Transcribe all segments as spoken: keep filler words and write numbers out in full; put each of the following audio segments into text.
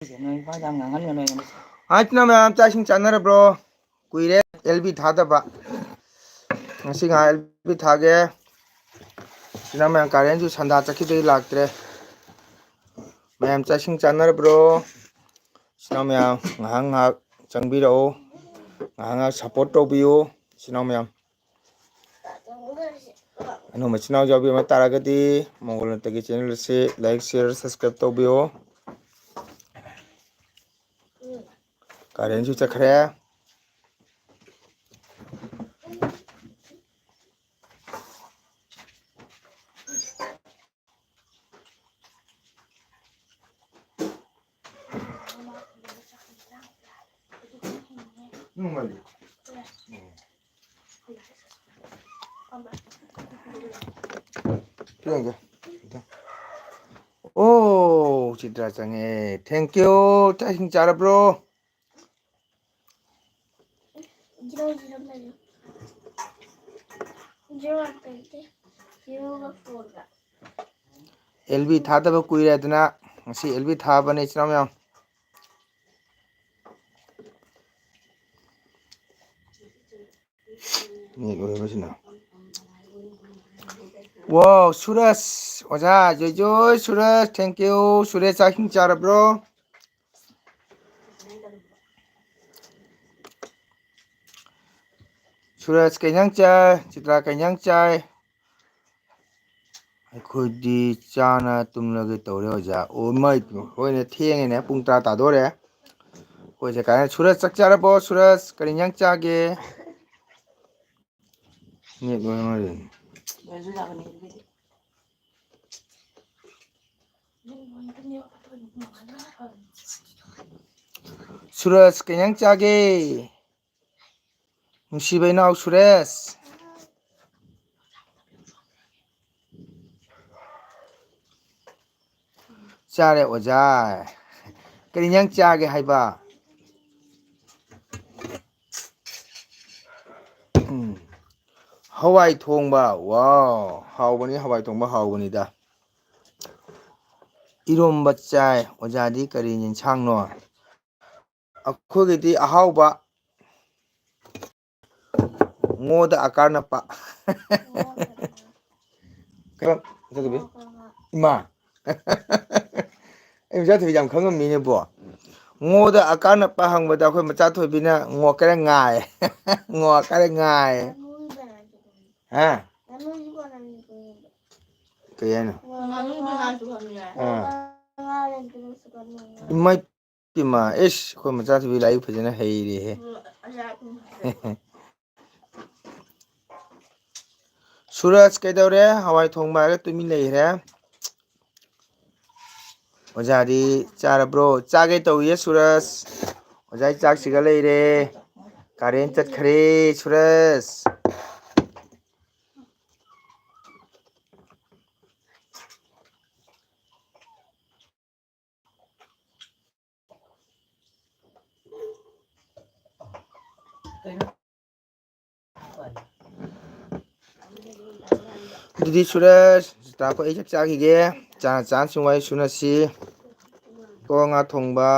ꯅꯣꯏ ꯋꯥ ꯌꯥꯝ ꯉꯥꯡꯍꯟꯒꯅꯨ ꯑꯩꯉꯣꯟꯗ꯫ ꯍꯥꯏ, ꯏꯆꯤꯟ ꯏꯅꯥꯎ ꯃꯌꯥꯝ, ꯆꯥꯛ ꯏꯁꯤꯡ ꯆꯥꯅꯔꯕ꯭ꯔꯣ? ꯀꯨꯏꯔꯦ ꯑꯦꯜ ꯕꯤ ꯊꯥꯗꯕ꯫ ꯉꯁꯤ ꯉꯥꯏꯍꯥꯛ ꯑꯦꯜ ꯕꯤ ꯊꯥꯒꯦ꯫ ꯏꯆꯤꯟ ꯏꯅꯥꯎ ꯃꯌꯥꯝ, ꯀꯥꯔꯦꯟꯁꯨ ꯁꯟꯗꯥ ꯆꯠꯈꯤꯕꯗꯒꯤ ꯂꯥꯛꯇ꯭ꯔꯦ꯫ ꯃꯌꯥꯝ ꯆꯥꯛ ꯏꯁꯤꯡ ꯆꯥꯅꯔꯕ꯭ꯔꯣ? ꯏꯆꯤꯟ ꯏꯅꯥꯎ ꯃꯌꯥꯝ, ꯉꯥꯏꯍꯥꯛ ꯉꯥꯏꯍꯥꯛ ꯆꯪꯕꯤꯔꯛꯑꯣ꯫ ꯉꯥꯏꯍꯥꯛ ꯉꯥꯏꯍꯥꯛ ꯁꯞꯄꯣꯔꯠ ꯇꯧꯕꯤꯌꯨ, ꯏꯆꯤꯟ ꯏꯅꯥꯎ ꯃꯌꯥꯝ꯫ ꯑꯅꯧꯕ ꯏꯆꯤꯟ ꯏꯅꯥꯎ ꯌꯥꯎꯕꯤꯔꯝꯕ ꯇꯥꯔꯒꯗꯤ, ꯃꯪꯒꯣꯜ ꯅꯠꯇꯒꯤ ꯆꯦꯅꯦꯜ ꯑꯁꯤ ꯂꯥꯏꯛ, ꯁꯤꯌꯔ, ꯁꯕꯁꯀ꯭ꯔꯥꯏꯕ ꯇꯧꯕꯤꯌꯨ꯫ ꯀꯥꯔꯦꯟꯁꯨ ꯆꯠꯈ꯭ꯔꯦ꯫ ꯑꯣ, ꯆꯤꯇ꯭ꯔꯥ ꯆꯪꯉꯦ꯫ Thank you꯫ ꯆꯥꯛ ꯏꯁꯤꯡ ꯆꯥꯔꯕ꯭ꯔꯣ? Zero, zero, zero. Zero ꯉꯥꯛꯇ ꯅꯠꯇꯦ꯫ Zero ꯒ four ꯒ꯫ ꯑꯦꯜ ꯕꯤ ꯊꯥꯗꯕ ꯀꯨꯏꯔꯦ ꯑꯗꯨꯅ ꯉꯁꯤ ꯑꯦꯜ ꯕꯤ ꯊꯥꯕꯅꯦ, ꯏꯆꯤꯟ ꯏꯅꯥꯎ ꯃꯌꯥꯝ꯫ ꯅꯦꯠ ꯑꯣꯏꯕꯁꯤꯅ꯫ ꯋꯥꯎ, ꯁꯨꯔꯖ, ꯑꯣꯖꯥ ꯖꯣꯏ ꯖꯣꯏ, ꯁꯨꯔꯖ, thank you꯫ ꯁꯨꯔꯖ, ꯆꯥꯛ ꯏꯁꯤꯡ ꯆꯥꯔꯕ꯭ꯔꯣ? ꯁꯨꯔꯖ, ꯀꯩ ꯏꯟꯖꯥꯡ ꯆꯥꯏ? ꯆꯤꯇ꯭ꯔꯥ, ꯀꯩ ꯏꯟꯖꯥꯡ ꯆꯥꯏ? ꯑꯩꯈꯣꯏꯗꯤ ꯆꯥꯅ ꯇꯨꯝꯂꯒꯦ ꯇꯧꯔꯦ, ꯑꯣꯖꯥ꯫ ꯑꯣ, ꯏꯃꯥꯏ ꯄꯦꯝꯃ, ꯍꯣꯏꯅꯦ, ꯊꯦꯡꯉꯦꯅꯦ, ꯄꯨꯡ ꯇꯔꯥ ꯇꯥꯗꯣꯔꯦ꯫ ꯑꯩꯈꯣꯏꯁꯦ ꯀꯥꯏꯅ, ꯁꯨꯔꯖ, ꯆꯥꯛ ꯆꯥꯔꯕꯣ? ꯁꯨꯔꯖ, ꯀꯔꯤ ꯏꯟꯖꯥꯡ ꯆꯥꯒꯦ? ꯅꯦꯠ ꯂꯣꯏ ꯃꯥꯜꯂꯦ꯫ ꯁꯨꯔꯖ, ꯀꯩ ꯏꯟꯖꯥꯡ ꯆꯥꯒꯦ? ꯅꯨꯡꯁꯤꯕ ꯏꯅꯥꯎ ꯁꯨꯔꯦꯁ꯫ ꯆꯥꯔꯦ ꯑꯣꯖꯥ꯫ ꯀꯔꯤ ꯏꯟꯖꯥꯡ ꯆꯥꯒꯦ ꯍꯥꯏꯕ? ꯎꯝ꯫ ꯍꯋꯥꯏ ꯊꯣꯡꯕ꯫ ꯋꯥꯎ꯫ ꯍꯥꯎꯕꯅꯤ, ꯍꯋꯥꯏ ꯊꯣꯡꯕ ꯍꯥꯎꯕꯅꯤꯗ꯫ ꯏꯔꯣꯝꯕ ꯆꯥꯏ꯫ ꯑꯣꯖꯥꯗꯤ ꯀꯔꯤ ꯌꯦꯟꯁꯥꯡꯅꯣ? ꯑꯩꯈꯣꯏꯒꯤꯗꯤ ꯑꯍꯥꯎꯕ, ꯉꯣꯗ ꯑꯀꯥꯔ ꯅꯞꯄ꯫ ꯀꯩꯕ? ꯏꯆꯥꯊꯣꯏꯕꯤ? ꯏꯃꯥ꯫ ꯑꯩ ꯃꯆꯥꯊꯣꯏꯕꯤ ꯌꯥꯝ ꯈꯪꯉꯝꯃꯤꯅꯦꯕꯣ꯫ ꯉꯣꯗ ꯑꯀꯥꯔ ꯅꯞꯄ ꯍꯪꯕꯗ ꯑꯩꯈꯣꯏ ꯃꯆꯥꯊꯣꯏꯕꯤꯅ ꯉꯣ ꯈꯔ ꯉꯥꯏ꯫ ꯉꯣ ꯈꯔ ꯉꯥꯏ꯫ ꯍꯥ? ꯀꯩ ꯍꯥꯏꯅꯣ? ꯉꯥꯅꯨꯒꯤ ꯉꯥꯁꯨ ꯐꯪꯉꯦ꯫ ꯑꯥ꯫ ꯏꯃꯥꯏ ꯄꯦꯝꯃ, ꯑꯦꯁ, ꯑꯩꯈꯣꯏ ꯃꯆꯥꯊꯣꯏꯕꯤ ꯂꯥꯏꯔꯤꯛ ꯐꯖꯅ ꯍꯩꯔꯦꯍꯦ꯫ ꯁꯨꯔꯖ ꯀꯩꯗꯧꯔꯦ? ꯍꯋꯥꯏ ꯊꯣꯡꯕ ꯍꯥꯏꯔꯒ ꯇꯨꯃꯤꯟ ꯂꯩꯈ꯭ꯔꯦ꯫ ꯑꯣꯖꯥꯗꯤ ꯆꯥꯔꯕ꯭ꯔꯣ? ꯆꯥꯒꯦ ꯇꯧꯔꯤꯌꯦ ꯁꯨꯔꯖ꯫ ꯑꯣꯖꯥꯒꯤ ꯆꯥꯛꯁꯤꯒ ꯂꯩꯔꯦ꯫ ꯀꯥꯔꯦꯟ ꯆꯠꯈ꯭ꯔꯦ ꯁꯨꯔꯖ꯫ ꯑꯗꯨꯗꯤ ꯁꯨꯔꯖ, ꯆꯤꯇꯥꯈꯣꯏ ꯑꯩ ꯆꯥꯛ ꯆꯥꯈꯤꯒꯦ꯫ ꯆꯥ ꯆꯥꯅꯁꯨ ꯋꯥꯔꯤ ꯁꯨꯅꯁꯤ꯫ ꯀꯣ ꯉꯥ ꯊꯣꯡꯕ꯫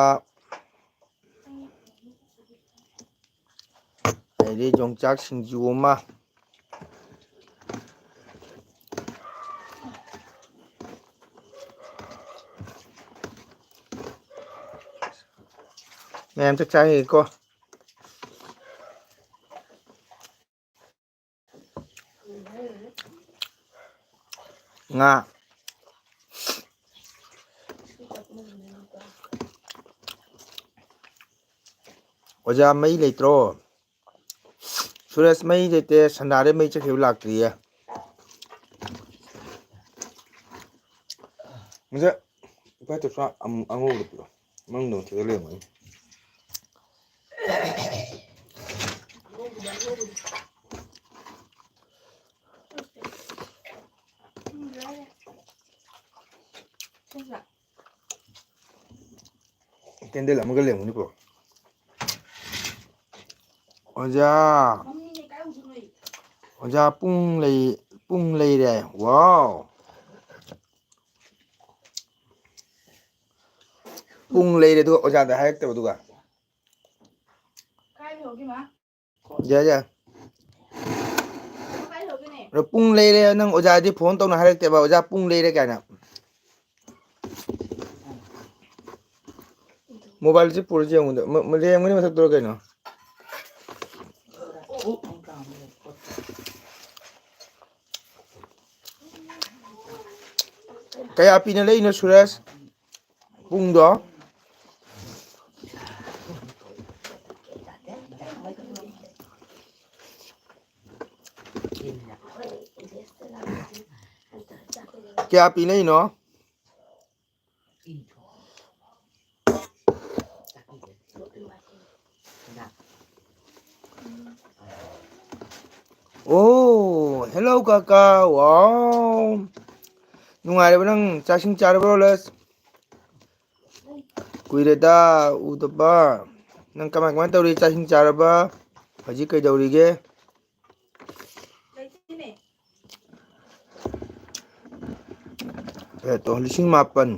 ꯑꯗꯩꯗꯤ ꯌꯣꯡꯆꯥꯛ ꯁꯤꯡꯖꯨ ꯑꯃ꯫ ꯃꯌꯥꯝ ꯆꯥꯛ ꯆꯥꯈꯤꯒꯦꯀꯣ꯫ ꯉꯥ꯫ ꯑꯣꯖꯥ ꯃꯩ ꯂꯩꯇ꯭ꯔꯣ? ꯁꯨꯔꯖ ꯃꯩ ꯂꯩꯇꯦ, ꯁꯟꯗꯥꯗꯩ ꯃꯩ ꯆꯠꯈꯤꯕ ꯂꯥꯛꯇ꯭ꯔꯤꯌꯦ꯫ ꯃꯁꯦ ꯏꯄꯥ ꯇꯣꯞꯁꯥ ꯑꯃꯨ-, ꯑꯉꯧꯕꯗꯣ ꯄꯤꯔꯛꯑꯣ꯫ ꯃꯅꯨꯡꯗ ꯃꯊꯛꯇ ꯂꯩꯔꯝꯒꯅꯤ꯫ ꯀꯦꯟꯗꯜ ꯑꯃꯒ ꯂꯩꯔꯝꯒꯅꯤꯀꯣ꯫ ꯑꯣꯖꯥ꯫ ꯑꯣꯖꯥ ꯄꯨꯡ ꯂꯩ-, ꯄꯨꯡ ꯂꯩꯔꯦ꯫ ꯋꯥꯎ꯫ ꯄꯨꯡ ꯂꯩꯔꯦ ꯑꯗꯨꯒ ꯑꯣꯖꯥꯗ ꯍꯥꯏꯔꯛꯇꯕ ꯑꯗꯨꯒ꯫ ꯀꯥꯏ ꯂꯩꯍꯧꯒꯦ ꯃꯥ? ꯌꯥ, ꯌꯥ꯫ ꯀꯥꯏ ꯂꯩꯍꯧꯒꯦꯅꯦ? ꯑꯗꯣ ꯄꯨꯡ ꯂꯩꯔꯦ, ꯅꯪ ꯑꯣꯖꯥꯗꯤ ꯐꯣꯟ ꯇꯧꯅ ꯍꯥꯏꯔꯛꯇꯦꯕ, "ꯑꯣꯖꯥ ꯄꯨꯡ ꯂꯩꯔꯦ" ꯀꯥꯏꯅ꯫ ꯃꯣꯕꯥꯏꯜꯁꯦ ꯄꯨꯔꯁꯤ ꯌꯦꯡꯉꯨꯗ꯫ ꯃ-, ꯃ-, ꯂꯩꯔꯝꯒꯅꯤ ꯃꯊꯛꯇꯔ ꯀꯩꯅꯣ꯫ ꯀꯌꯥ ꯄꯤꯅ ꯂꯩꯔꯤꯅꯣ ꯁꯨꯔꯖ? ꯄꯨꯡꯗꯣ? ꯀꯌꯥ ꯄꯤꯅꯩꯅꯣ? ꯑꯣ, hello ꯀꯀꯥ꯫ ꯋꯥꯎ꯫ ꯅꯨꯡꯉꯥꯏꯔꯤꯕ ꯅꯪ? ꯆꯥꯛ ꯏꯁꯤꯡ ꯆꯥꯔꯕ꯭ꯔꯣ, ꯂꯁ? ꯀꯨꯏꯔꯦꯗ ꯎꯗꯕ꯫ ꯅꯪ ꯀꯃꯥꯏ ꯀꯃꯥꯏ ꯇꯧꯔꯤ? ꯆꯥꯛ ꯏꯁꯤꯡ ꯆꯥꯔꯕ? ꯍꯧꯖꯤꯛ ꯀꯩꯗꯧꯔꯤꯒꯦ? ꯑꯦ, ꯇꯣ, ꯂꯤꯁꯤꯡ ꯃꯥꯄꯟ꯫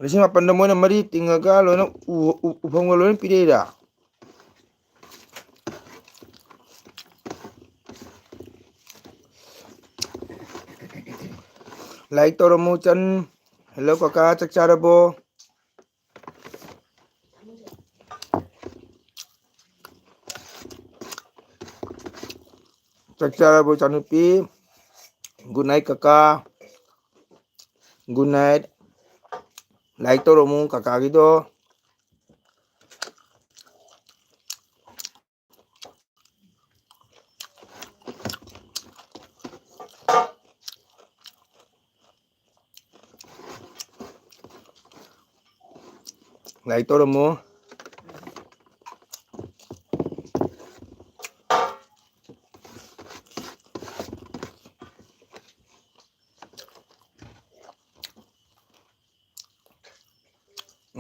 ꯂꯤꯁꯤꯡ ꯃꯥꯄꯟꯗ ꯃꯣꯏꯅ ꯃꯔꯤ ꯇꯤꯡꯉꯒ ꯂꯣꯏꯅ ꯎ-, ꯎ-, ꯎꯐꯝꯒ ꯂꯣꯏꯅ ꯄꯤꯔꯛꯏꯔꯥ? Like ꯇꯧꯔꯝꯃꯨ, ꯆꯟ꯫ Hello ꯀꯀꯥ, ꯆꯥꯛ ꯆꯥꯔꯕꯣ? ꯆꯥꯛ ꯆꯥꯔꯕꯣ, ꯏꯆꯥꯅꯨꯄꯤ? Good night ꯀꯀꯥ꯫ Good night꯫ Like ꯇꯧꯔꯝꯃꯨ ꯀꯀꯥꯒꯤꯗꯣ꯫ Like ꯇꯧꯔꯝꯃꯣ꯫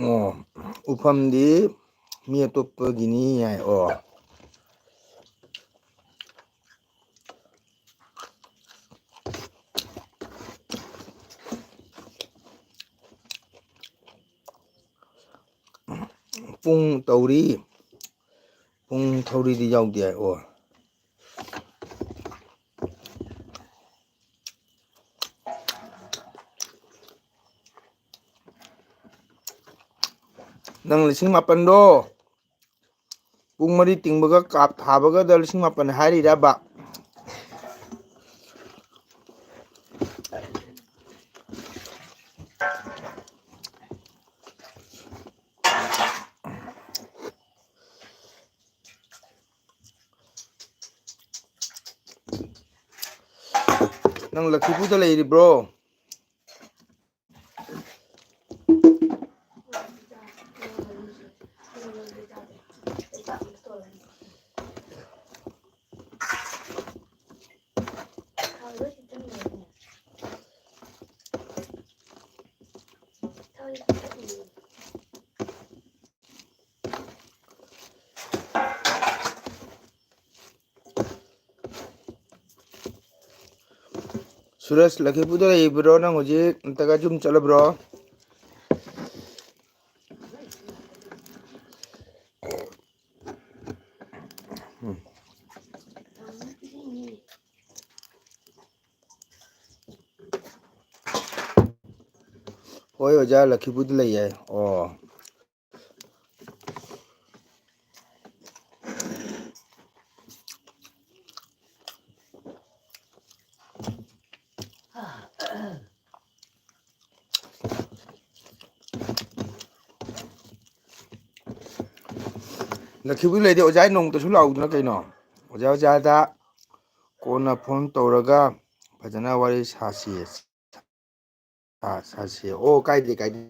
ꯑꯣ, ꯎꯐꯝꯗꯤ ꯃꯤ ꯑꯇꯣꯞꯄꯒꯤꯅꯤ ꯍꯥꯏ꯫ ꯑꯣ꯫ ꯄꯨꯡ ꯇꯧꯔꯤ꯫ ꯄꯨꯡ ꯊꯧꯔꯤꯗꯤ ꯌꯥꯎꯗꯦ꯫ ꯑꯣ꯫ ꯅꯪ ꯂꯤꯁꯤꯡ ꯃꯥꯄꯟꯗꯣ ꯄꯨꯡ ꯃꯔꯤ ꯇꯤꯡꯕꯒ ꯀꯥꯞ ꯊꯥꯕꯒꯗ ꯂꯤꯁꯤꯡ ꯃꯥꯄꯟ ꯍꯥꯏꯔꯤꯔꯕ? ꯅꯪ ꯂꯛꯈꯤꯄꯨꯔꯗ ꯂꯩꯔꯤꯕ꯭ꯔꯣ? ꯁꯨꯔꯖ, ꯂꯛꯈꯤꯄꯨꯔꯗ ꯂꯩꯕ꯭ꯔꯣ? ꯅꯪ ꯍꯧꯖꯤꯛ ꯅꯠꯇ꯭ꯔꯒ ꯌꯨꯝ ꯆꯠꯂꯕ꯭ꯔꯣ? ꯍꯣꯏ ꯑꯣꯖꯥ, ꯂꯛꯈꯤꯄꯨꯔꯗ ꯂꯩꯌꯦ꯫ ꯑꯣ꯫ ꯂꯛꯈꯤꯄꯨꯔ ꯂꯩꯗꯤ ꯑꯣꯖꯥ ꯅꯣꯡꯃꯇꯁꯨ ꯂꯥꯛꯎꯗꯅ ꯀꯩꯅꯣ? ꯑꯣꯖꯥ ꯑꯣꯖꯥꯗ ꯀꯣꯟꯅ ꯐꯣꯟ ꯇꯧꯔꯒ ꯐꯖꯅ ꯋꯥꯔꯤ ꯁꯥꯁꯤ꯫ ꯁꯥ-, ꯁꯥꯁꯤ꯫ ꯑꯣ, ꯀꯥꯏꯗꯦ, ꯀꯥꯏꯗꯦ꯫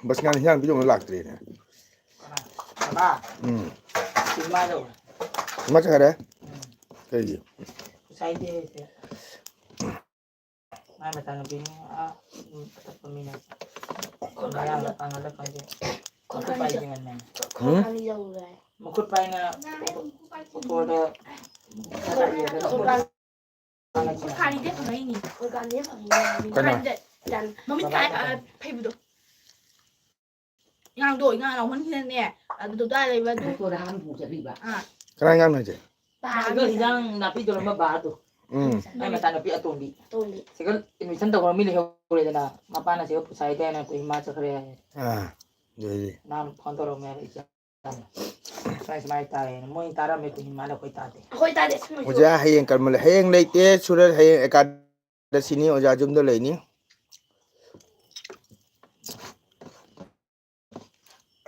ꯕꯁ ꯉꯥꯟ ꯍꯤꯟꯖꯥꯡ ꯄꯤꯖꯧꯅ ꯂꯥꯛꯇ꯭ꯔꯦꯅꯦ꯫ ꯕꯕꯥ, ꯎꯝ꯫ ꯁꯤꯃꯥ ꯂꯧꯔꯦ꯫ ꯁꯤꯃꯥ ꯆꯠꯈ꯭ꯔꯦ? ꯎꯝ꯫ ꯀꯩꯒꯤ? ꯉꯁꯥꯏꯗꯤ ꯂꯩꯇꯦ꯫ ꯃꯥꯏ ꯃꯆꯥꯅꯨꯄꯤꯅꯤ, ꯑꯥ, ꯎꯝ, ꯑꯇꯣꯞꯄ ꯃꯤꯅ꯫ ꯃꯌꯥꯡꯂ ꯀꯪꯉꯥꯂ ꯈꯪꯗꯦ꯫ ꯃꯈꯨꯠ ꯄꯥꯏꯁꯦ ꯉꯟꯃꯟ꯫ ꯎꯝ? ꯃꯈꯨꯠ ꯄꯥꯏꯅ ꯐꯣꯇꯣꯗ ꯀꯅꯥ? ꯃꯃꯤꯠ ꯀꯥꯏ, ꯑ, ꯐꯩꯕꯗꯣ꯫ ꯏꯉꯥꯡꯗꯣ, ꯏꯉꯥꯡ ꯂꯥꯎꯍꯟꯈꯤꯗꯅꯦ, ꯑꯗꯨꯗ ꯂꯩꯕ ꯑꯗꯨ꯫ ꯗꯣꯛꯇꯔꯗ ꯍꯥꯟꯅ ꯄꯨ ꯆꯠꯈꯤꯕ꯫ ꯑꯥ꯫ ꯀꯅꯥ ꯏꯉꯥꯡꯅꯣ ꯍꯥꯏꯁꯦ? ꯕꯥꯗꯣ꯫ ꯍꯤꯟꯖꯥꯡ ꯅꯥꯄꯤ ꯌꯣꯜꯂꯝꯕ ꯕꯥꯗꯣ꯫ ꯎꯝ꯫ ꯃꯥꯏ ꯃꯆꯥꯅꯨꯄꯤ ꯑꯇꯣꯝꯕꯤ꯫ ꯑꯇꯣꯝꯕꯤ꯫ ꯁꯤꯒ admission ꯇꯧꯕ ꯃꯤ ꯂꯩꯍꯧꯔꯦꯗꯅ, ꯃꯄꯥꯅ ꯁꯤꯒ ꯄꯨꯁꯥꯏ ꯇꯥꯏꯅ ꯀꯣꯍꯤꯃꯥ ꯆꯠꯈ꯭ꯔꯦ ꯍꯥꯏꯌꯦ꯫ ꯑꯥ, ꯑꯗꯨꯗꯤ꯫ ꯅꯍꯥꯟ phone ꯇꯧꯔꯝꯃꯦ ꯍꯥꯏꯕ ꯏꯆꯦ꯫ ꯁꯨꯃꯥꯏ ꯁꯨꯃꯥꯏ ꯇꯥꯏꯌꯦꯅ꯫ ꯃꯣꯏ ꯇꯥꯔꯝꯃꯦ ꯀꯣꯍꯤꯃꯥꯗ, ꯑꯩꯈꯣꯏ ꯇꯥꯗꯦ꯫ ꯑꯩꯈꯣꯏ ꯇꯥꯗꯦ, ꯑꯁ, ꯃꯣꯏꯁꯨ꯫ ꯑꯣꯖꯥ ꯍꯌꯦꯡ ꯀꯔꯝꯕ ꯂꯩ? ꯍꯌꯦꯡ ꯂꯩꯇꯦ, ꯁꯨꯔꯖ ꯍꯌꯦꯡ ꯑꯦꯀꯥꯗ ꯁꯤꯅꯤ, ꯑꯣꯖꯥ ꯌꯨꯝꯗ ꯂꯩꯅꯤ꯫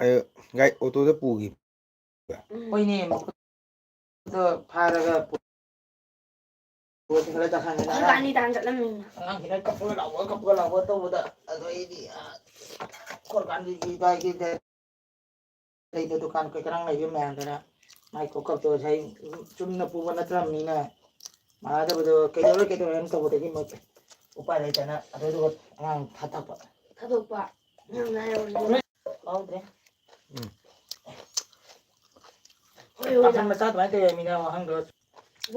ꯑꯩ ꯒꯥꯔꯤ ꯑꯣꯇꯣꯗ ꯄꯨꯈꯤꯕ꯫ ꯎꯝ꯫ ꯍꯣꯏꯅꯦ, ꯃꯈꯨꯠꯇꯣ ꯐꯥꯔꯒ ꯄꯨ-, ꯄꯨꯔꯗꯤ ꯈꯔ ꯆꯥꯛꯁꯪꯗꯅ ꯑꯩꯈꯣꯏ ꯏꯕꯥꯅꯤ ꯇꯥꯟ ꯆꯠꯂꯝꯃꯤꯅ꯫ ꯑꯉꯥꯡꯁꯤꯅ ꯀꯞꯄꯒ ꯂꯥꯎꯕ, ꯀꯞꯄꯒ ꯂꯥꯎꯕ ꯇꯧꯕꯗ, ꯑꯗꯨ ꯑꯩꯗꯤ, ꯑ, ꯈꯣꯔꯀꯥꯟꯗꯒꯤ ꯏꯕꯥꯏꯒꯤ ꯂꯩꯕ ꯗꯨꯀꯥꯟ ꯀꯩ ꯀꯔꯥꯡ ꯂꯩꯕ ꯃꯌꯥꯝꯗꯨꯅ ꯃꯥꯏ ꯀꯣꯀꯞꯇꯣ ꯉꯁꯥꯏ ꯆꯨꯝꯅ ꯄꯨꯕ ꯅꯠꯇ꯭ꯔꯕꯅꯤꯅ ꯃꯥꯟꯅꯗꯕꯗꯣ ꯀꯩꯗꯧꯔꯦ ꯀꯩꯗꯧꯔꯦꯅ ꯇꯧꯕꯗꯒꯤ ꯃꯣꯏ ꯎꯄꯥꯏ ꯂꯩꯇꯅ ꯑꯗꯨꯗꯨꯒ ꯑꯉꯥꯡ ꯊꯥꯗꯣꯛꯄ꯫ ꯊꯥꯗꯣꯛꯄ꯫ ꯅꯪꯅ ꯍꯥꯏꯔꯕꯅꯤꯅ꯫ ꯂꯧꯗ꯭ꯔꯦ꯫ ꯎꯝ꯫ ꯍꯣꯏ, ꯍꯣꯏ, ꯄꯥꯈꯪ ꯃꯆꯥ ꯑꯗꯨꯃꯥꯏꯅ ꯇꯧꯋꯦ ꯃꯤꯅ ꯋꯥꯍꯪꯗꯣ꯫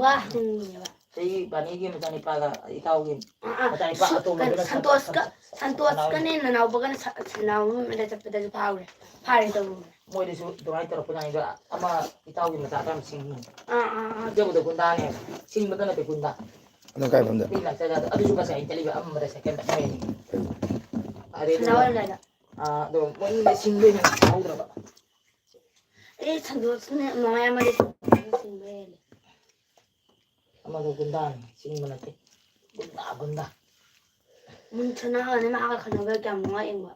ꯋꯥ ꯍꯪꯉꯦꯕ꯫ ꯁꯤ ꯕꯥꯅꯤꯒꯤ ꯃꯆꯥꯅꯤꯄꯥꯒ ꯏꯇꯥꯎꯒꯤ ꯑꯥ, ꯑꯥ꯫ ꯃꯆꯥꯅꯤꯄꯥ ꯁꯨ-, ꯑꯇꯣꯝꯕꯗꯨꯅ ꯀꯩꯅꯣ, ꯁꯟꯇꯣꯁꯀ, ꯁꯟꯇꯣꯁꯀꯅꯦ ꯅꯅꯥꯎꯕꯒꯅ ꯁ-, ꯁꯅꯥꯎꯕ ꯑꯃꯗ ꯆꯠꯄꯗꯁꯨ ꯐꯥꯎꯔꯦ꯫ ꯐꯥꯔꯦ ꯇꯧꯕꯅꯦ꯫ ꯃꯣꯏꯗꯁꯨ ꯑꯗꯨꯃꯥꯏꯅ ꯇꯧꯔꯛꯄ ꯖꯥꯠꯅꯤꯗ꯫ ꯑꯃ ꯏꯇꯥꯎꯒꯤ ꯃꯆꯥꯗꯣ ꯌꯥꯝ ꯁꯤꯡꯉꯤ꯫ ꯑꯥ, ꯑꯥ, ꯑꯥ꯫ ꯏꯇꯧꯕꯗꯣ ꯒꯨꯟꯗꯥꯅꯦ꯫ ꯁꯤꯡꯕꯗ ꯅꯠꯇꯦ, ꯒꯨꯟꯗꯥ꯫ ꯑꯗꯨ ꯀꯥꯏ ꯐꯝꯗ? ꯃꯤ ꯂꯥꯛꯆ ꯌꯥꯗ-, ꯑꯗꯨꯁꯨ ꯉꯁꯥꯏ ꯑꯩꯅ ꯆꯠꯂꯤꯕ ꯑꯃꯝꯕꯗ ꯁꯥꯏꯀꯜꯗ ꯃꯣꯏ ꯑꯅꯤ꯫ ꯀꯩ? ꯑꯗꯩꯗꯨꯗ, ꯁꯅꯥꯍꯣꯏ ꯂꯩꯀꯥꯏꯗ꯫ ꯑꯥ, ꯑꯗꯣ ꯃꯣꯏ ꯑꯅꯤꯅ ꯁꯤꯡꯗꯣꯏꯅꯦ ꯇꯥꯍꯧꯗ꯭ꯔꯕ꯫ ꯑꯩ ꯁꯟꯗꯣꯛꯁꯨꯅꯦ ꯃꯃꯥꯏ ꯑꯃꯗꯤ ꯁꯤꯡꯕ ꯍꯦꯜꯂꯦ꯫ ꯑꯃꯗꯣ ꯒꯨꯟꯗꯥꯅꯤ, ꯁꯤꯡꯕ ꯅꯠꯇꯦ꯫ ꯒꯨꯟꯗꯥ, ꯒꯨꯟꯗꯥ꯫ ꯃꯨꯟꯁꯅꯥꯒꯅꯦ ꯃꯥꯒ ꯈꯠꯅꯕꯗ ꯀꯌꯥꯝ ꯅꯨꯡꯉꯥꯏ ꯌꯦꯡꯕ꯫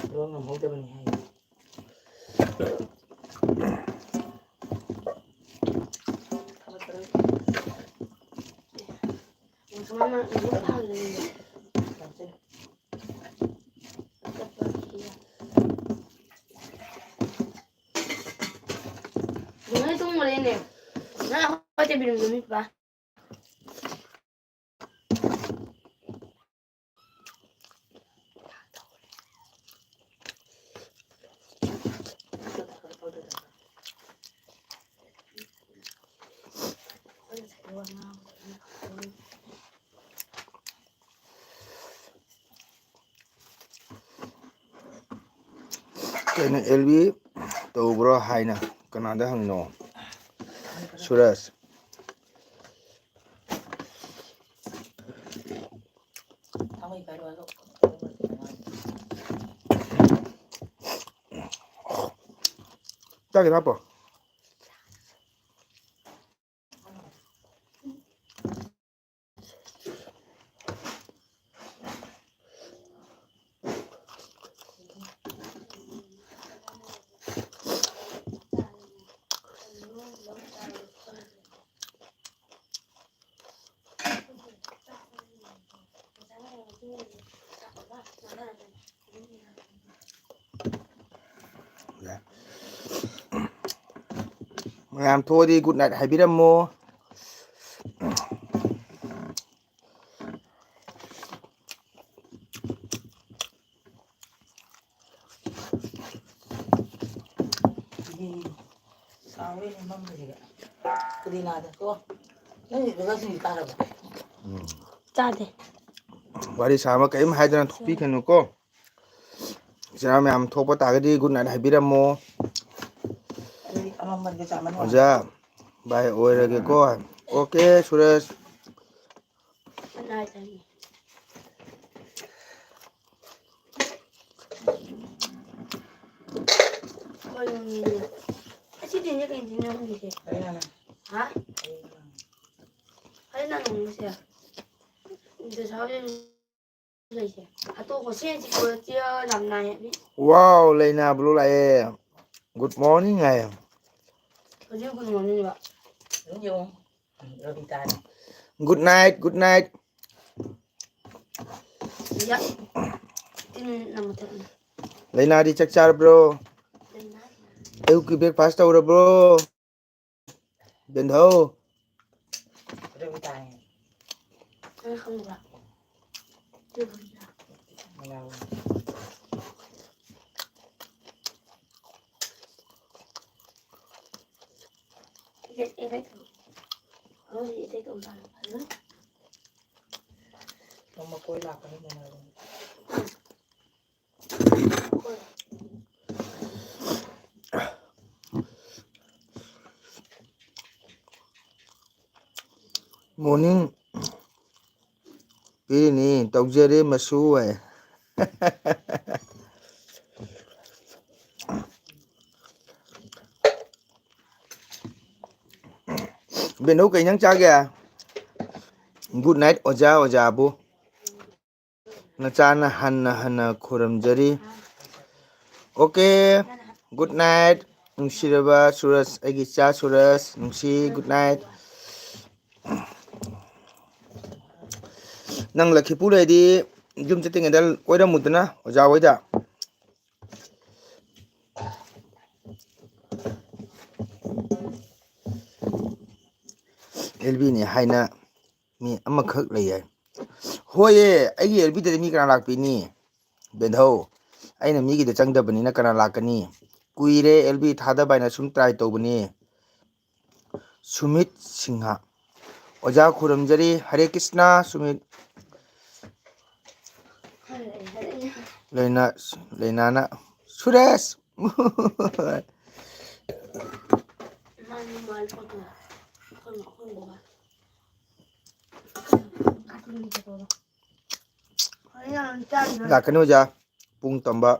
ꯑꯗꯣ ꯉꯝꯍꯧꯗꯕꯅꯤ ꯍꯥꯏꯌꯦ꯫ ꯃꯃꯥ, ꯏꯕꯣꯛ ꯊꯥꯒꯤꯗꯣꯏꯅꯦ꯫ ꯅꯣꯏ ꯇꯨꯝꯈ꯭ꯔꯦꯅꯦ꯫ ꯅꯪ ꯑꯩꯈꯣꯏ ꯇꯦꯕꯤꯜ ꯔꯨꯝꯗ ꯃꯤ ꯄꯨꯔꯥ꯫ ꯀꯩꯅꯣ, ꯑꯦꯜꯕꯤ ꯇꯧꯕ꯭ꯔꯣ ꯍꯥꯏꯅ ꯀꯅꯥꯗ ꯍꯪꯉꯤꯅꯣ? ꯁꯨꯔꯖ꯫ ꯆꯥꯒꯦ ꯍꯥꯞꯄꯣ꯫ ꯃꯌꯥꯝ ꯊꯣꯛꯑꯗꯤ good night ꯍꯥꯏꯕꯤꯔꯝꯃꯣ꯫ ꯆꯥꯗꯦ꯫ ꯋꯥꯔꯤ ꯁꯥꯕ ꯀꯔꯤꯝ ꯍꯥꯏꯗꯅ ꯊꯣꯛꯄꯤꯒꯅꯨꯀꯣ꯫ ꯏꯆꯤꯟ ꯏꯅꯥꯎ ꯃꯌꯥꯝ ꯊꯣꯛꯄ ꯇꯥꯔꯒꯗꯤ good night ꯍꯥꯏꯕꯤꯔꯝꯃꯣ꯫ ꯑꯣꯖꯥ, bye ꯑꯣꯏꯔꯒꯦꯀꯣ꯫ Okay, ꯁꯨꯔꯖ꯫ Good night ꯍꯥꯏꯌꯦ꯫ ꯀꯩꯅꯣꯅꯦ꯫ ꯑꯁꯤ ꯇꯤꯟꯁꯦ ꯀꯩ ꯇꯤꯟꯅꯣ ꯈꯪꯗꯦ꯫ ꯍꯥ? ꯑꯩ ꯅꯪ ꯎꯕꯁꯦ꯫ ꯑꯗꯨ ꯁꯥꯎꯗꯤ ꯂꯩꯁꯦ꯫ ꯑꯇꯣꯞꯄ ꯁꯦ ꯁꯤ ꯀꯣꯏꯔꯛꯇꯤꯌꯥ ꯌꯥꯝ ꯅꯥꯏꯌꯦ꯫ Wow, ꯂꯩꯅꯥ blue ꯂꯥꯛꯑꯦ꯫ Good morning ꯍꯥꯏꯌꯦ꯫ ꯍꯧꯖꯤꯛ good morning ꯕ꯫ ꯑꯗꯨꯝ ꯌꯦꯡꯉꯣ꯫ ꯔꯕꯤꯇꯥꯅꯤ꯫ Good night, good night꯫ ꯌꯥ꯫ ꯇꯤꯟ ꯑꯃ ꯊꯣꯛꯑꯦ꯫ ꯂꯩꯅꯥꯗꯤ ꯆꯥꯛ ꯆꯥꯔꯕ꯭ꯔꯣ? ꯂꯩꯅꯥ꯫ ꯑꯌꯨꯛꯀꯤ breakfast ꯇꯧꯔꯕ꯭ꯔꯣ? ꯕꯦꯟꯙꯧ꯫ ꯅꯪ ꯈꯪꯕ꯭ꯔꯥ? ꯅꯣꯡꯃ ꯀꯣꯏ ꯂꯥꯛꯀꯅꯤ ꯃꯣꯏꯔꯥꯡ꯫ Morning ꯄꯤꯔꯤꯅꯤ, ꯇꯧꯖꯔꯦ ꯃꯁꯨ ꯍꯥꯏ꯫ ꯕꯦꯟꯙꯧ ꯀꯩ ꯏꯟꯖꯥꯡ ꯆꯥꯒꯦ? Good night ꯑꯣꯖꯥ, ꯑꯣꯖꯥꯕꯨ꯫ ꯅꯆꯥꯅ ꯍꯟꯅ ꯍꯟꯅ ꯈꯨꯔꯨꯝꯖꯔꯤ꯫ Okay, good night꯫ ꯅꯨꯡꯁꯤꯔꯕ ꯁꯨꯔꯖ, ꯑꯩꯒꯤ ꯏꯆꯥ ꯁꯨꯔꯖ, ꯅꯨꯡꯁꯤ, good night꯫ ꯅꯪ ꯂꯛꯈꯤꯄꯨꯔ ꯂꯩꯔꯗꯤ ꯌꯨꯝ ꯆꯠꯇ꯭ꯔꯤꯉꯩꯗ ꯀꯣꯏꯔꯝꯃꯨꯗꯅ ꯑꯣꯖꯥ ꯍꯣꯏꯗ꯫ ꯑꯦꯜ ꯕꯤꯅꯤ ꯍꯥꯏꯅ ꯃꯤ ꯑꯃꯈꯛ ꯂꯩ ꯍꯥꯏ꯫ ꯍꯣꯏꯌꯦ, ꯑꯩꯒꯤ ꯑꯦꯜ ꯕꯤꯗꯗꯤ ꯃꯤ ꯀꯅꯥ ꯂꯥꯛꯄꯤꯅꯤ? ꯕꯦꯟꯙꯧ, ꯑꯩꯅ ꯃꯤꯒꯤꯗ ꯆꯪꯗꯕꯅꯤꯅ ꯀꯅꯥ ꯂꯥꯛꯀꯅꯤ? ꯀꯨꯏꯔꯦ ꯑꯦꯜ ꯕꯤ ꯊꯥꯗꯕ ꯍꯥꯏꯅ ꯁꯨꯝ try ꯇꯧꯕꯅꯤ꯫ ꯁꯨꯃꯤꯠ ꯁꯤꯡꯍ꯫ ꯑꯣꯖꯥ ꯈꯨꯔꯨꯝꯖꯔꯤ꯫ ꯍꯔꯦ ꯀ꯭ꯔꯤꯁꯅ, ꯁꯨꯃꯤꯠ꯫ ꯂꯩꯅꯥ, ꯂꯩꯅꯥꯅ, ꯁꯨꯔꯦꯁ! ꯂꯥꯛꯀꯅꯤ ꯑꯣꯖꯥ꯫ ꯄꯨꯡ ꯇꯝꯕ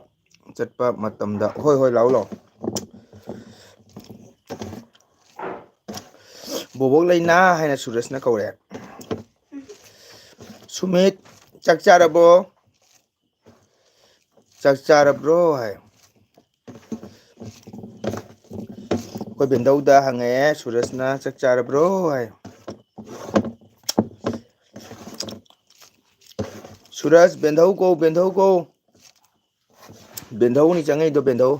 ꯆꯠꯄ ꯃꯇꯝꯗ꯫ ꯍꯣꯏ, ꯍꯣꯏ, ꯂꯥꯛꯎ, ꯂꯥꯛꯎ꯫ ꯕꯣꯕꯣꯛ ꯂꯩꯅꯥ ꯍꯥꯏꯅ ꯁꯨꯔꯖꯅ ꯀꯧꯔꯦ꯫ ꯁꯨꯃꯤꯠ, ꯆꯥꯛ ꯆꯥꯔꯕꯣ? ꯆꯥꯛ ꯆꯥꯔꯕ꯭ꯔꯣ ꯍꯥꯏ꯫ ꯑꯩꯈꯣꯏ ꯕꯦꯟꯗꯧꯗ ꯍꯪꯉꯛꯑꯦ, ꯁꯨꯔꯖꯅ ꯆꯥꯛ ꯆꯥꯔꯕ꯭ꯔꯣ ꯍꯥꯏ꯫ ꯁꯨꯔꯖ, ꯕꯦꯟꯙꯧ ꯀꯧ, ꯕꯦꯟꯙꯧ ꯀꯧ꯫ ꯕꯦꯟꯙꯧꯅꯤ ꯆꯪꯉꯛꯏꯗꯣ, ꯕꯦꯟꯙꯧ꯫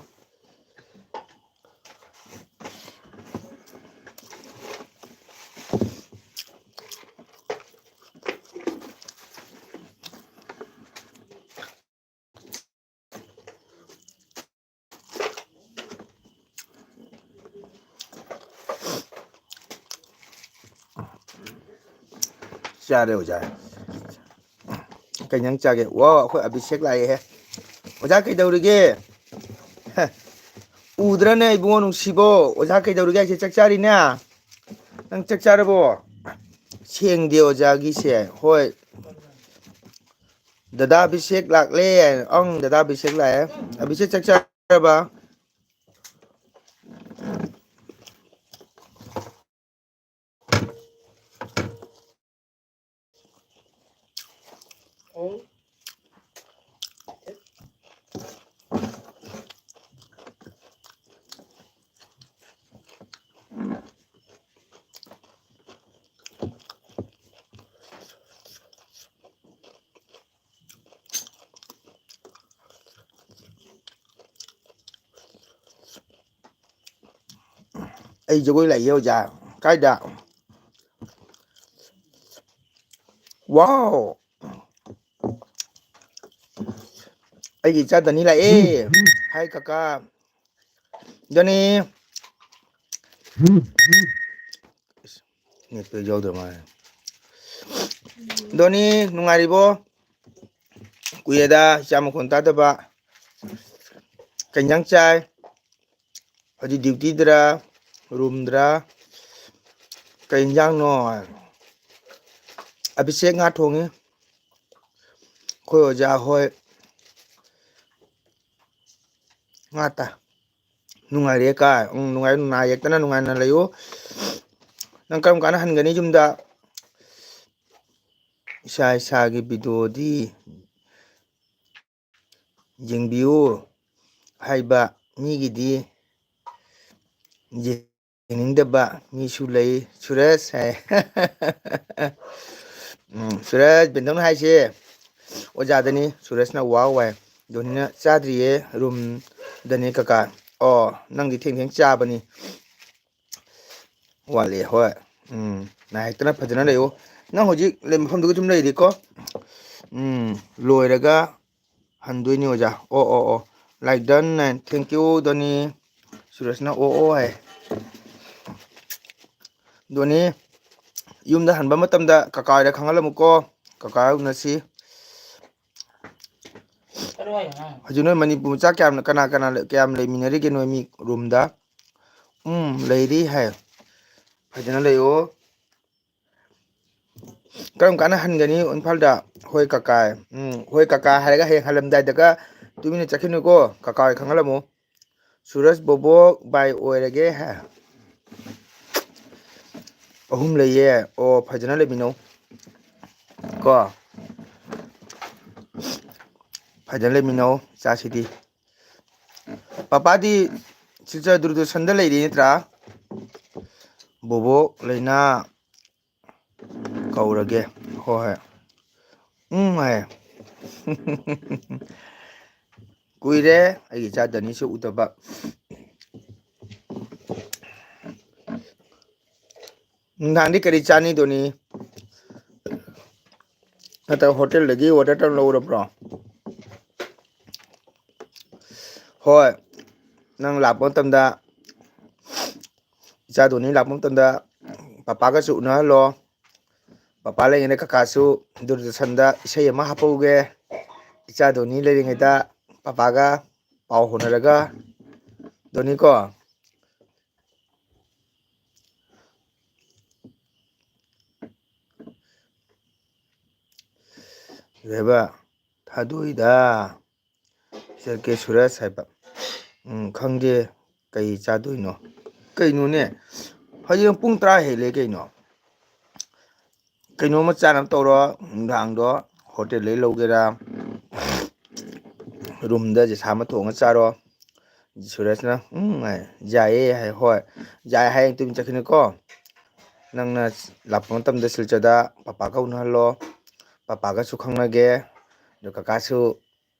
ꯆꯥꯔꯦ ꯑꯣꯖꯥ꯫ ꯀꯩ ꯏꯟꯖꯥꯡ ꯆꯥꯒꯦ? ꯋꯥ, ꯑꯩꯈꯣꯏ ꯑꯕꯤꯁꯦꯛ ꯂꯥꯛꯑꯦꯍꯦ꯫ ꯑꯣꯖꯥ ꯀꯩꯗꯧꯔꯤꯒꯦ? ꯍꯦ, ꯎꯗ꯭ꯔꯅꯦ ꯏꯕꯨꯡꯉꯣ ꯅꯨꯡꯁꯤꯕꯣ? ꯑꯣꯖꯥ ꯀꯩꯗꯧꯔꯤꯒꯦ ꯍꯥꯏꯁꯦ? ꯆꯥꯛ ꯆꯥꯔꯤꯅꯦ? ꯅꯪ ꯆꯥꯛ ꯆꯥꯔꯕꯣ? ꯁꯦꯡꯗꯦ ꯑꯣꯖꯥꯒꯤꯁꯦ꯫ ꯍꯣꯏ꯫ ꯗꯗꯥ ꯑꯕꯤꯁꯦꯛ ꯂꯥꯛꯂꯦ꯫ ꯑꯪ, ꯗꯗꯥ ꯑꯕꯤꯁꯦꯛ ꯂꯥꯛꯑꯦ꯫ ꯑꯕꯤꯁꯦꯛ ꯆꯥꯛ ꯆꯥꯔꯕ? ꯑꯩ ꯖꯒꯣꯏ ꯂꯥꯛꯏꯌꯦ ꯑꯣꯖꯥ꯫ ꯀꯥꯏꯗ? ꯋꯥꯎ! ꯑꯩꯒꯤ ꯏꯆꯥ ꯗꯅꯤ ꯂꯥꯛꯑꯦ꯫ ꯍꯥꯏ ꯀꯀꯥ꯫ ꯗꯅꯤ꯫ ꯅꯦꯠꯄꯦꯛ ꯌꯥꯎꯗ꯭ꯔ ꯃꯥꯜꯂꯦ꯫ ꯗꯣꯅꯤ, ꯅꯨꯡꯉꯥꯏꯔꯤꯕꯣ? ꯀꯨꯏꯔꯦꯗ ꯏꯆꯥ ꯃꯈꯣꯟ ꯇꯥꯗꯕ꯫ ꯀꯩ ꯏꯟꯖꯥꯡ ꯆꯥꯏ? ꯍꯧꯖꯤꯛ ꯗ꯭ꯌꯨꯇꯤꯗꯔ, ꯔꯨꯝꯗꯔ? ꯀꯩ ꯏꯟꯖꯥꯡꯅꯣ? ꯑꯕꯤꯁꯦꯛ ꯉꯥ ꯊꯣꯡꯉꯤ꯫ ꯑꯩꯈꯣꯏ ꯑꯣꯖꯥ ꯍꯣꯏ ꯉꯥ ꯇꯥ-, ꯅꯨꯡꯉꯥꯏꯔꯦ ꯀꯥꯏ? ꯎꯝ, ꯅꯨꯡꯉꯥꯏ, ꯅꯥ ꯌꯦꯛꯇꯅ ꯅꯨꯡꯉꯥꯏꯅ ꯂꯩꯌꯨ꯫ ꯅꯪ ꯀꯔꯝ ꯀꯥꯟꯗ ꯍꯟꯒꯅꯤ ꯌꯨꯝꯗ? ꯏꯁꯥ ꯏꯁꯥꯒꯤ ꯚꯤꯗꯤꯑꯣꯗꯤ ꯌꯦꯡꯕꯤꯌꯨ ꯍꯥꯏꯕ ꯃꯤꯒꯤꯗꯤ ꯌꯦꯡꯅꯤꯡꯗꯕ ꯃꯤꯁꯨ ꯂꯩ꯫ ꯁꯨꯔꯖ ꯍꯥꯏ꯫ ꯎꯝ, ꯁꯨꯔꯖ, ꯕꯦꯟꯗꯧꯅ ꯍꯥꯏꯁꯦ, ꯑꯣꯖꯥꯗꯅꯤ ꯁꯨꯔꯖꯅ ꯋꯥꯎ ꯍꯥꯏ꯫ ꯗꯣꯅꯤꯅ ꯆꯥꯗ꯭ꯔꯤꯌꯦ, ꯔꯨꯝꯗꯅꯤ ꯀꯀꯥ꯫ ꯑꯣ, ꯅꯪꯗꯤ ꯊꯦꯡ ꯊꯦꯡ ꯆꯥꯕꯅꯤ꯫ ꯋꯥꯠꯂꯤ, ꯍꯣꯏ꯫ ꯎꯝ, ꯅꯥꯏ ꯍꯦꯛꯇꯅ ꯐꯖꯅ ꯂꯩꯌꯨ꯫ ꯅꯪ ꯍꯧꯖꯤꯛ ꯂꯩ-, ꯃꯐꯝꯗꯨꯒ ꯑꯗꯨꯝ ꯂꯩꯔꯤꯀꯣ? ꯎꯝ, ꯂꯣꯏꯔꯒ ꯍꯟꯗꯣꯏꯅꯤ ꯑꯣꯖꯥ꯫ ꯑꯣ, ꯑꯣ, ꯑꯣ꯫ Like done, and thank you, ꯗꯣꯅꯤ꯫ ꯁꯨꯔꯖꯅ ꯑꯣ, ꯑꯣ ꯍꯥꯏ꯫ ꯗꯣꯅꯤ, ꯌꯨꯝꯗ ꯍꯟꯕ ꯃꯇꯝꯗ ꯀꯀꯥ ꯍꯣꯏꯗ ꯈꯪꯍꯜꯂꯝꯃꯨꯀꯣ꯫ ꯀꯀꯥ ꯍꯣꯏ ꯎꯅꯁꯤ꯫ ꯍꯧꯖꯤꯛ ꯅꯣꯏ ꯃꯅꯤꯄꯨꯔ ꯃꯆꯥ ꯀꯌꯥꯝ, ꯀꯅꯥ, ꯀꯅꯥ ꯂꯩ-, ꯀꯌꯥꯝ ꯂꯩꯃꯤꯟꯅꯔꯤꯒꯦ ꯅꯣꯏ ꯃꯤ ꯔꯨꯝꯗ? ꯎꯝ, ꯂꯩꯔꯤ ꯍꯥꯏ꯫ ꯐꯖꯅ ꯂꯩꯌꯣ꯫ ꯀꯔꯝ ꯀꯥꯟꯗ ꯍꯟꯒꯅꯤ ꯏꯝꯐꯥꯜꯗ? ꯍꯣꯏ ꯀꯀꯥ꯫ ꯎꯝ, ꯍꯣꯏ ꯀꯀꯥ ꯍꯥꯏꯔꯒ ꯍꯌꯦꯡ ꯍꯜꯂꯝꯗꯥꯏꯗꯒ ꯇꯨꯃꯤꯟꯅ ꯆꯠꯈꯤꯅꯨꯀꯣ꯫ ꯀꯀꯥ ꯍꯣꯏ ꯈꯪꯍꯜꯂꯝꯃꯨ꯫ ꯁꯨꯔꯖ ꯕꯣꯕꯣꯛ ꯕꯥꯏ ꯑꯣꯏꯔꯒꯦ ꯍꯥꯏ꯫ ꯑꯍꯨꯝ ꯂꯩꯌꯦ꯫ ꯑꯣ, ꯐꯖꯅ ꯂꯩꯃꯤꯟꯅꯧ ꯀꯣ꯫ ꯐꯖꯅ ꯂꯩꯃꯤꯟꯅꯧ ꯏꯆꯥꯁꯤꯗꯤ꯫ ꯄꯄꯥꯗꯤ ꯁꯤꯜꯆꯔ ꯗꯨꯔꯗꯔꯁꯟꯗ ꯂꯩꯔꯤ ꯅꯠꯇ꯭ꯔꯥ? ꯕꯣꯕꯣꯛ ꯂꯩꯅꯥ ꯀꯧꯔꯒꯦ꯫ ꯍꯣꯏ, ꯍꯣꯏ꯫ ꯎꯝ ꯍꯥꯏ꯫ ꯀꯨꯏꯔꯦ ꯑꯩꯒꯤ ꯏꯆꯥ ꯗꯅꯤꯁꯨ ꯎꯗꯕ꯫ ꯅꯨꯡꯗꯥꯡꯗꯤ ꯀꯔꯤ ꯆꯥꯅꯤꯗꯣꯅꯤ? ꯅꯠꯇ꯭ꯔꯒ ꯍꯣꯇꯦꯜꯗꯒꯤ ꯑꯣꯔꯗꯔ ꯇꯧꯔ ꯂꯧꯔꯕ꯭ꯔꯣ? ꯍꯣꯏ, ꯅꯪ ꯂꯥꯛꯄ ꯃꯇꯝꯗ, ꯏꯆꯥ ꯗꯣꯅꯤ ꯂꯥꯛꯄ ꯃꯇꯝꯗ ꯄꯄꯥꯒꯁꯨ ꯎꯅꯍꯜꯂꯣ꯫ ꯄꯄꯥ ꯂꯩꯔꯤꯉꯩꯗ ꯀꯀꯥꯁꯨ ꯗꯨꯔꯗꯔꯁꯟꯗ ꯏꯁꯩ ꯑꯃ ꯍꯥꯞꯄꯧꯒꯦ꯫ ꯏꯆꯥ ꯗꯣꯅꯤ ꯂꯩꯔꯤꯉꯩꯗ ꯄꯄꯥꯒ ꯄꯥꯎ ꯍꯣꯠꯅꯔꯒ, ꯗꯣꯅꯤꯀꯣ꯫ ꯀꯩꯕ? ꯊꯥꯗꯣꯏꯗ꯫ ꯁꯦꯜ ꯀꯦ ꯁꯨꯔꯁ ꯍꯥꯏꯕ꯫ ꯎꯝ, ꯈꯪꯗꯦ ꯀꯩ ꯆꯥꯗꯣꯏꯅꯣ꯫ ꯀꯩꯅꯣꯅꯦ? ꯍꯧꯖꯤꯛ ꯄꯨꯡ ꯇꯔꯥ ꯍꯦꯜꯂꯦ ꯀꯩꯅꯣ꯫ ꯀꯩꯅꯣꯝꯃ ꯆꯥꯅꯕ ꯇꯧꯔꯣ꯫ ꯅꯨꯡꯗꯥꯡꯗꯣ ꯍꯣꯇꯦꯜꯗꯩ ꯂꯧꯒꯦꯔꯥ, ꯔꯨꯝꯗ ꯖꯦꯁꯥ ꯑꯃ ꯊꯣꯡꯉ ꯆꯥꯔꯣ꯫ ꯁꯨꯔꯖꯅ, "ꯎꯝ" ꯍꯥꯏ꯫ "ꯌꯥꯏꯌꯦ" ꯍꯥꯏ꯫ "ꯍꯣꯏ, ꯌꯥꯏ" ꯍꯥꯏ ꯇꯨꯃꯤꯟ ꯆꯠꯈꯤꯅꯨꯀꯣ꯫ ꯅꯪꯅ ꯂꯥꯛꯄ ꯃꯇꯝꯗ ꯁꯤꯜꯆꯔꯗ ꯄꯄꯥꯒ ꯎꯅꯍꯜꯂꯣ꯫ ꯄꯄꯥꯒꯁꯨ ꯈꯪꯅꯒꯦ꯫ ꯑꯗꯣ ꯀꯀꯥꯁꯨ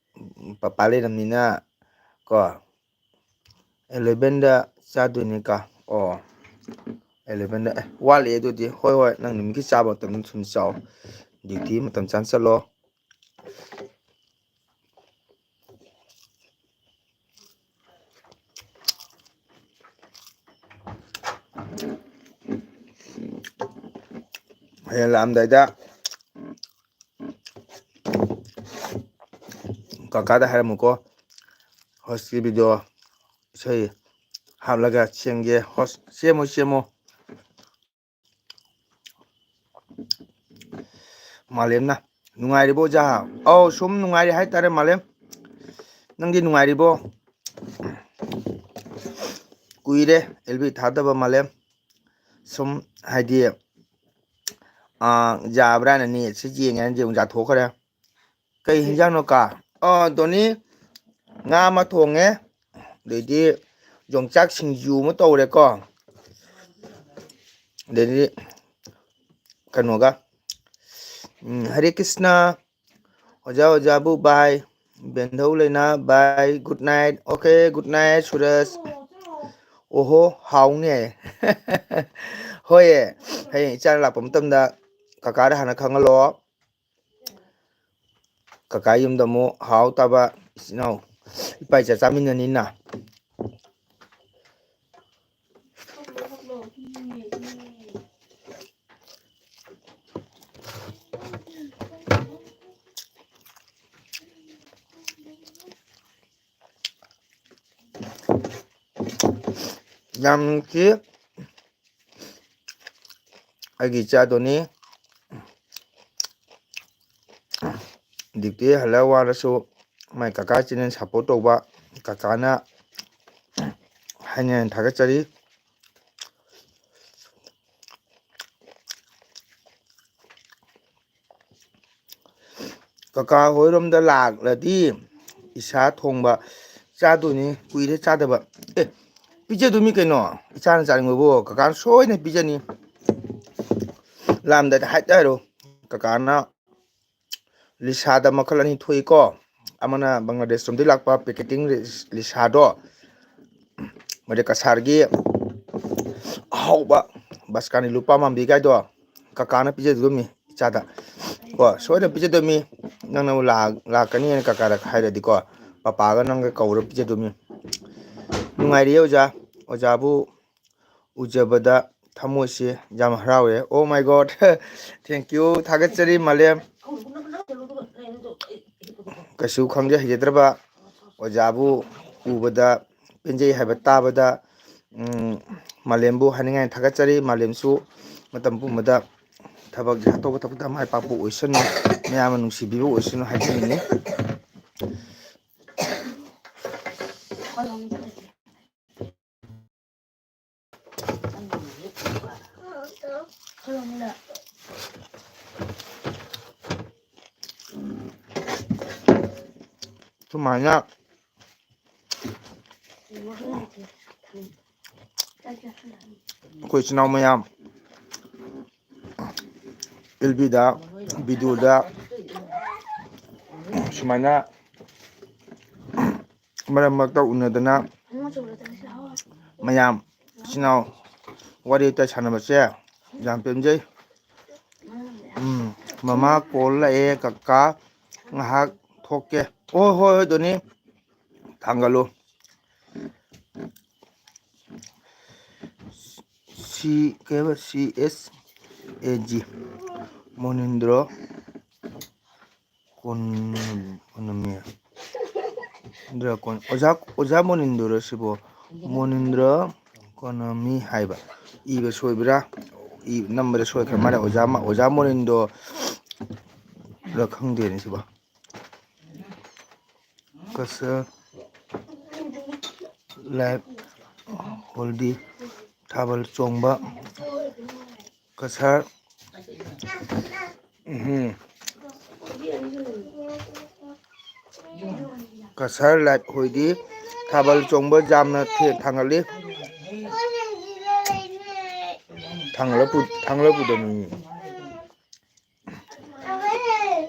ꯄꯄꯥ ꯂꯩꯔꯝꯅꯤꯅ ꯀꯣ, elevenꯗ ꯆꯥꯗꯣꯏꯅꯤꯀꯣ꯫ ꯑꯣ, elevenꯗ꯫ ꯑꯦ, ꯋꯥꯠꯂꯤ ꯑꯗꯨꯗꯤ꯫ ꯍꯣꯏ, ꯍꯣꯏ, ꯅꯪ ꯅꯨꯃꯤꯠꯀꯤ ꯆꯥꯕ ꯃꯇꯝꯗ ꯁꯨꯝ ꯆꯥꯎ꯫ Duty ꯃꯇꯝ ꯆꯥꯅ ꯆꯠꯂꯣ꯫ ꯍꯌꯦꯡ ꯂꯥꯛꯑꯝꯗꯥꯏꯗ ꯀꯀꯥꯗ ꯍꯥꯏꯔꯝꯃꯨꯀꯣ, ꯍꯧꯖꯤꯛꯀꯤ video ꯏꯁꯩ ꯍꯥꯞꯂꯒ ꯁꯦꯝꯒꯦ꯫ ꯍꯣꯁ-, ꯁꯦꯝꯃꯨ, ꯁꯦꯝꯃꯨ꯫ ꯃꯥꯂꯦꯝꯅ, "ꯅꯨꯡꯉꯥꯏꯔꯤꯕꯣ ꯑꯣꯖꯥ?" ꯑꯧ, ꯁꯨꯝ ꯅꯨꯡꯉꯥꯏꯔꯤ ꯍꯥꯏꯇꯥꯔꯦ, ꯃꯥꯂꯦꯝ꯫ ꯅꯪꯗꯤ ꯅꯨꯡꯉꯥꯏꯔꯤꯕꯣ? ꯀꯨꯏꯔꯦ ꯑꯦꯜ ꯕꯤ ꯊꯥꯗꯕ, ꯃꯥꯂꯦꯝ꯫ ꯁꯨꯝ ꯍꯥꯏꯗꯤ, ꯑꯥ, ꯌꯥꯕ꯭ꯔꯥꯅ ꯅꯦꯠꯁꯦ ꯌꯦꯡꯉꯦ ꯍꯥꯏꯅ ꯌꯦꯡꯉꯨ, ꯌꯥꯊꯣꯛꯈ꯭ꯔꯦ꯫ ꯀꯩ ꯍꯤꯟꯖꯥꯡꯅꯣ ꯀꯥ? ꯑꯥ, ꯗꯣꯅꯤ, ꯉꯥ ꯑꯃ ꯊꯣꯡꯉꯦ, ꯑꯗꯩꯗꯤ ꯌꯣꯡꯆꯥꯛ ꯁꯤꯡꯖꯨ ꯑꯃ ꯇꯧꯔꯦꯀꯣ, ꯑꯗꯩꯗꯤ ꯀꯩꯅꯣꯒ, ꯎꯝ, ꯍꯔꯦ ꯀ꯭ꯔꯤꯁꯅ, ꯑꯣꯖꯥ, ꯑꯣꯖꯥꯕꯨ bye, ꯕꯦꯟꯙꯧ ꯂꯩꯅꯥ bye, good night, okay, good night, ꯁꯨꯔꯖ꯫ ꯑꯣꯍꯣ, ꯍꯥꯎꯅꯦ꯫ ꯍꯣꯏꯌꯦ, ꯍꯌꯦꯡ ꯏꯆꯥ ꯂꯥꯛꯄ ꯃꯇꯝꯗ ꯀꯀꯥꯗ ꯍꯥꯟꯅ ꯈꯪꯍꯜꯂꯣ꯫ ꯀꯀꯥ ꯌꯨꯝꯗ ꯑꯃꯨꯛ ꯍꯥꯎ ꯇꯥꯕ ꯏꯆꯤꯟ ꯏꯅꯥꯎ ꯏꯄꯥ ꯏꯆꯥ ꯆꯥꯃꯤꯟꯅꯅꯤꯅ꯫ ꯌꯥꯝ ꯅꯨꯡꯁꯤ ꯑꯩꯒꯤ ꯏꯆꯥꯗꯨꯅꯤ꯫ Duty ꯍꯜꯂ ꯋꯥꯔꯁꯨ ꯃꯥꯏ ꯀꯀꯥ channel support ꯇꯧꯕ ꯀꯀꯥꯅ ꯍꯥꯏꯅ ꯊꯥꯒꯠꯆꯔꯤ꯫ ꯀꯀꯥ ꯍꯣꯏꯔꯣꯝꯗ ꯂꯥꯛꯂꯗꯤ ꯏꯁꯥ ꯊꯣꯡꯕ ꯆꯥꯗꯣꯏꯅꯤ, ꯀꯨꯏꯔꯦ ꯆꯥꯗꯕ꯫ ꯑꯦ, ꯄꯤꯖꯗꯣꯏꯅꯤ ꯀꯩꯅꯣ, ꯏꯆꯥꯅ ꯆꯥꯅꯤꯡꯕꯕꯨ ꯀꯀꯥꯅ ꯁꯣꯏꯗꯅ ꯄꯤꯖꯅꯤ꯫ ꯂꯥꯝꯗꯗꯤ ꯍꯥꯏꯇ ꯍꯥꯏꯔꯣ, ꯀꯀꯥꯅ ꯂꯤꯁꯥꯗ ꯃꯈꯜ ꯑꯅꯤ ꯊꯣꯛꯏꯀꯣ꯫ ꯑꯃꯅ ꯕꯪꯒ꯭ꯂꯥꯗꯦꯁ ꯂꯣꯝꯗꯒꯤ ꯂꯥꯛꯄ packaging ꯂꯤꯁꯥꯗꯣ, ꯃꯗꯩ ꯀꯁꯥꯔꯒꯤ ꯑꯍꯥꯎꯕ ꯕꯁꯀꯥꯅꯤ ꯂꯨꯄꯥ ꯃꯥꯟꯕꯤ ꯀꯥꯏꯗꯣ, ꯀꯀꯥꯅ ꯄꯤꯖꯗꯣꯏꯃꯤ ꯏꯆꯥꯗ꯫ ꯀꯣ, ꯁꯣꯏꯗꯅ ꯄꯤꯖꯗꯣꯏꯃꯤ꯫ ꯅꯪꯅ ꯂꯥꯛ-, ꯂꯥꯛꯀꯅꯤꯅ ꯀꯀꯥꯗ ꯍꯥꯏꯔꯗꯤꯀꯣ, ꯄꯄꯥꯒ ꯅꯪꯒ ꯀꯧꯔ ꯄꯤꯖꯗꯣꯏꯃꯤ꯫ ꯅꯨꯡꯉꯥꯏꯔꯤꯌꯦ ꯑꯣꯖꯥ꯫ ꯑꯣꯖꯥꯕꯨ ꯎꯖꯕꯗ ꯊꯃꯣꯏꯁꯦ ꯌꯥꯝ ꯍꯔꯥꯎꯔꯦ꯫ Oh my God! Thank you꯫ ꯊꯥꯒꯠꯆꯔꯤ, ꯃꯥꯂꯦꯝ꯫ ꯀꯩꯁꯨ ꯈꯪꯖ ꯍꯩꯖꯗ꯭ꯔꯕ ꯑꯣꯖꯥꯕꯨ ꯎꯕꯗ ꯄꯦꯟꯖꯩ ꯍꯥꯏꯕ ꯇꯥꯕꯗ, ꯎꯝ, ꯃꯥꯂꯦꯝꯕꯨ ꯍꯥꯏꯅꯤꯡꯉꯥꯏ ꯊꯥꯒꯠꯆꯔꯤ꯫ ꯃꯥꯂꯦꯝꯁꯨ ꯃꯇꯝ ꯄꯨꯝꯕꯗ ꯊꯕꯛ, ꯑꯇꯣꯞꯄ ꯊꯕꯛꯇ ꯃꯥꯏ ꯄꯥꯛꯄ ꯑꯣꯏꯁꯅꯨ, ꯃꯌꯥꯝꯅ ꯅꯨꯡꯁꯤꯕꯤꯕ ꯑꯣꯏꯁꯅꯨ ꯍꯥꯏꯖꯅꯤꯡꯉꯤ꯫ ꯁꯨꯃꯥꯏꯅ ꯑꯩꯈꯣꯏ ꯏꯆꯤꯟ ꯏꯅꯥꯎ ꯃꯌꯥꯝ ꯑꯦꯜ ꯕꯤꯗ, ꯚꯤꯗꯤꯑꯣꯗ ꯁꯨꯃꯥꯏꯅ ꯃꯔꯛ ꯃꯔꯛꯇ ꯎꯅꯗꯅ ꯃꯌꯥꯝ ꯏꯆꯤꯟ ꯏꯅꯥꯎ ꯋꯥꯔꯤ ꯋꯥꯇꯥꯏ ꯁꯥꯟꯅꯕꯁꯦ ꯌꯥꯝ ꯄꯦꯟꯖꯩ꯫ ꯎꯝ, ꯃꯃꯥ call ꯂꯥꯛꯑꯦ, ꯀꯀꯥ ꯉꯥꯏꯍꯥꯛ ꯊꯣꯛꯀꯦ꯫ ꯑꯣ, ꯍꯣꯏ, ꯍꯣꯏ, ꯗꯣꯅꯤ, ꯊꯥꯡꯒꯠꯂꯨ꯫ ꯁꯤ ꯀꯩ ꯍꯥꯏꯕ? C H A G, ꯃꯣꯅꯤꯟꯗ꯭ꯔꯣ ꯀꯣꯟ-, ꯀꯣꯅꯃꯤ꯫ ꯏꯟꯗ꯭ꯔ ꯀꯣꯟ-, ꯑꯣꯖꯥ, ꯑꯣꯖꯥ ꯃꯣꯅꯤꯟꯗ꯭ꯔꯣ ꯁꯤꯕꯣ? ꯃꯣꯅꯤꯟꯗ꯭ꯔ ꯀꯣꯅꯃꯤ ꯍꯥꯏꯕ꯫ ꯏꯕ ꯁꯣꯏꯕ꯭ꯔꯥ? ꯏ-, ꯅꯝꯕꯗ ꯁꯣꯏꯈ꯭ꯔ ꯃꯥꯜꯂꯦ꯫ ꯑꯣꯖꯥ ꯃ-, ꯑꯣꯖꯥ ꯃꯣꯅꯤꯟꯗ꯭ꯔꯣꯔ ꯈꯪꯗꯦꯅꯦ ꯁꯤꯕꯣ꯫ ꯀꯁꯔ ꯂꯥꯏꯐ ꯍꯣꯜꯗꯤ ꯊꯥꯕꯜ ꯆꯣꯡꯕ ꯀꯁꯔ, ꯎꯝ꯫ ꯀꯁꯔ ꯂꯥꯏꯐ ꯍꯣꯜꯗꯤ ꯊꯥꯕꯜ ꯆꯣꯡꯕ ꯌꯥꯝꯅ ꯊꯦ-, ꯊꯥꯡꯒꯠꯂꯤ꯫ ꯊꯥꯡꯒꯠꯂ ꯄꯨ-, ꯊꯥꯡꯒꯠꯂ ꯄꯨꯗꯕꯅꯤ꯫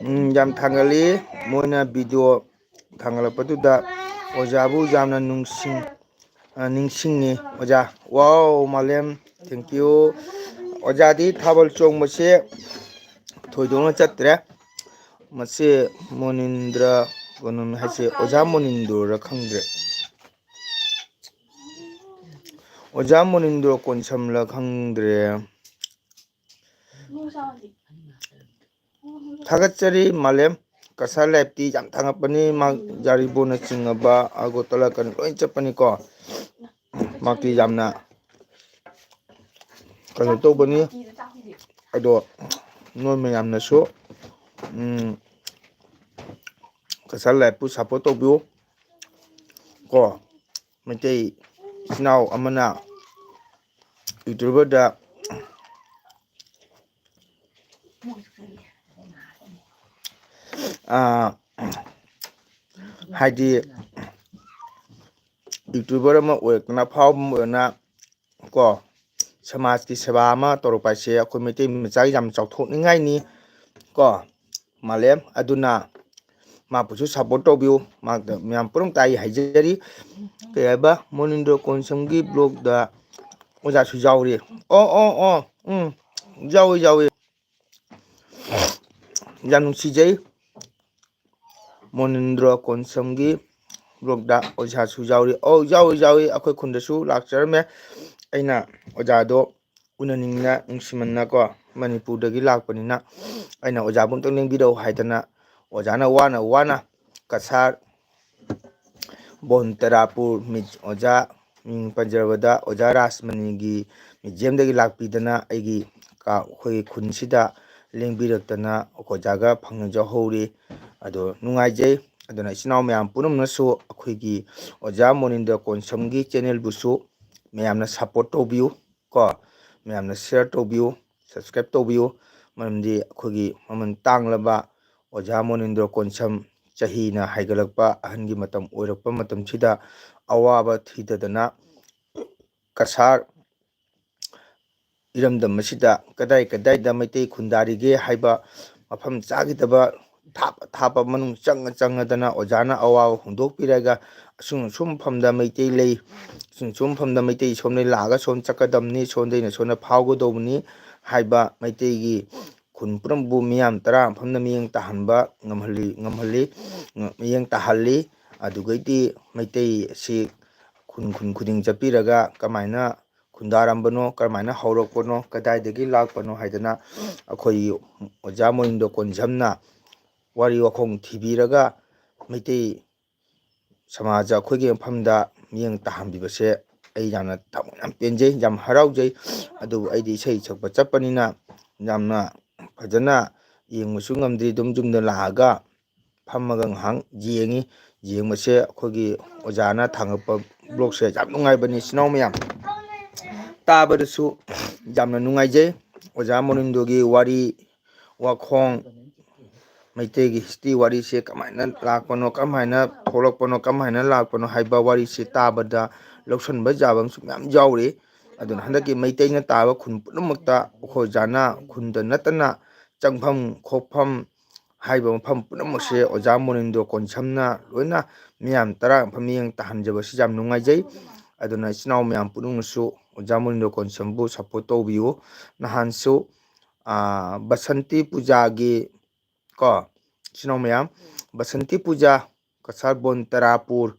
ꯎꯝ, ꯌꯥꯝ ꯊꯥꯒꯠꯂꯤ꯫ ꯃꯣꯏꯅ ꯚꯤꯗꯤꯑꯣ ꯊꯥꯒꯠꯂꯛꯄꯗꯨꯗ ꯑꯣꯖꯥꯕꯨ ꯌꯥꯝꯅ ꯅꯨꯡꯁꯤꯡ-, ꯑ, ꯅꯤꯡꯁꯤꯡꯉꯤ ꯑꯣꯖꯥ꯫ ꯋꯥꯎ, ꯃꯥꯂꯦꯝ, thank you꯫ ꯑꯣꯖꯥꯗꯤ ꯊꯥꯕꯜ ꯆꯣꯡꯕꯁꯦ ꯊꯣꯏꯗꯣꯛꯅ ꯆꯠꯇ꯭ꯔꯦ꯫ ꯃꯁꯤ ꯃꯣꯅꯤꯟꯗ꯭ꯔ ꯀꯣꯟꯁꯝ ꯍꯥꯏꯁꯦ ꯑꯣꯖꯥ ꯃꯣꯅꯤꯟꯗ꯭ꯔꯣꯔ ꯈꯪꯗ꯭ꯔꯦ꯫ ꯑꯣꯖꯥ ꯃꯣꯅꯤꯟꯗ꯭ꯔꯣ ꯀꯣꯟꯁꯝꯂ ꯈꯪꯗ꯭ꯔꯦ꯫ ꯊꯥꯒꯠꯆꯔꯤ ꯃꯥꯂꯦꯝ꯫ ꯀꯁꯥꯔ ꯂꯥꯏꯐꯇꯤ ꯌꯥꯝ ꯊꯥꯒꯠꯄꯅꯤ꯫ ꯃꯥ ꯌꯥꯔꯤꯕꯣꯅ ꯆꯤꯡꯉꯕ ꯑꯒꯣꯇꯂꯥ ꯀꯟ ꯂꯣꯏ ꯆꯠꯄꯅꯤꯀꯣ꯫ ꯃꯥꯛꯇꯤ ꯌꯥꯝꯅ ꯀꯩꯅꯣ ꯇꯧꯕꯅꯤ꯫ ꯑꯗꯣ ꯅꯣꯏ ꯃꯌꯥꯝꯅꯁꯨ, ꯎꯝ, ꯀꯁꯥꯔ ꯂꯥꯏꯐꯄꯨ ꯁꯞꯄꯣꯔꯠ ꯇꯧꯕꯤꯌꯨ ꯀꯣ꯫ ꯃꯩꯇꯩ ꯏꯆꯤꯟ ꯏꯅꯥꯎ ꯑꯃꯅ ꯌꯨꯇ꯭ꯌꯨꯕꯔꯗ, ꯑꯥ, ꯍꯥꯏꯗꯤ ꯌꯨꯇ꯭ꯌꯨꯕꯔ ꯑꯃ ꯑꯣꯏꯔꯛꯇꯅ, ꯑꯐꯥꯎꯕ ꯑꯃ ꯑꯣꯏꯔꯅ ꯀꯣ, ꯁꯃꯥꯖꯀꯤ ꯁꯦꯕꯥ ꯑꯃ ꯇꯧꯔꯛꯄ ꯍꯥꯏꯁꯦ ꯑꯩꯈꯣꯏ ꯃꯩꯇꯩ ꯃꯆꯥꯒꯤ ꯌꯥꯝ ꯆꯥꯎꯊꯣꯛꯅꯤꯡꯉꯥꯏꯅꯤ ꯀꯣ ꯃꯥꯂꯦꯝ꯫ ꯑꯗꯨꯅ ꯃꯥꯕꯨꯁꯨ ꯁꯞꯄꯣꯔꯠ ꯇꯧꯕꯤꯌꯨ꯫ ꯃꯍꯥꯛꯇ ꯃꯌꯥꯝ ꯄꯨꯝꯅꯃꯛꯇ ꯑꯩ ꯍꯥꯏꯖꯔꯤ꯫ ꯀꯩ ꯍꯥꯏꯕ? ꯃꯣꯅꯤꯟꯗ꯭ꯔ ꯀꯣꯟꯁꯝꯒꯤ ꯕ꯭ꯂꯣꯛꯇ ꯑꯣꯖꯥꯁꯨ ꯌꯥꯎꯔꯤ꯫ ꯑꯣ, ꯑꯣ, ꯑꯣ, ꯎꯝ, ꯌꯥꯎꯏ, ꯌꯥꯎꯏ꯫ ꯌꯥꯝ ꯅꯨꯡꯁꯤꯖꯩ꯫ ꯃꯣꯅꯤꯟꯗ꯭ꯔ ꯀꯣꯟꯁꯝꯒꯤ ꯕ꯭ꯂꯣꯛꯇ ꯑꯣꯖꯥꯁꯨ ꯌꯥꯎꯔꯤ꯫ ꯑꯧ, ꯌꯥꯎꯏ, ꯌꯥꯎꯏ꯫ ꯑꯩꯈꯣꯏ ꯈꯨꯟꯗꯁꯨ ꯂꯥꯛꯆꯔꯝꯃꯦ꯫ ꯑꯩꯅ ꯑꯣꯖꯥꯗꯣ ꯎꯅꯅꯤꯡꯅ, ꯅꯨꯡꯁꯤꯃꯟꯅꯀꯣ, ꯃꯅꯤꯄꯨꯔꯗꯒꯤ ꯂꯥꯛꯄꯅꯤꯅ ꯑꯩꯅ ꯑꯣꯖꯥꯕꯨ ꯑꯝꯇꯪ ꯂꯦꯡꯕꯤꯔꯛꯎ ꯍꯥꯏꯗꯅ, ꯑꯣꯖꯥꯅ ꯋꯥꯅ ꯋꯥꯅ ꯀꯁꯥꯔ ꯕꯣꯟꯇꯔꯥꯄꯨꯔ ꯃꯤ-, ꯑꯣꯖꯥ, ꯃꯤꯡ ꯄꯟꯖꯔꯕꯗ ꯑꯣꯖꯥ ꯔꯥꯖꯃꯅꯤꯒꯤ ꯃ꯭ꯌꯨꯖꯤꯌꯝꯗꯒꯤ ꯂꯥꯛꯄꯤꯗꯅ ꯑꯩꯒꯤ ꯀꯥ-, ꯑꯩꯈꯣꯏꯒꯤ ꯈꯨꯟꯁꯤꯗ ꯂꯦꯡꯕꯤꯔꯛꯇꯅ ꯑꯣꯖꯥꯒ ꯐꯪꯅꯖꯍꯧꯔꯤ꯫ ꯑꯗꯣ ꯅꯨꯡꯉꯥꯏꯖꯩ꯫ ꯑꯗꯨꯅ ꯏꯆꯤꯟ ꯏꯅꯥꯎ ꯃꯌꯥꯝ ꯄꯨꯝꯅꯃꯛꯅꯁꯨ ꯑꯩꯈꯣꯏꯒꯤ ꯑꯣꯖꯥ ꯃꯣꯅꯤꯟꯗ꯭ꯔ ꯀꯣꯟꯁꯝꯒꯤ ꯆꯦꯅꯦꯜꯕꯨꯁꯨ ꯃꯌꯥꯝꯅ ꯁꯞꯄꯣꯔꯠ ꯇꯧꯕꯤꯌꯨ ꯀꯣ, ꯃꯌꯥꯝꯅ ꯁꯤꯌꯔ ꯇꯧꯕꯤꯌꯨ, ꯁꯕꯁꯀ꯭ꯔꯥꯏꯞ ꯇꯧꯕꯤꯌꯨ꯫ ꯃꯔꯝꯗꯤ ꯑꯩꯈꯣꯏꯒꯤ ꯃꯃꯜ ꯇꯥꯡꯂꯕ ꯑꯣꯖꯥ ꯃꯣꯅꯤꯟꯗ꯭ꯔ ꯀꯣꯟꯁꯝ ꯆꯍꯤꯅ ꯍꯥꯏꯒꯠꯂꯛꯄ, ꯑꯍꯟꯒꯤ ꯃꯇꯝ ꯑꯣꯏꯔꯛꯄ ꯃꯇꯝꯁꯤꯗ ꯑꯋꯥꯕ ꯊꯤꯗꯗꯅ ꯀꯁꯥꯔ ꯏꯔꯝꯗꯝ ꯑꯁꯤꯗ ꯀꯗꯥꯏ ꯀꯗꯥꯏꯗ ꯃꯩꯇꯩ ꯈꯨꯟꯗꯥꯔꯤꯒꯦ ꯍꯥꯏꯕ ꯃꯐꯝ ꯆꯥꯈꯤꯗꯕ ꯊꯥꯞ ꯊꯥꯞꯄ ꯃꯅꯨꯡ ꯆꯪꯉ ꯆꯪꯉꯗꯅ ꯑꯣꯖꯥꯅ ꯑꯋꯥꯕ ꯍꯣꯡꯗꯣꯛꯄꯤꯔꯒ, ꯑꯁꯨꯝ ꯑꯁꯨꯝ ꯃꯐꯝꯗ ꯃꯩꯇꯩ ꯂꯩ, ꯑꯁꯨꯝ ꯑꯁꯨꯝ ꯃꯐꯝꯗ ꯃꯩꯇꯩ ꯁꯣꯝꯗꯒꯤ ꯂꯥꯛꯑꯒ ꯁꯣꯝ ꯆꯠꯀꯗꯕꯅꯤ, ꯁꯣꯝꯗꯒꯤꯅ ꯁꯣꯝꯗ ꯐꯥꯎꯒꯗꯧꯕꯅꯤ ꯍꯥꯏꯕ ꯃꯩꯇꯩꯒꯤ ꯈꯨꯟ ꯄꯨꯝꯅꯃꯛꯄꯨ ꯃꯤꯌꯥꯝ ꯇꯔꯥ ꯃꯐꯝꯗ ꯃꯤꯠꯌꯦꯡ ꯇꯥꯍꯟꯕ ꯉꯝꯍꯜꯂꯤ, ꯉꯝꯍꯜꯂꯤ, ꯃꯤꯠꯌꯦꯡ ꯇꯥꯍꯜꯂꯤ꯫ ꯑꯗꯨꯒꯩꯗꯤ ꯃꯩꯇꯩ ꯑꯁꯤ ꯈꯨꯟ ꯈꯨꯟ ꯈꯨꯗꯤꯡ ꯆꯠꯄꯤꯔꯒ ꯀꯃꯥꯏꯅ ꯈꯨꯟꯗꯥꯔꯝꯕꯅꯣ, ꯀꯔꯝꯍꯥꯏꯅ ꯍꯧꯔꯛꯄꯅꯣ, ꯀꯗꯥꯏꯗꯒꯤ ꯂꯥꯛꯄꯅꯣ ꯍꯥꯏꯗꯅ ꯑꯩꯈꯣꯏꯒꯤ ꯑꯣꯖꯥ ꯃꯣꯅꯤꯟꯗ꯭ꯔꯣ ꯀꯣꯟꯁꯝꯅ ꯋꯥꯔꯤ ꯋꯥꯈꯣꯡ ꯊꯤꯕꯤꯔꯒ ꯃꯩꯇꯩ ꯁꯃꯥꯖ ꯑꯩꯈꯣꯏꯒꯤ ꯃꯐꯝꯗ ꯃꯤꯠꯌꯦꯡ ꯇꯥꯍꯟꯕꯤꯕꯁꯦ ꯑꯩ ꯌꯥꯝꯅ ꯊꯃꯣꯏ ꯌꯥꯝ ꯄꯦꯟꯖꯩ, ꯌꯥꯝ ꯍꯔꯥꯎꯖꯩ꯫ ꯑꯗꯨꯕꯨ ꯑꯩꯗꯤ ꯏꯁꯩ ꯁꯛꯄ ꯆꯠꯄꯅꯤꯅ ꯌꯥꯝꯅ ꯐꯖꯅ ꯌꯦꯡꯕꯁꯨ ꯉꯝꯗ꯭ꯔꯤ꯫ ꯑꯗꯨꯝ ꯌꯨꯝꯗ ꯂꯥꯛꯑꯒ ꯐꯝꯃꯒ ꯉꯥꯏꯍꯥꯛ ꯌꯦꯡꯉꯤ꯫ ꯌꯦꯡꯕꯁꯦ ꯑꯩꯈꯣꯏꯒꯤ ꯑꯣꯖꯥꯅ ꯊꯥꯡꯒꯠꯄ ꯕ꯭ꯂꯣꯛꯁꯦ ꯌꯥꯝ ꯅꯨꯡꯉꯥꯏꯕꯅꯤ, ꯏꯆꯤꯟ ꯏꯅꯥꯎ ꯃꯌꯥꯝ꯫ ꯇꯥꯕꯗꯁꯨ ꯌꯥꯝꯅ ꯅꯨꯡꯉꯥꯏꯖꯩ꯫ ꯑꯣꯖꯥ ꯃꯣꯅꯤꯟꯗꯣꯒꯤ ꯋꯥꯔꯤ ꯋꯥꯈꯣꯡ, ꯃꯩꯇꯩꯒꯤ ꯍꯤꯁꯇ꯭ꯔꯤ ꯋꯥꯔꯤꯁꯦ ꯀꯃꯥꯏꯅ ꯂꯥꯛꯄꯅꯣ, ꯀꯃꯥꯏꯅ ꯊꯣꯛꯂꯛꯄꯅꯣ, ꯀꯃꯥꯏꯅ ꯂꯥꯛꯄꯅꯣ ꯍꯥꯏꯕ ꯋꯥꯔꯤꯁꯤ ꯇꯥꯕꯗ ꯂꯧꯁꯤꯟꯕ ꯌꯥꯕ ꯑꯃꯁꯨ ꯃꯌꯥꯝ ꯌꯥꯎꯔꯤ꯫ ꯑꯗꯨꯅ ꯍꯟꯗꯛꯀꯤ ꯃꯩꯇꯩꯅ ꯇꯥꯕ ꯈꯨꯟ ꯄꯨꯝꯅꯃꯛꯇ ꯑꯩꯈꯣꯏ ꯑꯣꯖꯥꯅ ꯈꯨꯟꯗ ꯅꯠꯇꯅ ꯆꯪꯐꯝ ꯈꯣꯛꯐꯝ ꯍꯥꯏꯔꯤꯕ ꯃꯐꯝ ꯄꯨꯝꯅꯃꯛꯁꯦ ꯑꯣꯖꯥ ꯃꯣꯅꯤꯟꯗꯣ ꯀꯣꯟꯁꯝꯅ ꯂꯣꯏꯅ ꯃꯤꯌꯥꯝ ꯇꯔꯥ ꯃꯐꯝ ꯃꯤꯠꯌꯦꯡ ꯇꯥꯍꯟꯖꯕꯁꯤ ꯌꯥꯝ ꯅꯨꯡꯉꯥꯏꯖꯩ꯫ ꯑꯗꯨꯅ ꯏꯆꯤꯟ ꯏꯅꯥꯎ ꯃꯌꯥꯝ ꯄꯨꯝꯅꯃꯛꯁꯨ ꯑꯣꯖꯥ ꯃꯣꯅꯤꯟꯗꯣ ꯀꯣꯟꯁꯝꯕꯨ ꯁꯞꯄꯣꯔꯠ ꯇꯧꯕꯤꯌꯨ꯫ ꯅꯍꯥꯟꯁꯨ, ꯑꯥ, ꯕꯁꯟꯇꯤ ꯄꯨꯖꯥꯒꯤ, ꯀꯣ, ꯏꯆꯤꯟ ꯏꯅꯥꯎ ꯃꯌꯥꯝ, ꯕꯁꯟꯇꯤ ꯄꯨꯖꯥ, ꯀꯁꯥꯔ ꯕꯣꯟ ꯇꯔꯥꯄꯨꯔ,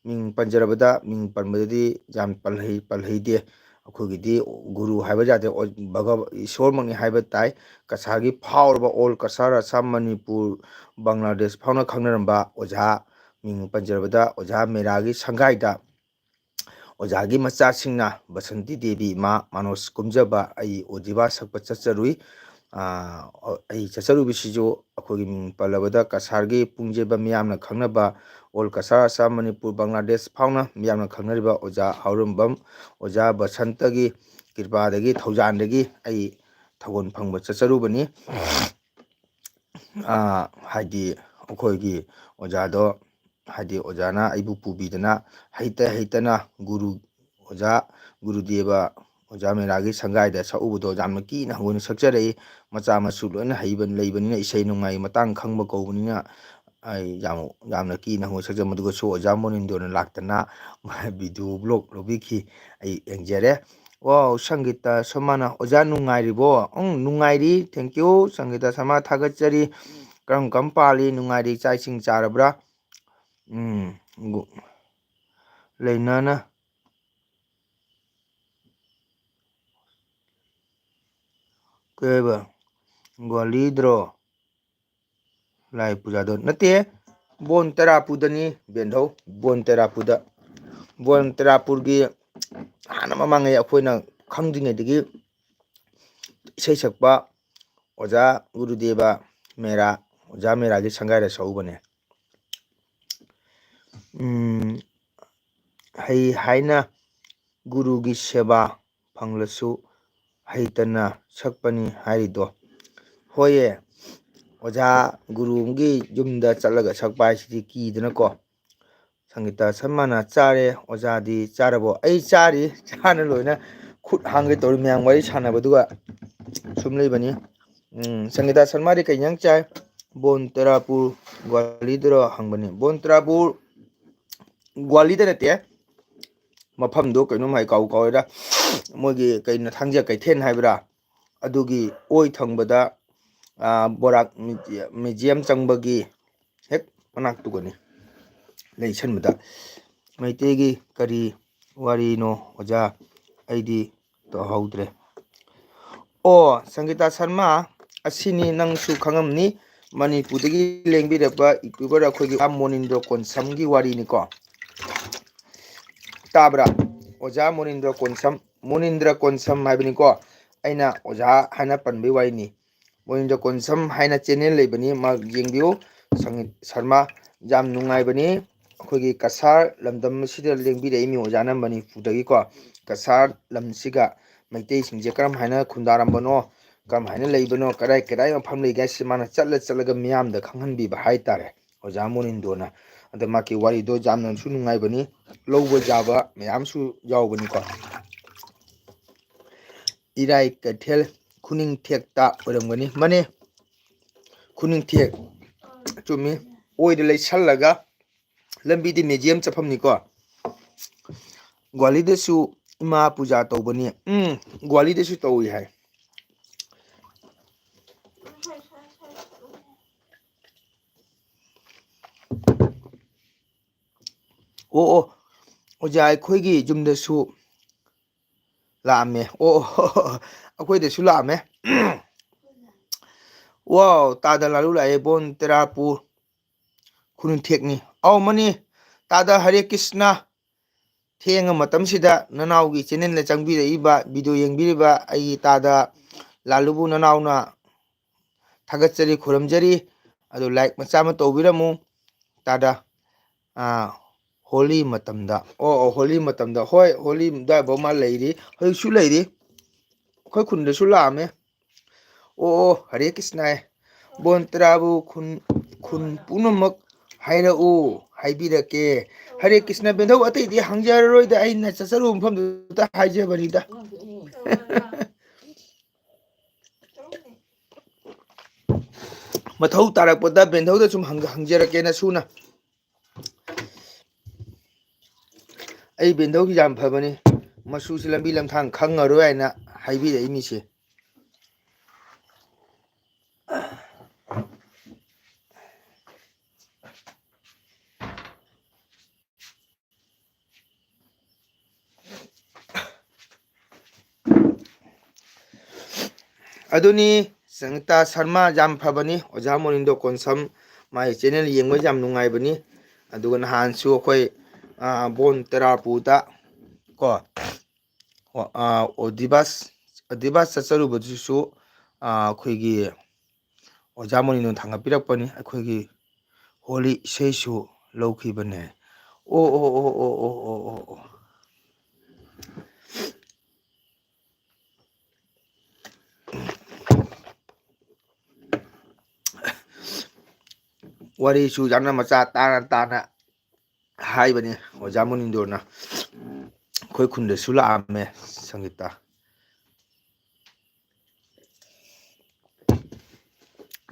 ꯃꯤꯡ ꯄꯟꯖꯔꯕꯗ, ꯃꯤꯡ ꯄꯟꯕꯗꯗꯤ ꯌꯥꯝ ꯄꯜꯍꯩ-, ꯄꯜꯍꯩꯗꯦ꯫ ꯑꯩꯈꯣꯏꯒꯤꯗꯤ ꯒꯨꯔꯨ ꯍꯥꯏꯕ ꯌꯥꯗꯦ, ꯑꯣ-, ꯚꯒ-, ꯏꯁꯣꯔꯃꯛꯅꯤ ꯍꯥꯏꯕ ꯇꯥꯏ꯫ ꯀꯁꯥꯔꯒꯤ ꯐꯥꯎꯔꯕ, ꯑꯣꯜ ꯀꯁꯥꯔ, ꯑꯁꯥꯝ, ꯃꯅꯤꯄꯨꯔ, ꯕꯪꯒ꯭ꯂꯥꯗꯦꯁ ꯐꯥꯎꯅ ꯈꯪꯅꯔꯝꯕ ꯑꯣꯖꯥ, ꯃꯤꯡ ꯄꯟꯖꯔꯕꯗ ꯑꯣꯖꯥ ꯃꯦꯔꯥꯒꯤ ꯁꯪꯒꯥꯏꯗ ꯑꯣꯖꯥꯒꯤ ꯃꯆꯥꯁꯤꯡꯅ ꯕꯁꯟꯇꯤ ꯗꯦꯕꯤ, ꯏꯃꯥ ꯃꯅꯣꯖ ꯀꯨꯝꯖꯕ, ꯑꯩ ꯑꯣꯖꯤꯕꯥ ꯁꯛꯄ ꯆꯠꯆꯔꯨꯏ꯫ ꯑꯥ, ꯑꯩ ꯆꯠꯆꯔꯨꯕꯁꯤꯁꯨ ꯑꯩꯈꯣꯏꯒꯤ ꯃꯤꯡ ꯄꯜꯂꯕꯗ ꯀꯁꯥꯔꯒꯤ ꯄꯨꯡꯖꯦꯕ ꯃꯤꯌꯥꯝꯅ ꯈꯪꯅꯕ, ꯑꯣꯜ ꯀꯁꯥꯔ, ꯑꯁꯥꯝ, ꯃꯅꯤꯄꯨꯔ, ꯕꯪꯒ꯭ꯂꯥꯗꯦꯁ ꯐꯥꯎꯅ ꯃꯤꯌꯥꯝꯅ ꯈꯪꯅꯔꯤꯕ ꯑꯣꯖꯥ ꯍꯥꯎꯔꯝꯕꯝ, ꯑꯣꯖꯥ ꯕꯁꯟꯇꯒꯤ ꯀ꯭ꯔꯤꯄꯥꯗꯒꯤ, ꯊꯧꯖꯥꯟꯗꯒꯤ ꯑꯩ ꯊꯧꯒꯜ ꯐꯪꯕ ꯆꯠꯆꯔꯨꯕꯅꯤ꯫ ꯑꯥ, ꯍꯥꯏꯗꯤ ꯑꯩꯈꯣꯏꯒꯤ ꯑꯣꯖꯥꯗꯣ, ꯍꯥꯏꯗꯤ ꯑꯣꯖꯥꯅ ꯑꯩꯕꯨ ꯄꯨꯕꯤꯗꯅ ꯍꯩꯇ ꯍꯩꯇꯅ ꯒꯨꯔꯨ, ꯑꯣꯖꯥ ꯒꯨꯔꯨꯗꯦꯕ, ꯑꯣꯖꯥ ꯃꯦꯔꯥꯒꯤ ꯁꯪꯒꯥꯏꯗ ꯁꯛꯎꯕꯗꯣ ꯌꯥꯝꯅ ꯀꯤꯅ ꯍꯧꯅ ꯁꯛꯆꯔꯛꯏ꯫ ꯃꯆꯥ ꯃꯁꯨ ꯂꯣꯏꯅ ꯍꯩꯕ ꯂꯩꯕꯅꯤꯅ, ꯏꯁꯩ ꯅꯣꯡꯃꯥꯏꯒꯤ ꯃꯇꯥꯡ ꯈꯪꯕ ꯀꯧꯕꯅꯤꯅ, ꯑꯩ ꯌꯥꯝ, ꯌꯥꯝꯅ ꯀꯤꯅ ꯍꯧꯅ ꯁꯛꯆꯩ꯫ ꯃꯗꯨꯒꯁꯨ ꯑꯣꯖꯥ ꯃꯣꯅꯤꯟꯗꯣꯅ ꯂꯥꯛꯇꯅ video blog ꯂꯧꯕꯤꯈꯤ꯫ ꯑꯩ ꯌꯦꯡꯖꯔꯦ꯫ ꯋꯥꯎ, ꯁꯪꯒꯤꯇꯥ ꯁꯔꯃꯅ, "ꯑꯣꯖꯥ ꯅꯨꯡꯉꯥꯏꯔꯤꯕꯣ?" ꯎꯝ, ꯅꯨꯡꯉꯥꯏꯔꯤ꯫ Thank you, ꯁꯪꯒꯤꯇꯥ ꯁꯔꯃ, ꯊꯥꯒꯠꯆꯔꯤ꯫ ꯀꯔꯝ ꯀꯔꯝ ꯄꯥꯜꯂꯤ? ꯅꯨꯡꯉꯥꯏꯔꯤ? ꯆꯥꯛ ꯏꯁꯤꯡ ꯆꯥꯔꯕ꯭ꯔꯥ? ꯎꯝ, ꯒꯨ-, ꯂꯩꯅꯥꯅ ꯀꯩꯕ? ꯒ꯭ꯋꯥꯂꯤꯗ꯭ꯔꯣ? ꯂꯥꯏ ꯄꯨꯖꯥꯗꯣ ꯅꯠꯇꯦ, ꯕꯣꯟ ꯇꯔꯥꯄꯨꯗꯅꯤ, ꯕꯦꯟꯙꯧ꯫ ꯕꯣꯟ ꯇꯔꯥꯄꯨꯗ, ꯕꯣꯟ ꯇꯔꯥꯄꯨꯔꯒꯤ ꯍꯥꯟꯅ ꯃꯃꯥꯡꯉꯩ ꯑꯩꯈꯣꯏꯅ ꯈꯪꯗ꯭ꯔꯤꯉꯩꯗꯒꯤ ꯏꯁꯩ ꯁꯛꯄ ꯑꯣꯖꯥ ꯒꯨꯔꯨꯗꯦꯕ ꯃꯦꯔꯥ, ꯑꯣꯖꯥ ꯃꯦꯔꯥꯒꯤ ꯁꯪꯒꯥꯏꯗ ꯁꯛꯎꯕꯅꯦ꯫ ꯎꯝ, ꯍꯩ ꯍꯥꯏꯅ ꯒꯨꯔꯨꯒꯤ ꯁꯦꯕꯥ ꯐꯪꯂꯁꯨ ꯍꯩꯇꯅ ꯁꯛꯄꯅꯤ ꯍꯥꯏꯔꯤꯗꯣ꯫ ꯍꯣꯏꯌꯦ, ꯑꯣꯖꯥ ꯒꯨꯔꯨ ꯑꯃꯒꯤ ꯌꯨꯝꯗ ꯆꯠꯂꯒ ꯁꯛꯄ ꯍꯥꯏꯁꯤꯗꯤ ꯀꯤꯗꯅꯀꯣ꯫ ꯁꯪꯒꯤꯇꯥ ꯁꯔꯃꯅ, "ꯆꯥꯔꯦ, ꯑꯣꯖꯥꯗꯤ ꯆꯥꯔꯕꯣ?" ꯑꯩ ꯆꯥꯔꯤ, ꯆꯥꯅ ꯂꯣꯏꯅ ꯈꯨꯠ ꯍꯥꯡꯒꯦ ꯇꯧꯔꯤ ꯃꯌꯥꯝ ꯋꯥꯔꯤ ꯁꯥꯟꯅꯕꯗꯨꯒ꯫ ꯁꯨꯝ ꯂꯩꯕꯅꯤ꯫ ꯎꯝ, ꯁꯪꯒꯤꯇꯥ ꯁꯔꯃꯗꯤ ꯀꯩ ꯏꯟꯖꯥꯡ ꯆꯥꯏ? ꯕꯣꯟ ꯇꯔꯥꯄꯨꯔ ꯒ꯭ꯋꯥꯂꯤꯗꯔꯣ ꯍꯪꯕꯅꯤ꯫ ꯕꯣꯟ ꯇꯔꯥꯄꯨꯔ ꯒ꯭ꯋꯥꯂꯤꯗ ꯅꯠꯇꯦ꯫ ꯃꯐꯝꯗꯣ ꯀꯩꯅꯣꯝ ꯍꯥꯏ, ꯀꯥꯎ ꯀꯥꯎꯔꯦꯗ꯫ ꯃꯣꯏꯒꯤ ꯀꯩꯅꯣ, ꯊꯥꯡꯖ ꯀꯩꯊꯦꯜ ꯍꯥꯏꯕ꯭ꯔꯥ? ꯑꯗꯨꯒꯤ ꯑꯣꯏ ꯊꯪꯕꯗ, ꯑꯥ, ꯕꯣꯔꯥꯛ ꯃ꯭ꯌꯨꯖꯤ-, ꯃ꯭ꯌꯨꯖꯤꯌꯝ ꯆꯪꯕꯒꯤ ꯍꯦꯛ ꯃꯅꯥꯛꯇꯨꯒꯅꯤ ꯂꯩꯁꯟꯕꯗ꯫ ꯃꯩꯇꯩꯒꯤ ꯀꯔꯤ ꯋꯥꯔꯤꯅꯣ ꯑꯣꯖꯥ? ꯑꯩꯗꯤ ꯇꯧꯍꯧꯗ꯭ꯔꯦ꯫ ꯑꯣ, ꯁꯪꯒꯤꯇꯥ ꯁꯔꯃ, ꯑꯁꯤꯅꯤ ꯅꯪꯁꯨ ꯈꯪꯉꯝꯅꯤ꯫ ꯃꯅꯤꯄꯨꯔꯗꯒꯤ ꯂꯦꯡꯕꯤꯔꯛꯄ YouTuber ꯑꯩꯈꯣꯏꯒꯤ ꯃꯣꯅꯤꯟꯗ꯭ꯔ ꯀꯣꯟꯁꯝꯒꯤ ꯋꯥꯔꯤꯅꯤꯀꯣ꯫ ꯇꯥꯕ꯭ꯔꯥ? ꯑꯣꯖꯥ ꯃꯣꯅꯤꯟꯗ꯭ꯔ ꯀꯣꯟꯁꯝ, ꯃꯣꯅꯤꯟꯗ꯭ꯔ ꯀꯣꯟꯁꯝ ꯍꯥꯏꯕꯅꯤꯀꯣ꯫ ꯑꯩꯅ ꯑꯣꯖꯥ ꯍꯥꯏꯅ ꯄꯟꯕꯒꯤ ꯋꯥꯔꯤꯅꯤ꯫ ꯃꯣꯅꯤꯟꯗ꯭ꯔ ꯀꯣꯟꯁꯝ ꯍꯥꯏꯅ channel ꯂꯩꯕꯅꯤ, ꯃꯥ ꯌꯦꯡꯕꯤꯌꯨ꯫ ꯁꯪꯒꯤꯠ ꯁꯔꯃ, ꯌꯥꯝ ꯅꯨꯡꯉꯥꯏꯕꯅꯤ꯫ ꯑꯩꯈꯣꯏꯒꯤ ꯀꯁꯥꯔ ꯂꯝꯗꯝ ꯑꯁꯤꯗ ꯂꯦꯡꯕꯤꯔꯛꯏ ꯃꯤ ꯑꯣꯖꯥꯅ ꯃꯅꯤꯄꯨꯔꯗꯒꯤꯀꯣ꯫ ꯀꯁꯥꯔ ꯂꯝꯁꯤꯒ ꯃꯩꯇꯩꯁꯤꯡꯁꯦ ꯀꯔꯝ ꯍꯥꯏꯅ ꯈꯨꯟꯗꯥꯔꯝꯕꯅꯣ, ꯀꯔꯝ ꯍꯥꯏꯅ ꯂꯩꯕꯅꯣ, ꯀꯗꯥꯏ ꯀꯗꯥꯏ ꯃꯐꯝ ꯂꯩꯒꯦ ꯍꯥꯏꯁꯤ ꯃꯥꯅ ꯆꯠꯂ ꯆꯠꯂꯒ ꯃꯤꯌꯥꯝꯗ ꯈꯪꯍꯟꯕꯤꯕ ꯍꯥꯏꯇꯥꯔꯦ, ꯑꯣꯖꯥ ꯃꯣꯅꯤꯟꯗꯣꯅ꯫ ꯑꯗ ꯃꯥꯒꯤ ꯋꯥꯔꯤꯗꯣ ꯌꯥꯝꯅꯁꯨ ꯅꯨꯡꯉꯥꯏꯕꯅꯤ, ꯂꯧꯕ ꯌꯥꯕ ꯃꯌꯥꯝꯁꯨ ꯌꯥꯎꯕꯅꯤꯀꯣ꯫ ꯏꯔꯥꯏ ꯀꯩꯊꯦꯜ ꯈꯨꯅꯤꯡꯊꯦꯛꯇ ꯑꯣꯏꯔꯝꯒꯅꯤ꯫ ꯃꯥꯅꯦ, ꯈꯨꯅꯤꯡꯊꯦꯛ꯫ ꯆꯨꯝꯃꯤ꯫ ꯑꯣꯏꯗ ꯂꯩꯁꯜꯂꯒ ꯂꯝꯕꯤꯗꯤ ꯃ꯭ꯌꯨꯖꯤꯌꯝ ꯆꯠꯐꯝꯅꯤꯀꯣ꯫ ꯒ꯭ꯋꯥꯂꯤꯗꯁꯨ ꯏꯃꯥ ꯄꯨꯖꯥ ꯇꯧꯕꯅꯤ꯫ ꯎꯝ, ꯒ꯭ꯋꯥꯂꯤꯗꯁꯨ ꯇꯧꯏ ꯍꯥꯏ꯫ ꯑꯣ, ꯑꯣ, ꯑꯣꯖꯥ, ꯑꯩꯈꯣꯏꯒꯤ ꯌꯨꯝꯗꯁꯨ ꯂꯥꯛꯑꯝꯃꯦ꯫ ꯑꯣ, ꯑꯣ, ꯑꯩꯈꯣꯏꯗꯁꯨ ꯂꯥꯛꯑꯝꯃꯦ꯫ ꯋꯥꯎ, ꯇꯥꯗ ꯂꯥꯂꯨ ꯂꯥꯛꯑꯦ, ꯕꯣꯟ ꯇꯦꯔꯥꯄꯨ ꯈꯨꯅꯨꯡꯊꯦꯛꯅꯤ꯫ ꯑꯧ, ꯃꯅꯤ, ꯇꯥꯗ ꯍꯔꯦ ꯀ꯭ꯔꯤꯁꯅ꯫ ꯊꯦꯡꯉ ꯃꯇꯝꯁꯤꯗ ꯅꯅꯥꯎꯒꯤ ꯆꯦꯅꯦꯜꯗ ꯆꯪꯕꯤꯔꯛꯏꯕ, ꯚꯤꯗꯤꯑꯣ ꯌꯦꯡꯕꯤꯔꯤꯕ ꯑꯩꯒꯤ ꯇꯥꯗ ꯂꯥꯂꯨꯕꯨ ꯅꯅꯥꯎꯅ ꯊꯥꯒꯠꯆꯔꯤ, ꯈꯨꯔꯨꯝꯖꯔꯤ꯫ ꯑꯗꯨ ꯂꯥꯏꯛ ꯃꯆꯥ ꯑꯃ ꯇꯧꯕꯤꯔꯝꯃꯨ꯫ ꯇꯥꯗ, ꯑꯥ, ꯍꯣꯂꯤ ꯃꯇꯝꯗ, ꯑꯣ, ꯑꯣ, ꯍꯣꯂꯤ ꯃꯇꯝꯗ, ꯍꯣꯏ, ꯍꯣꯂꯤ ꯑꯗꯨꯋꯥꯏꯐꯥꯎ ꯃꯥ ꯂꯩꯔꯤ, ꯍꯧꯖꯤꯛꯁꯨ ꯂꯩꯔꯤ꯫ ꯑꯩꯈꯣꯏ ꯈꯨꯟꯗꯁꯨ ꯂꯥꯛꯑꯝꯃꯦ꯫ ꯑꯣ, ꯑꯣ, ꯍꯔꯦ ꯀ꯭ꯔꯤꯁꯅ꯫ ꯕꯣꯟ ꯇꯔꯥꯕꯨ ꯈꯨꯟ, ꯈꯨꯟ ꯄꯨꯝꯅꯃꯛ ꯍꯥꯏꯔꯛꯎ, ꯍꯥꯏꯕꯤꯔꯛꯀꯦ꯫ ꯍꯔꯦ ꯀ꯭ꯔꯤꯁꯅ, ꯕꯦꯟꯊꯧ, ꯑꯇꯩꯗꯤ ꯍꯪꯖꯔꯔꯣꯏꯗ, ꯑꯩꯅ ꯆꯠꯆꯔꯨꯕ ꯃꯐꯝꯗꯨꯗ ꯍꯥꯏꯖꯕꯅꯤꯗ꯫ ꯃꯊꯧ ꯇꯥꯔꯛꯄꯗ ꯕꯦꯟꯊꯧꯗ ꯁꯨꯝ ꯍꯪ-, ꯍꯪꯖꯔꯛꯀꯦ ꯅꯁꯨꯅ꯫ ꯑꯩ ꯕꯦꯟꯊꯧꯒꯤ ꯌꯥꯝ ꯐꯕꯅꯤ, ꯃꯁꯨꯁꯤ ꯂꯝꯕꯤ ꯂꯝꯊꯥꯡ ꯈꯪꯉꯔꯣꯏ ꯍꯥꯏꯅ ꯍꯥꯏꯕꯤꯔꯛꯏ ꯃꯤꯁꯦ꯫ ꯑꯗꯨꯅꯤ, ꯁꯪꯒꯤꯇꯥ ꯁꯔꯃ ꯌꯥꯝ ꯐꯕꯅꯤ, ꯑꯣꯖꯥ ꯃꯣꯅꯤꯟꯗꯣ ꯀꯣꯟꯁꯝ, ꯃꯥꯒꯤ ꯆꯦꯅꯦꯜ ꯌꯦꯡꯕ ꯌꯥꯝ ꯅꯨꯡꯉꯥꯏꯕꯅꯤ꯫ ꯑꯗꯨꯒ ꯅꯍꯥꯟꯁꯨ ꯑꯩꯈꯣꯏ, ꯑ, ꯕꯣꯟ ꯇꯦꯔꯥꯄꯨꯗ ꯀꯣ, ꯑ, ꯑꯣꯗꯤꯕꯥꯁ, ꯑꯣꯗꯤꯕꯥꯁ ꯆꯠꯆꯔꯨꯕꯗꯨꯁꯨ, ꯑ, ꯑꯩꯈꯣꯏꯒꯤ ꯑꯣꯖꯥ ꯃꯣꯅꯤꯅꯣ ꯊꯥꯡꯒꯠꯄꯤꯔꯛꯄꯅꯤ꯫ ꯑꯩꯈꯣꯏꯒꯤ ꯍꯣꯂꯤ ꯏꯁꯩꯁꯨ ꯂꯧꯈꯤꯕꯅꯦ꯫ ꯑꯣ, ꯑꯣ, ꯑꯣ꯫ ꯋꯥꯔꯤꯁꯨ ꯌꯥꯝꯅ ꯃꯆꯥ ꯇꯥꯅ ꯇꯥꯅ ꯍꯥꯏꯕꯅꯤ ꯑꯣꯖꯥ ꯃꯣꯅꯤꯟꯗꯣꯅ꯫ ꯑꯩꯈꯣꯏ ꯈꯨꯟꯗꯁꯨ ꯂꯥꯛꯑꯝꯃꯦ ꯁꯪꯒꯤꯇꯥ꯫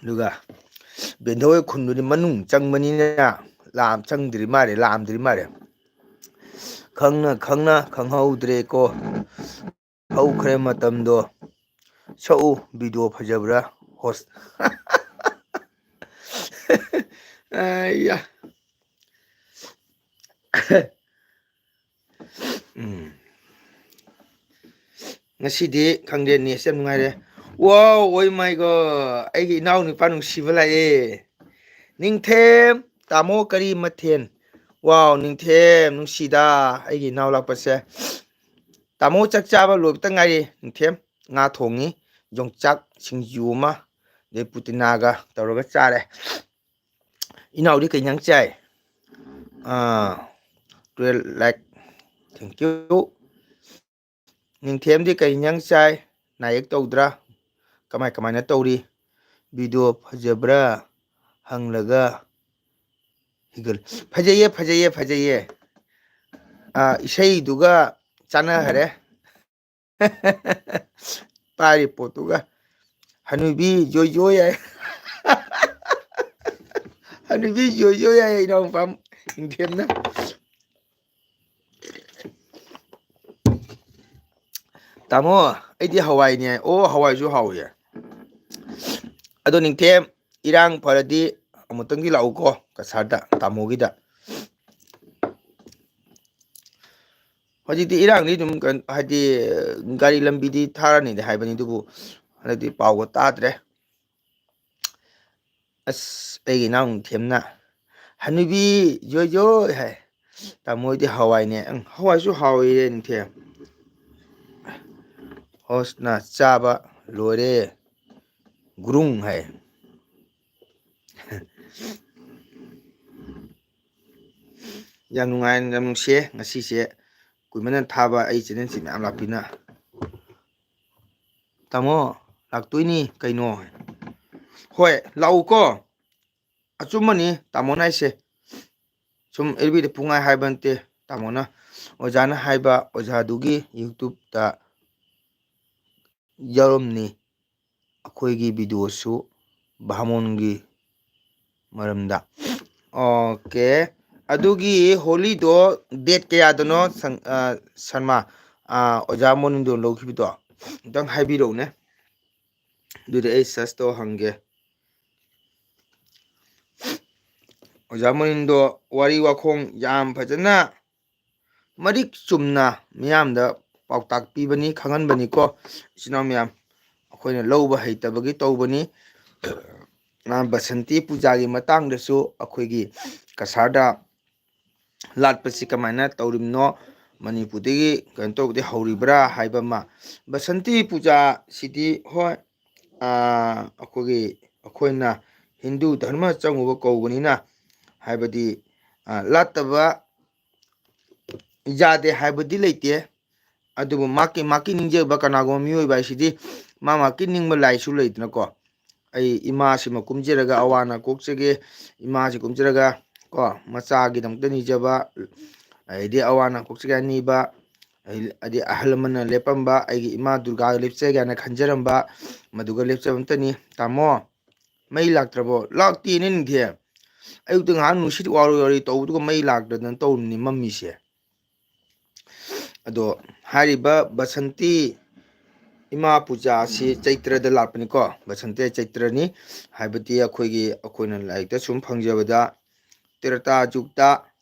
ꯑꯗꯨꯒ ꯕꯦꯟꯊꯣꯏ ꯈꯨꯟꯗꯨꯗꯤ ꯃꯅꯨꯡ ꯆꯪꯕꯅꯤꯅ ꯂꯥꯝ ꯆꯪꯗ꯭ꯔꯤ ꯃꯥꯜꯂꯦ, ꯂꯥꯝꯗ꯭ꯔꯤ ꯃꯥꯜꯂꯦ꯫ ꯈꯪꯅ ꯈꯪꯅ ꯈꯪꯍꯧꯗ꯭ꯔꯦꯀꯣ꯫ ꯍꯧꯈ꯭ꯔꯦ ꯃꯇꯝꯗꯣ꯫ ꯁꯛꯎ, ꯚꯤꯗꯤꯑꯣ ꯐꯖꯕ꯭ꯔꯥ? ꯍꯣꯁ-, ꯑꯩꯌꯥ꯫ ꯎꯝ꯫ ꯉꯁꯤꯗꯤ ꯈꯪꯗꯦ, ꯅꯦꯠꯁꯦ ꯌꯥꯝ ꯅꯨꯡꯉꯥꯏꯔꯦ꯫ Wow, oh my God, ꯑꯩꯒꯤ ꯏꯅꯥꯎ ꯅꯨꯄꯥ ꯅꯨꯡꯁꯤꯕ ꯂꯥꯛꯑꯦ꯫ ꯅꯤꯡꯊꯦꯝ, ꯇꯥꯃꯣ ꯀꯔꯤ ꯃꯊꯦꯜ? Wow, ꯅꯤꯡꯊꯦꯝ, ꯅꯨꯡꯁꯤꯗ ꯑꯩꯒꯤ ꯏꯅꯥꯎ ꯂꯥꯛꯄꯁꯦ꯫ ꯇꯥꯃꯣ ꯆꯥꯛ ꯆꯥꯕ ꯂꯣꯏꯕꯇ ꯉꯥꯏꯔꯤ꯫ ꯅꯤꯡꯊꯦꯝ, ꯉꯥ ꯊꯣꯡꯉꯤ, ꯌꯣꯡꯆꯥꯛ ꯁꯤꯡꯖꯨ ꯑꯃ, ꯑꯗꯩ ꯄꯨꯇꯤꯅꯥꯒ ꯇꯧꯔꯒ ꯆꯥꯔꯦ꯫ ꯏꯅꯥꯎꯗꯤ ꯀꯩ ꯏꯟꯖꯥꯡ ꯆꯥꯏ? ꯑꯥ, twelve like, thank you꯫ ꯅꯤꯡꯊꯦꯝꯗꯤ ꯀꯩ ꯏꯟꯖꯥꯡ ꯆꯥꯏ? ꯅꯥꯌꯦꯛ ꯇꯧꯗ꯭ꯔꯥ? ꯀꯃꯥꯏ ꯀꯃꯥꯏꯅ ꯇꯧꯔꯤ? ꯚꯤꯗꯤꯑꯣ ꯐꯖꯕ꯭ꯔꯥ ꯍꯪꯂꯒ ꯍꯤꯒꯠ-, ꯐꯖꯩꯌꯦ, ꯐꯖꯩꯌꯦ, ꯐꯖꯩꯌꯦ꯫ ꯑꯥ, ꯏꯁꯩꯗꯨꯒ ꯆꯥꯟꯅꯈꯔꯦ꯫ ꯄꯥꯏꯔꯤ ꯄꯣꯠꯇꯨꯒ꯫ ꯍꯅꯨꯕꯤ ꯌꯣꯏ ꯌꯣꯏ ꯍꯥꯏ꯫ ꯍꯅꯨꯕꯤ ꯌꯣꯏ ꯌꯣꯏ ꯍꯥꯏ ꯏꯅꯥꯎꯄꯥ ꯅꯤꯡꯊꯦꯝꯅ꯫ ꯇꯥꯃꯣ, ꯑꯩꯗꯤ ꯍꯋꯥꯏꯅꯦ꯫ ꯑꯣ, ꯍꯋꯥꯏꯁꯨ ꯍꯥꯎꯏ꯫ ꯑꯗꯣ ꯅꯤꯡꯊꯦꯝ, ꯏꯔꯥꯡ ꯐꯔꯗꯤ ꯑꯃꯨꯛꯇꯪꯗꯤ ꯂꯥꯛꯎꯀꯣ, ꯀꯁꯥꯔꯗ, ꯇꯥꯃꯣꯒꯤꯗ꯫ ꯍꯧꯖꯤꯛꯇꯤ ꯏꯔꯥꯡꯗꯤ ꯑꯗꯨꯝ ꯀꯩꯅꯣ, ꯍꯥꯏꯗꯤ, ꯒꯥꯔꯤ ꯂꯝꯕꯤꯗꯤ ꯊꯥꯔꯅꯤꯗꯤ ꯍꯥꯏꯕꯅꯤ, ꯑꯗꯨꯕꯨ ꯍꯟꯗꯛꯇꯤ ꯄꯥꯎꯒ ꯇꯥꯗ꯭ꯔꯦ꯫ ꯑꯁ, ꯑꯩꯒꯤ ꯏꯅꯥꯎ ꯅꯤꯡꯊꯦꯝꯅ, "ꯍꯅꯨꯕꯤ ꯌꯣꯏ ꯌꯣꯏ" ꯍꯥꯏ꯫ ꯇꯥꯃꯣ ꯍꯣꯏꯗꯤ ꯍꯋꯥꯏꯅꯦ꯫ ꯑꯪ, ꯍꯋꯥꯏꯁꯨ ꯍꯥꯎꯏꯌꯦ ꯅꯤꯡꯊꯦꯝ꯫ ꯍꯣꯁꯅ ꯆꯥꯕ ꯂꯣꯏꯔꯦ꯫ ꯒꯨꯔꯨꯡ ꯍꯥꯏ꯫ ꯌꯥꯝ ꯅꯨꯡꯉꯥꯏ, ꯌꯥꯝ ꯅꯨꯡꯁꯤꯌꯦ ꯉꯁꯤꯁꯦ꯫ ꯀꯨꯏꯃꯟꯅ ꯊꯥꯕ ꯑꯩ ꯆꯦꯅꯦꯜꯁꯤ ꯃꯌꯥꯝ ꯂꯥꯛꯄꯤꯅ꯫ "ꯇꯥꯃꯣ, ꯂꯥꯛꯇꯣꯏꯅꯤ ꯀꯩꯅꯣ?" ꯍꯣꯏ, ꯂꯥꯛꯎꯀꯣ꯫ ꯑꯆꯨꯝꯕꯅꯤ ꯇꯥꯃꯣꯅ ꯍꯥꯏꯁꯦ꯫ ꯁꯨꯝ ꯑꯦꯜ ꯕꯤꯗ ꯄꯨꯡꯍꯥꯏ ꯍꯥꯏꯕ ꯅꯠꯇꯦ꯫ ꯇꯥꯃꯣꯅ, ꯑꯣꯖꯥꯅ ꯍꯥꯏꯕ, ꯑꯣꯖꯥꯗꯨꯒꯤ YouTube-ꯇ ꯌꯥꯎꯔꯝꯅꯤ꯫ ꯑꯩꯈꯣꯏꯒꯤ ꯚꯤꯗꯤꯑꯣꯁꯨ ꯕꯥꯃꯣꯟꯒꯤ ꯃꯔꯝꯗ꯫ ꯑꯣꯀꯦ, ꯑꯗꯨꯒꯤ ꯍꯣꯂꯤꯗꯣ ꯗꯦꯠ ꯀꯌꯥꯗꯅꯣ? ꯁꯔꯃ, ꯑꯣꯖꯥ ꯃꯣꯅꯤꯟꯗꯣ ꯂꯧꯈꯤꯕꯗꯣ ꯑꯝꯇꯪ ꯍꯥꯏꯕꯤꯔꯛꯎꯅꯦ꯫ ꯑꯗꯨꯗꯤ ꯑꯩ ꯁꯔꯁ ꯇꯧ ꯍꯪꯒꯦ꯫ ꯑꯣꯖꯥ ꯃꯣꯅꯤꯟꯗꯣ ꯋꯥꯔꯤ ꯋꯥꯈꯣꯡ ꯌꯥꯝ ꯐꯖꯅ ꯃꯔꯤꯛ ꯆꯨꯝꯅ ꯃꯤꯌꯥꯝꯗ ꯄꯥꯎꯇꯥꯛ ꯄꯤꯕꯅꯤ, ꯈꯪꯍꯟꯕꯅꯤꯀꯣ꯫ ꯏꯆꯤꯟ ꯏꯅꯥꯎ ꯃꯌꯥꯝ, ꯑꯩꯈꯣꯏꯅ ꯂꯧꯕ ꯍꯩꯇꯕꯒꯤ ꯇꯧꯕꯅꯤ꯫ ꯕꯁꯟꯇꯤ ꯄꯨꯖꯥꯒꯤ ꯃꯇꯥꯡꯗꯁꯨ ꯑꯩꯈꯣꯏꯒꯤ ꯀꯁꯥꯔꯗ ꯂꯥꯠꯄꯁꯤ ꯀꯃꯥꯏꯅ ꯇꯧꯔꯤꯕꯅꯣ, ꯃꯅꯤꯄꯨꯔꯗꯒꯤ ꯀꯩꯅꯣ ꯇꯧꯕꯗꯤ ꯍꯧꯔꯤꯕ꯭ꯔꯥ ꯍꯥꯏꯕ ꯑꯃ꯫ ꯕꯁꯟꯇꯤ ꯄꯨꯖꯥꯁꯤꯗꯤ ꯍꯣꯏ, ꯑꯩꯈꯣꯏꯒꯤ, ꯑꯩꯈꯣꯏꯅ ꯍꯤꯟꯗꯨ ꯙꯔꯃ ꯆꯪꯉꯨꯕ ꯀꯧꯕꯅꯤꯅ, ꯍꯥꯏꯕꯗꯤ ꯂꯥꯠꯇꯕ ꯌꯥꯗꯦ ꯍꯥꯏꯕꯗꯤ ꯂꯩꯇꯦ꯫ ꯑꯗꯨꯕꯨ ꯃꯥꯀꯤ ꯃꯥꯀꯤ ꯅꯤꯡꯖꯕ, ꯀꯅꯥꯒꯨꯝꯕ ꯃꯤꯑꯣꯏꯕ ꯍꯥꯏꯁꯤꯗꯤ ꯃꯥ ꯃꯥꯀꯤ ꯅꯤꯡꯕ ꯂꯥꯏꯁꯨ ꯂꯩꯗꯅꯀꯣ꯫ ꯑꯩ ꯏꯃꯥꯁꯤꯃ ꯀꯨꯝꯖꯔꯒ ꯑꯋꯥ ꯑꯅꯥ ꯀꯣꯛꯆꯒꯦ, ꯏꯃꯥꯁꯤ ꯀꯨꯝꯖꯔꯒ ꯀꯣ, ꯃꯆꯥꯒꯤꯗꯃꯛꯇ ꯅꯤꯖꯕ, ꯑꯗꯩꯗꯤ ꯑꯋꯥ ꯑꯅꯥ ꯀꯣꯛꯆꯒꯦ ꯅꯤꯕ, ꯑꯗꯩ ꯑꯍꯜ ꯂꯃꯟꯅ ꯂꯦꯞꯄꯝꯕ, ꯑꯩꯒꯤ ꯏꯃꯥ ꯗꯨꯔꯒꯥꯒ ꯂꯦꯞꯆꯒꯦ ꯍꯥꯏꯅ ꯈꯟꯖꯔꯝꯕ, ꯃꯗꯨꯒ ꯂꯦꯞꯆꯕ ꯑꯃꯇꯅꯤ꯫ ꯇꯥꯃꯣ, ꯃꯩ ꯂꯥꯛꯇ꯭ꯔꯕꯣ? ꯂꯥꯛꯇꯦꯅꯦ ꯅꯤꯡꯊꯦꯝ꯫ ꯑꯌꯨꯛꯇ ꯉꯥꯏꯍꯥꯛ ꯅꯨꯡꯁꯤꯠ ꯋꯥꯔꯣꯏ ꯋꯥꯔꯣꯏ ꯇꯧꯕꯗꯨꯒ ꯃꯩ ꯂꯥꯛꯇꯗꯅ ꯇꯧꯔꯤꯅꯤ ꯃꯝꯃꯤꯁꯦ꯫ ꯑꯗꯣ ꯍꯥꯏꯔꯤꯕ ꯕꯁꯟꯇꯤ ꯏꯃꯥ ꯄꯨꯖꯥ ꯑꯁꯤ ꯆꯩꯇ꯭ꯔꯗ ꯂꯥꯛꯄꯅꯤꯀꯣ꯫ ꯕꯁꯟꯇꯤ ꯆꯩꯇ꯭ꯔꯅꯤ꯫ ꯍꯥꯏꯕꯗꯤ ꯑꯩꯈꯣꯏꯒꯤ, ꯑꯩꯈꯣꯏꯅ ꯂꯥꯏꯔꯤꯛꯇ ꯁꯨꯝ ꯐꯪꯖꯕꯗ ꯇ꯭ꯔꯦꯇꯥ ꯌꯨꯒꯇ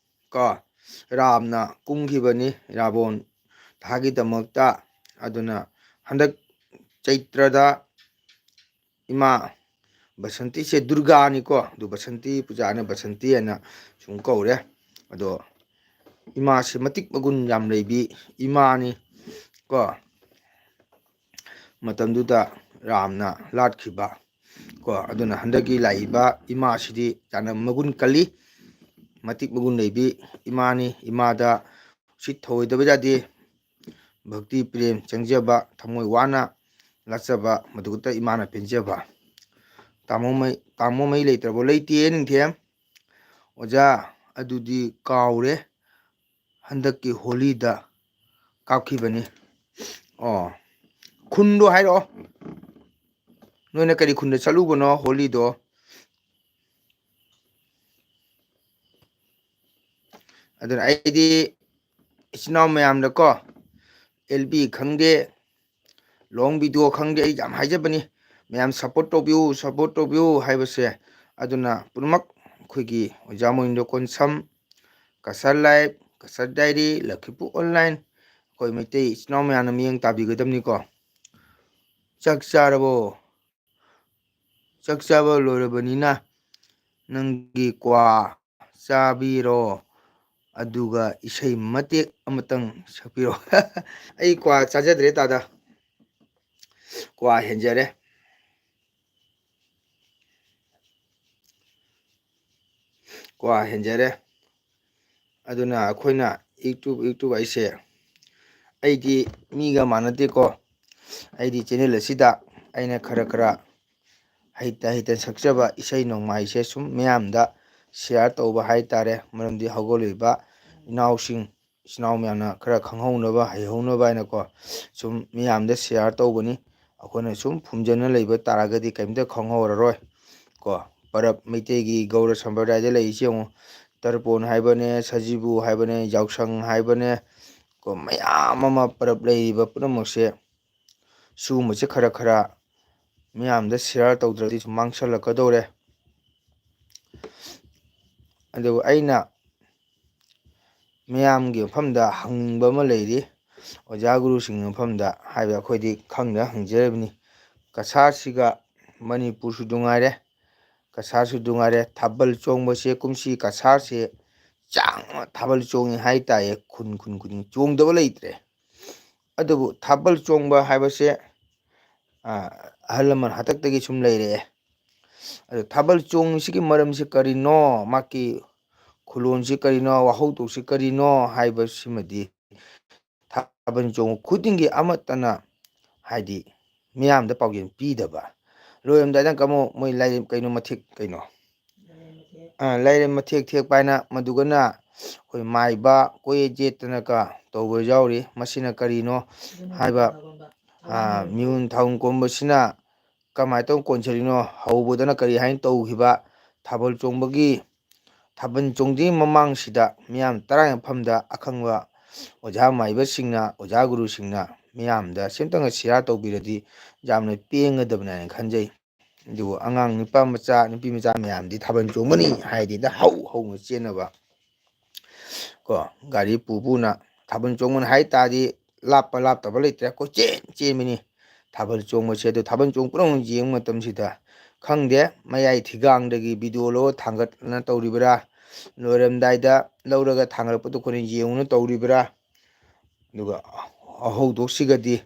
ꯀꯣ, ꯔꯥꯝꯅ ꯀꯨꯝꯈꯤꯕꯅꯤ ꯔꯥꯕꯣꯟ ꯊꯥꯒꯤꯗꯃꯛꯇ꯫ ꯑꯗꯨꯅ ꯍꯟꯗꯛ ꯆꯩꯇ꯭ꯔꯗ ꯏꯃꯥ ꯕꯁꯟꯇꯤꯁꯦ ꯗꯨꯔꯒꯥꯅꯤꯀꯣ, ꯑꯗꯨ ꯕꯁꯟꯇꯤ ꯄꯨꯖꯥꯅ ꯕꯁꯟꯇꯤ ꯍꯥꯏꯅ ꯁꯨꯝ ꯀꯧꯔꯦ꯫ ꯑꯗꯣ ꯏꯃꯥꯁꯦ ꯃꯇꯤꯛ ꯃꯒꯨꯟ ꯌꯥꯝ ꯂꯩꯕꯤ ꯏꯃꯥꯅꯤ ꯀꯣ꯫ ꯃꯇꯝꯗꯨꯗ ꯔꯥꯝꯅ ꯂꯥꯠꯈꯤꯕ ꯀꯣ꯫ ꯑꯗꯨꯅ ꯍꯟꯗꯛꯀꯤ ꯂꯥꯛꯏꯕ ꯏꯃꯥꯁꯤꯗꯤ ꯌꯥꯝꯅ ꯃꯒꯨꯟ ꯀꯜꯂꯤ, ꯃꯇꯤꯛ ꯃꯒꯨꯟ ꯂꯩꯕꯤ ꯏꯃꯥꯅꯤ꯫ ꯏꯃꯥꯗ ꯁꯤ ꯊꯧꯑꯣꯏꯗꯕ ꯌꯥꯗꯦ꯫ ꯚꯛꯇꯤ ꯄ꯭ꯔꯦꯝ ꯆꯪꯖꯕ, ꯊꯃꯣꯏ ꯋꯥꯅ ꯂꯥꯠꯆꯕ, ꯃꯗꯨꯈꯛꯇ ꯏꯃꯥꯅ ꯄꯦꯟꯖꯕ꯫ ꯇꯥꯃꯣ ꯃꯩ, ꯇꯥꯃꯣ ꯃꯩ ꯂꯩꯇ꯭ꯔꯕꯣ? ꯂꯩꯇꯦ ꯅꯤꯡꯊꯦꯝ꯫ ꯑꯣꯖꯥ, ꯑꯗꯨꯗꯤ ꯀꯥꯎꯔꯦ, ꯍꯟꯗꯛꯀꯤ ꯍꯣꯂꯤꯗ ꯀꯥꯞꯈꯤꯕꯅꯤ꯫ ꯑꯣ, ꯈꯨꯟꯗꯣ ꯍꯥꯏꯔꯛꯑꯣ꯫ ꯅꯣꯏꯅ ꯀꯔꯤ ꯈꯨꯟꯗ ꯆꯠꯂꯨꯕꯅꯣ ꯍꯣꯂꯤꯗꯣ? ꯑꯗꯨꯅ ꯑꯩꯗꯤ ꯏꯆꯤꯟ ꯏꯅꯥꯎ ꯃꯌꯥꯝꯗꯀꯣ, ꯑꯦꯜ ꯕꯤ ꯈꯪꯗꯦ, ꯂꯣꯡ ꯚꯤꯗꯤꯑꯣ ꯈꯪꯗꯦ, ꯑꯩ ꯌꯥꯝ ꯍꯥꯏꯖꯕꯅꯤ, ꯃꯌꯥꯝ ꯁꯞꯄꯣꯔꯠ ꯇꯧꯕꯤꯌꯨ, ꯁꯞꯄꯣꯔꯠ ꯇꯧꯕꯤꯌꯨ ꯍꯥꯏꯕꯁꯦ꯫ ꯑꯗꯨꯅ ꯄꯨꯝꯅꯃꯛ ꯑꯩꯈꯣꯏꯒꯤ ꯑꯣꯖꯥ Mohindra Konsam, Kasar life, Kasar diary, Lakhipur online, ꯑꯩꯈꯣꯏ ꯃꯩꯇꯩ ꯏꯆꯤꯟ ꯏꯅꯥꯎ ꯃꯌꯥꯝꯅ ꯃꯤꯠꯌꯦꯡ ꯇꯥꯕꯤꯒꯗꯕꯅꯤꯀꯣ꯫ ꯆꯥꯛ ꯆꯥꯔꯕꯣ? ꯆꯥꯛ ꯆꯥꯕ ꯂꯣꯏꯔꯕꯅꯤꯅ ꯅꯪꯒꯤ ꯀ꯭ꯋꯥ ꯆꯥꯕꯤꯔꯣ, ꯑꯗꯨꯒ ꯏꯁꯩ ꯃꯇꯦꯛ ꯑꯃꯇꯪ ꯁꯛꯄꯤꯔꯣ꯫ ꯑꯩ ꯀ꯭ꯋꯥ ꯆꯥꯖꯗ꯭ꯔꯦ ꯇꯥꯗ, ꯀ꯭ꯋꯥ ꯍꯦꯟꯖꯔꯦ, ꯀ꯭ꯋꯥ ꯍꯦꯟꯖꯔꯦ꯫ ꯑꯗꯨꯅ ꯑꯩꯈꯣꯏꯅ YouTube, YouTube ꯑꯩꯁꯦ, ꯑꯩꯗꯤ ꯃꯤꯒ ꯃꯥꯟꯅꯗꯦꯀꯣ꯫ ꯑꯩꯗꯤ ꯆꯦꯅꯦꯜ ꯑꯁꯤꯗ ꯑꯩꯅ ꯈꯔ ꯈꯔ ꯍꯩꯇ ꯍꯩꯇ ꯁꯛꯆꯕ ꯏꯁꯩ ꯅꯣꯡꯃꯥꯏꯁꯦ ꯁꯨꯝ ꯃꯤꯌꯥꯝꯗ ꯁꯤꯌꯥꯔ ꯇꯧꯕ ꯍꯥꯏ ꯇꯥꯔꯦ꯫ ꯃꯔꯝꯗꯤ ꯍꯧꯒꯠꯂꯛꯏꯕ ꯏꯅꯥꯎꯁꯤꯡ, ꯏꯆꯤꯟ ꯏꯅꯥꯎ ꯃꯌꯥꯝꯅ ꯈꯔ ꯈꯪꯍꯧꯅꯕ, ꯍꯩꯍꯧꯅꯕ ꯍꯥꯏꯅꯀꯣ, ꯁꯨꯝ ꯃꯤꯌꯥꯝꯗ ꯁꯤꯌꯥꯔ ꯇꯧꯕꯅꯤ꯫ ꯑꯩꯈꯣꯏꯅ ꯁꯨꯝ ꯐꯨꯝꯖꯤꯟꯅ ꯂꯩꯕ ꯇꯥꯔꯒꯗꯤ ꯀꯔꯤꯝꯇ ꯈꯪꯍꯧꯔꯔꯣꯏ ꯀꯣ꯫ ꯄꯔꯕ, ꯃꯩꯇꯩꯒꯤ ꯒꯧꯔ ꯁꯝꯄ꯭ꯔꯗꯥꯌꯗ ꯂꯩꯔꯤꯁꯤ ꯌꯦꯡꯉꯨ, ꯇꯔꯄꯣꯟ ꯍꯥꯏꯕꯅꯦ, ꯁꯖꯤꯕꯨ ꯍꯥꯏꯕꯅꯦ, ꯌꯥꯎꯁꯪ ꯍꯥꯏꯕꯅꯦ ꯀꯣ, ꯃꯌꯥꯝ ꯑꯃ ꯄꯔꯕ ꯂꯩꯔꯤꯕ ꯄꯨꯝꯅꯃꯛꯁꯦ, ꯁꯤꯒꯨꯝꯕꯁꯦ ꯈꯔ ꯈꯔ ꯃꯤꯌꯥꯝꯗ ꯁꯤꯌꯥꯔ ꯇꯧꯗ꯭ꯔꯗꯤ ꯁꯨꯝ ꯃꯥꯡꯁꯜꯂꯛꯀꯗꯧꯔꯦ꯫ ꯑꯗꯨꯕꯨ ꯑꯩꯅ ꯃꯤꯌꯥꯝꯒꯤ ꯃꯐꯝꯗ ꯍꯪꯅꯤꯡꯕ ꯑꯃ ꯂꯩꯔꯤ, ꯑꯣꯖꯥ ꯒꯨꯔꯨꯁꯤꯡꯒꯤ ꯃꯐꯝꯗ ꯍꯥꯏꯕ ꯑꯩꯈꯣꯏꯗꯤ ꯈꯪꯗꯅ ꯍꯪꯖꯔꯤꯕꯅꯤ꯫ ꯀꯁꯥꯔꯁꯤꯒ ꯃꯅꯤꯄꯨꯔꯁꯨ ꯅꯨꯡꯉꯥꯏꯔꯦ, ꯀꯁꯥꯔꯁꯨ ꯅꯨꯡꯉꯥꯏꯔꯦ꯫ ꯊꯥꯕꯜ ꯆꯣꯡꯕꯁꯦ ꯀꯨꯝꯁꯤ ꯀꯁꯥꯔꯁꯦ ꯆꯥꯡ ꯑꯃ ꯊꯥꯕꯜ ꯆꯣꯡꯉꯤ ꯍꯥꯏ ꯇꯥꯏꯌꯦ, ꯈꯨꯟ ꯈꯨꯟ ꯈꯨꯗꯤꯡ ꯆꯣꯡꯗꯕ ꯂꯩꯇ꯭ꯔꯦ꯫ ꯑꯗꯨꯕꯨ ꯊꯥꯕꯜ ꯆꯣꯡꯕ ꯍꯥꯏꯕꯁꯦ, ꯑ, ꯑꯍꯜ ꯂꯃꯟ ꯍꯥꯛꯇꯛꯇꯒꯤ ꯁꯨꯝ ꯂꯩꯔꯛꯑꯦ꯫ ꯑꯗꯨ ꯊꯥꯕꯜ ꯆꯣꯡꯉꯤꯁꯤꯒꯤ ꯃꯔꯝꯁꯤ ꯀꯔꯤꯅꯣ, ꯃꯥꯒꯤ ꯈꯨꯂꯣꯟꯁꯤ ꯀꯔꯤꯅꯣ, ꯋꯥꯍꯧꯗꯣꯛꯁꯤ ꯀꯔꯤꯅꯣ ꯍꯥꯏꯕꯁꯤꯃꯗꯤ ꯊꯥꯕꯜ ꯆꯣꯡꯕ ꯈꯨꯗꯤꯡꯒꯤ ꯑꯃꯠꯇꯅ ꯍꯥꯏꯗꯤ ꯃꯤꯌꯥꯝꯗ ꯄꯥꯎꯖꯦꯜ ꯄꯤꯗꯕ꯫ ꯂꯣꯏꯔꯝꯗꯥꯏꯗ ꯑꯃꯨꯛ ꯃꯣꯏ ꯂꯥꯏꯔꯦꯝ ꯀꯩꯅꯣ ꯃꯊꯦꯛ ꯀꯩꯅꯣ, ꯑ, ꯂꯥꯏꯔꯦꯝ ꯃꯊꯦꯛ ꯊꯦꯛꯄ ꯍꯥꯏꯅ ꯃꯗꯨꯒꯅ ꯑꯩꯈꯣꯏ ꯃꯥꯏꯕ ꯀꯣꯏꯌꯦꯠ ꯌꯦꯠꯇꯅꯒ ꯇꯧꯕ ꯌꯥꯎꯔꯤ꯫ ꯃꯁꯤꯅ ꯀꯔꯤꯅꯣ ꯍꯥꯏꯕ, ꯑ, ꯃꯤꯍꯨꯟ ꯊꯥꯍꯨꯟ ꯀꯣꯝꯕꯁꯤꯅ ꯀꯃꯥꯏꯅ ꯇꯧꯅ ꯀꯣꯟꯁꯤꯜꯂꯤꯅꯣ? ꯍꯧꯕꯗꯅ ꯀꯔꯤ ꯍꯥꯏꯅ ꯇꯧꯈꯤꯕ? ꯊꯥꯕꯜ ꯆꯣꯡꯕꯒꯤ, ꯊꯥꯕꯜ ꯆꯣꯡꯗ꯭ꯔꯤꯉꯩ ꯃꯃꯥꯡꯁꯤꯗ ꯃꯤꯌꯥꯝ ꯇꯔꯥꯒꯤ ꯃꯐꯝꯗ ꯑꯈꯪꯕ ꯑꯣꯖꯥ ꯃꯥꯏꯕꯁꯤꯡꯅ, ꯑꯣꯖꯥ ꯒꯨꯔꯨꯁꯤꯡꯅ ꯃꯤꯌꯥꯝꯗ ꯁꯤꯝꯇꯪꯒ share ꯇꯧꯕꯤꯔꯗꯤ ꯌꯥꯝꯅ ꯄꯦꯟꯒꯗꯕꯅꯤ ꯍꯥꯏꯅ ꯈꯟꯖꯩ꯫ ꯑꯗꯨꯕꯨ ꯑꯉꯥꯡ ꯅꯨꯄꯥ ꯃꯆꯥ, ꯅꯨꯄꯤ ꯃꯆꯥ ꯃꯌꯥꯝꯗꯤ ꯊꯥꯕꯜ ꯆꯣꯡꯒꯅꯤ ꯍꯥꯏꯗꯤ ꯍꯦꯛꯇ ꯍꯧ ꯍꯧꯅ ꯆꯦꯟꯅꯕ꯫ ꯀꯣ, ꯒꯥꯔꯤ ꯄꯨ ꯄꯨꯅ ꯊꯥꯕꯜ ꯆꯣꯡꯒꯅꯤ ꯍꯥꯏ ꯇꯥꯔꯗꯤ ꯂꯥꯞꯄ ꯂꯥꯞꯇꯕ ꯂꯩꯇ꯭ꯔꯦ, ꯀꯣꯏꯆꯦꯟ ꯆꯦꯟꯕꯅꯤ ꯊꯥꯕꯜ ꯆꯣꯡꯕꯁꯦ꯫ ꯑꯗꯨ ꯊꯥꯕꯜ ꯆꯣꯡ ꯄꯨꯝꯅꯃꯛ ꯌꯦꯡꯕ ꯃꯇꯝꯁꯤꯗ ꯈꯪꯗꯦ, ꯃꯌꯥꯏ ꯊꯤꯒꯥꯡꯗꯒꯤ video ꯂꯧꯔ ꯊꯥꯡꯒꯠꯅ ꯇꯧꯔꯤꯕ꯭ꯔꯥ, ꯂꯣꯏꯔꯝꯗꯥꯏꯗ ꯂꯧꯔꯒ ꯊꯥꯡꯒꯠꯂꯛꯄꯗꯨ ꯑꯩꯈꯣꯏꯅ ꯌꯦꯡꯉꯨꯅ ꯇꯧꯔꯤꯕ꯭ꯔꯥ, ꯑꯗꯨꯒ ꯑꯍꯧꯗꯣꯛꯁꯤꯒꯗꯤ